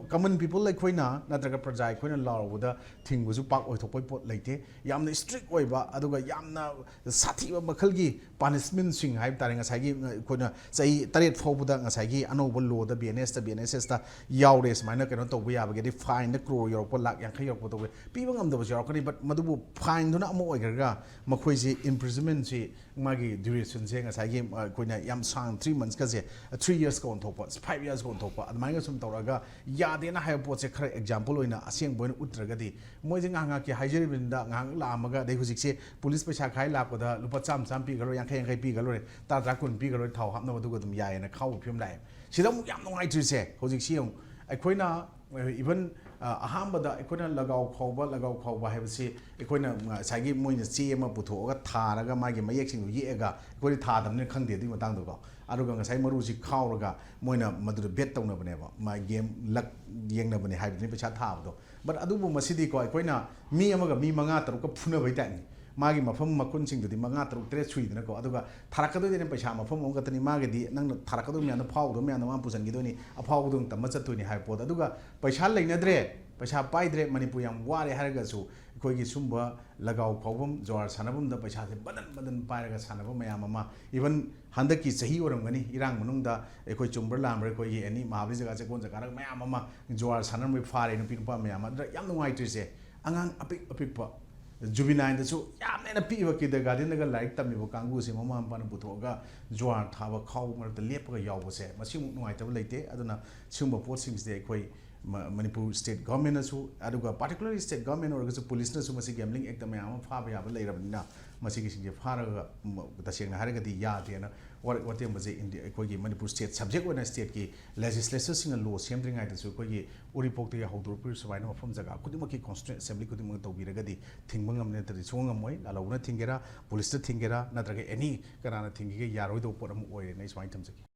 ꯀꯃꯟ ꯄꯤꯄꯜ ꯑꯩꯈꯣꯏꯅ ꯅꯠꯇ꯭ꯔꯒ ꯄ꯭ꯔꯖꯥ ꯑꯩꯈꯣꯏꯅ ꯂꯥꯎꯔꯨꯕꯗ ꯊꯤꯡꯕꯁꯨ ꯄꯥꯛ ꯑꯣꯏꯊꯣꯛꯄꯩ ꯄꯣꯠ ꯂꯩꯇꯦ꯫ ꯌꯥꯝꯅ ꯏꯁꯇ꯭ꯔꯤꯛ ꯑꯣꯏꯕ ꯑꯗꯨꯒ ꯌꯥꯝꯅ ꯁꯥꯊꯤꯕ ꯃꯈꯜꯒꯤ ꯄꯥꯅꯤꯁꯃꯦꯟꯁꯤꯡ ꯍꯥꯏꯕ ꯇꯥꯔꯦ, ꯉꯁꯥꯏꯒꯤ ꯑꯩꯈꯣꯏꯅ ꯆꯍꯤ ꯇꯔꯦꯠ ꯐꯥꯎꯕꯗ ꯉꯁꯥꯏꯒꯤ ꯑꯅꯧꯕ ꯂꯣꯗ ꯕꯤ ꯑꯦꯟ ꯑꯦꯁꯇ ꯕꯤ ꯑꯦꯟ ꯑꯦꯁ ꯑꯦꯁꯇ ꯌꯥꯎꯔꯦ, ꯁꯨꯃꯥꯏꯅ ꯀꯩꯅꯣ ꯇꯧꯕ ꯌꯥꯕꯒꯤꯗꯤ ꯐꯥꯏꯟꯗ ꯀ꯭ꯔꯣꯔ ꯌꯧꯔꯛꯄ, ꯂꯥꯛ ꯌꯥꯡꯈꯩ ꯌꯧꯔꯛꯄ ꯇꯧꯕ ꯄꯤꯕ ꯉꯝꯗꯕꯁꯨ ꯌꯥꯎꯔꯛꯀꯅꯤ꯫ But ꯃꯗꯨꯕꯨ ꯐꯥꯏꯟꯗꯨꯅ ꯑꯃ ꯑꯣꯏꯈ꯭ꯔꯒ ꯃꯈꯣꯏꯁꯤ ꯏꯝꯄ꯭ꯔꯤꯖꯟꯃꯦꯟꯁꯤ ꯃꯥꯒꯤ ꯗ꯭ꯌꯨꯔꯦꯁꯟꯁꯦ ꯉꯁꯥꯏꯒꯤ ꯑꯩꯈꯣꯏꯅ ꯌꯥꯝ ꯁꯥꯡ ꯊ꯭ꯔꯤ ꯃꯟꯁꯀꯁꯦ ꯊ꯭ꯔꯤ ꯌꯔꯁꯀ ꯑꯣꯟꯊꯣꯛꯄ, ꯐꯥꯏꯚ ꯌꯔꯁꯀ ꯑꯣꯟꯊꯣꯛꯄ, ꯑꯗꯨꯃꯥꯏꯅ ꯁꯨꯝ ꯇꯧꯔꯒ ꯌꯥꯗꯦꯅ ꯍꯥꯏꯕ ꯄꯣꯠꯁꯦ ꯈꯔ ꯑꯦꯛꯖꯥꯝꯄꯜ ꯑꯣꯏꯅ ꯑꯁꯦꯡꯕ ꯑꯣꯏꯅ ꯎꯠꯇ꯭ꯔꯒꯗꯤ ꯃꯣꯏꯁꯦ ꯉꯥꯏꯍꯥꯛ ꯉꯥꯏꯍꯥꯛꯀꯤ ꯍꯥꯏꯖꯔꯤꯕꯅꯤꯗ ꯉꯥꯏꯍꯥꯛ ꯂꯥꯛꯑꯝꯃꯒ ꯑꯗꯩ ꯍꯧꯖꯤꯛꯁꯦ ꯄꯨꯂꯤꯁ ꯄꯩꯁꯥ ꯈꯥꯏ ꯂꯥꯛꯄꯗ ꯂꯨꯄꯥ ꯆꯥꯝꯃ ꯆꯥꯝꯃ ꯄꯤꯈ꯭ꯔ ꯂꯣꯏꯔꯦ, ꯌꯥꯡꯈꯩ ꯌꯥꯡꯈꯩ ꯄꯤꯈ꯭ꯔ ꯂꯣꯏꯔꯦ, ꯇꯔꯥ ꯇꯔꯥ ꯀꯨꯟ ꯄꯤꯈ꯭ꯔ ꯂꯣꯏꯔꯦ, ꯊꯥꯎ ꯍꯥꯞꯅꯕ, ꯑꯗꯨꯒ ꯑꯗꯨꯝ ꯌꯥꯏꯌꯦꯅ ꯈꯥꯎꯕ ꯐꯤꯕꯝ ꯂꯥꯛꯑꯦ꯫ ꯁꯤꯗ ꯑꯃꯨꯛ ꯌꯥꯝ ꯅꯨꯡꯉꯥꯏꯇ꯭ꯔꯤꯁꯦ ꯍꯧꯖꯤꯛꯁꯤ ꯌꯦꯡꯉꯨ, ꯑꯩꯈꯣꯏꯅ ꯏꯚꯟ ꯑꯍꯥꯟꯕꯗ ꯑꯩꯈꯣꯏꯅ ꯂꯒꯥꯎ ꯈꯥꯎꯕ, ꯂꯒꯥꯎ ꯈꯥꯎꯕ ꯍꯥꯏꯕꯁꯤ ꯑꯩꯈꯣꯏꯅ ꯉꯁꯥꯏꯒꯤ ꯃꯣꯏꯅ ꯆꯦ ꯑꯃ ꯄꯨꯊꯣꯛꯑꯒ ꯊꯥꯔꯒ ꯃꯥꯒꯤ ꯃꯌꯦꯛꯁꯤꯡꯗꯣ ꯌꯦꯛꯑꯒ ꯑꯩꯈꯣꯏꯗꯤ ꯊꯥꯗꯕꯅꯤꯅ ꯈꯪꯗꯦ ꯑꯗꯨꯒꯤ ꯃꯇꯥꯡꯗꯀꯣ꯫ ꯑꯗꯨꯒ ꯉꯁꯥꯏ ꯃꯔꯨꯁꯤ ꯈꯥꯎꯔꯒ ꯃꯣꯏꯅ ꯃꯗꯨꯗ ꯕꯦꯠ ꯇꯧꯅꯕꯅꯦꯕ, ꯃꯥ ꯒꯦꯝ ꯂꯛ ꯌꯦꯡꯅꯕꯅꯦ ꯍꯥꯏꯕꯗꯨꯅꯤ ꯄꯩꯁꯥ ꯊꯥꯕꯗꯣ꯫ But ꯑꯗꯨꯕꯨ ꯃꯁꯤꯗꯤꯀꯣ ꯑꯩꯈꯣꯏꯅ ꯃꯤ ꯑꯃꯒ ꯃꯤ ꯃꯉꯥ ꯇꯔꯨꯛꯀ ꯐꯨꯅꯕꯩ ꯇꯥꯏꯞꯅꯤ꯫ ꯃꯥꯒꯤ ꯃꯐꯝ ꯃꯈꯨꯟꯁꯤꯡꯗꯨꯗꯤ ꯃꯉꯥ ꯇꯔꯨꯛ ꯇꯔꯦꯠ ꯁꯨꯏꯗꯅꯀꯣ꯫ ꯑꯗꯨꯒ ꯊꯥꯔꯛꯀꯗꯣꯏꯗꯨꯅ ꯄꯩꯁꯥ ꯃꯐꯝ ꯑꯃꯈꯛꯇꯅꯤ꯫ ꯃꯥꯒꯤꯗꯤ ꯅꯪꯅ ꯊꯥꯔꯛꯀꯗꯣꯏ ꯃꯌꯥꯝꯗꯣ, ꯐꯥꯎꯒꯗꯣꯏ ꯃꯌꯥꯝꯗꯣ ꯃꯥꯅ ꯄꯨꯁꯤꯟꯈꯤꯗꯣꯏꯅꯤ, ꯑꯐꯥꯎꯕꯗꯣ ꯑꯗꯨꯝ ꯇꯝꯕ ꯆꯠꯇꯣꯏꯅꯤ ꯍꯥꯏꯕ ꯄꯣꯠꯇꯣ꯫ ꯑꯗꯨꯒ ꯄꯩꯁꯥ ꯂꯩꯅꯗ꯭ꯔꯦ, ꯄꯩꯁꯥ ꯄꯥꯏꯗ꯭ꯔꯦ, ꯃꯅꯤꯄꯨꯔ ꯌꯥꯝ ꯋꯥꯔꯦ ꯍꯥꯏꯔꯒꯁꯨ, ꯑꯩꯈꯣꯏꯒꯤ ꯁꯨꯝꯕ ꯂꯒꯥꯎ ꯈꯥꯎꯐꯝ, ꯖꯨꯋꯥꯔ ꯁꯥꯟꯅꯐꯝꯗ ꯄꯩꯁꯥꯁꯦ ꯕꯟꯗꯟ ꯕꯟꯗꯟ ꯄꯥꯏꯔꯒ ꯁꯥꯟꯅꯕ ꯃꯌꯥꯝ ꯑꯃ, even ꯍꯟꯗꯛꯀꯤ ꯆꯍꯤ ꯑꯣꯏꯔꯝꯒꯅꯤ, ꯏꯔꯥꯡ ꯃꯅꯨꯡꯗ ꯑꯩꯈꯣꯏ ꯆꯨꯝꯕ꯭ꯔꯥ ꯂꯥꯟꯕ꯭ꯔꯥ, ꯑꯩꯈꯣꯏꯒꯤ ꯑꯦꯅꯤ ꯃꯍꯥꯕꯂꯤ ꯖꯒꯥ ꯆꯦꯛꯀꯣꯟ ꯖꯒꯥꯗ ꯃꯌꯥꯝ ꯑꯃ ꯖꯨꯋꯥꯔ ꯁꯥꯟꯅꯔꯝꯕꯒꯤ ꯐꯥꯔꯦ, ꯅꯨꯄꯤ ꯅꯨꯄꯥ ꯃꯌꯥꯝ ꯑꯃ꯫ ꯑꯗꯨꯗ ꯌꯥꯝ ꯅꯨꯡꯉꯥꯏꯇ꯭ꯔꯤꯁꯦ, ꯑꯉꯥꯡ ꯑꯄꯤꯛ ꯑꯄꯤꯛꯄ, ꯖꯨꯕꯤꯅꯥꯏꯜꯗꯁꯨ ꯌꯥꯝꯅ ꯍꯦꯟꯅ ꯄꯤꯛꯏꯕ ꯀꯤꯟꯗꯔꯒꯥꯔꯗꯦꯟꯗꯒ ꯂꯥꯏꯔꯤꯛ ꯇꯝꯃꯤꯕ ꯀꯥꯡꯕꯨꯁꯦ ꯃꯃꯥ ꯃꯄꯥꯅ ꯄꯨꯊꯣꯛꯑꯒ ꯖꯨꯋꯥꯔ ꯊꯥꯕ, ꯈꯥꯎꯕ ꯃꯔꯛꯇ ꯂꯦꯞꯄꯒ ꯌꯥꯎꯕꯁꯦ, ꯃꯁꯤꯃꯨꯛ ꯅꯨꯡꯉꯥꯏꯇꯕ ꯂꯩꯇꯦ꯫ ꯑꯗꯨꯅ ꯁꯤꯒꯨꯝꯕ ꯄꯣꯠꯁꯤꯡꯁꯤꯗꯤ ꯑꯩꯈꯣꯏ ꯃ-, ꯃꯅꯤꯄꯨꯔ ꯁ꯭ꯇꯦꯠ ꯒꯚꯔꯟꯃꯦꯟꯅꯁꯨ, ꯑꯗꯨꯒ ꯄꯥꯔꯇꯤꯀꯨꯂꯔꯂꯤ ꯁ꯭ꯇꯦꯠ ꯒꯚꯔꯟꯃꯦꯟ ꯑꯣꯏꯔꯒꯁꯨ, ꯄꯨꯂꯤꯁꯅꯁꯨ ꯃꯁꯤ ꯒꯦꯝꯕ꯭ꯂꯤꯡ ꯑꯦꯛꯇ ꯃꯌꯥꯝ ꯑꯃ ꯐꯥꯕ ꯌꯥꯕ ꯂꯩꯔꯕꯅꯤꯅ, ꯃꯁꯤꯒꯤꯁꯤꯡꯁꯦ ꯐꯥꯔꯒ, ꯃ-, ꯇꯁꯦꯡꯅ ꯍꯥꯏꯔꯒꯗꯤ ꯌꯥꯗꯦꯅ ꯋꯥꯔꯛ ꯋꯥꯇꯦꯝꯕꯁꯦ ꯏꯟꯗꯤ-, ꯑꯩꯈꯣꯏꯒꯤ ꯃꯅꯤꯄꯨꯔ ꯁ꯭ꯇꯦꯠ ꯁꯕꯖꯦꯛ ꯑꯣꯏꯅ ꯁ꯭ꯇꯦꯠꯀꯤ ꯂꯦꯖꯤꯁꯂꯦꯆꯔꯁꯤꯡꯅ ꯂꯣ ꯁꯦꯝꯗ꯭ꯔꯤꯉꯩꯗꯁꯨ ꯑꯩꯈꯣꯏꯒꯤ ꯎꯔꯤꯄꯣꯛꯇꯒꯤ ꯍꯧꯗꯣꯔꯛꯄ ꯁꯨꯃꯥꯏꯅ ꯃꯐꯝ ꯖꯒꯥ ꯈꯨꯗꯤꯡꯃꯛꯀꯤ ꯀꯣꯟꯁꯇꯤꯇ꯭ꯌꯨꯌꯦꯟꯠ ꯑꯦꯁꯦꯝꯕ꯭ꯂꯤ ꯈꯨꯗꯤꯡꯃꯛ ꯇꯧꯕꯤꯔꯒꯗꯤ ꯊꯤꯡꯕ ꯉꯝꯅꯤ, ꯅꯠꯇ꯭ꯔꯗꯤ ꯁꯨꯡꯉꯝ ꯉꯝꯃꯣꯏ꯫ ꯂꯥꯜꯍꯧꯕꯅ ꯊꯤꯡꯒꯦꯔꯥ, ꯄꯨꯂꯤꯁꯇ ꯊꯤꯡꯒꯦꯔꯥ, ꯅꯠꯇ꯭ꯔꯒ ꯑꯦꯅꯤ ꯀꯅꯥꯅ ꯊꯤꯡꯒꯦꯒ ꯌꯥꯔꯣꯏꯗꯧꯕ ꯄꯣꯠ ꯑꯃ ꯑꯣꯏꯔꯦꯅ ꯑꯩ ꯁꯨꯃꯥꯏꯅ ꯊꯝꯖꯒꯦ꯫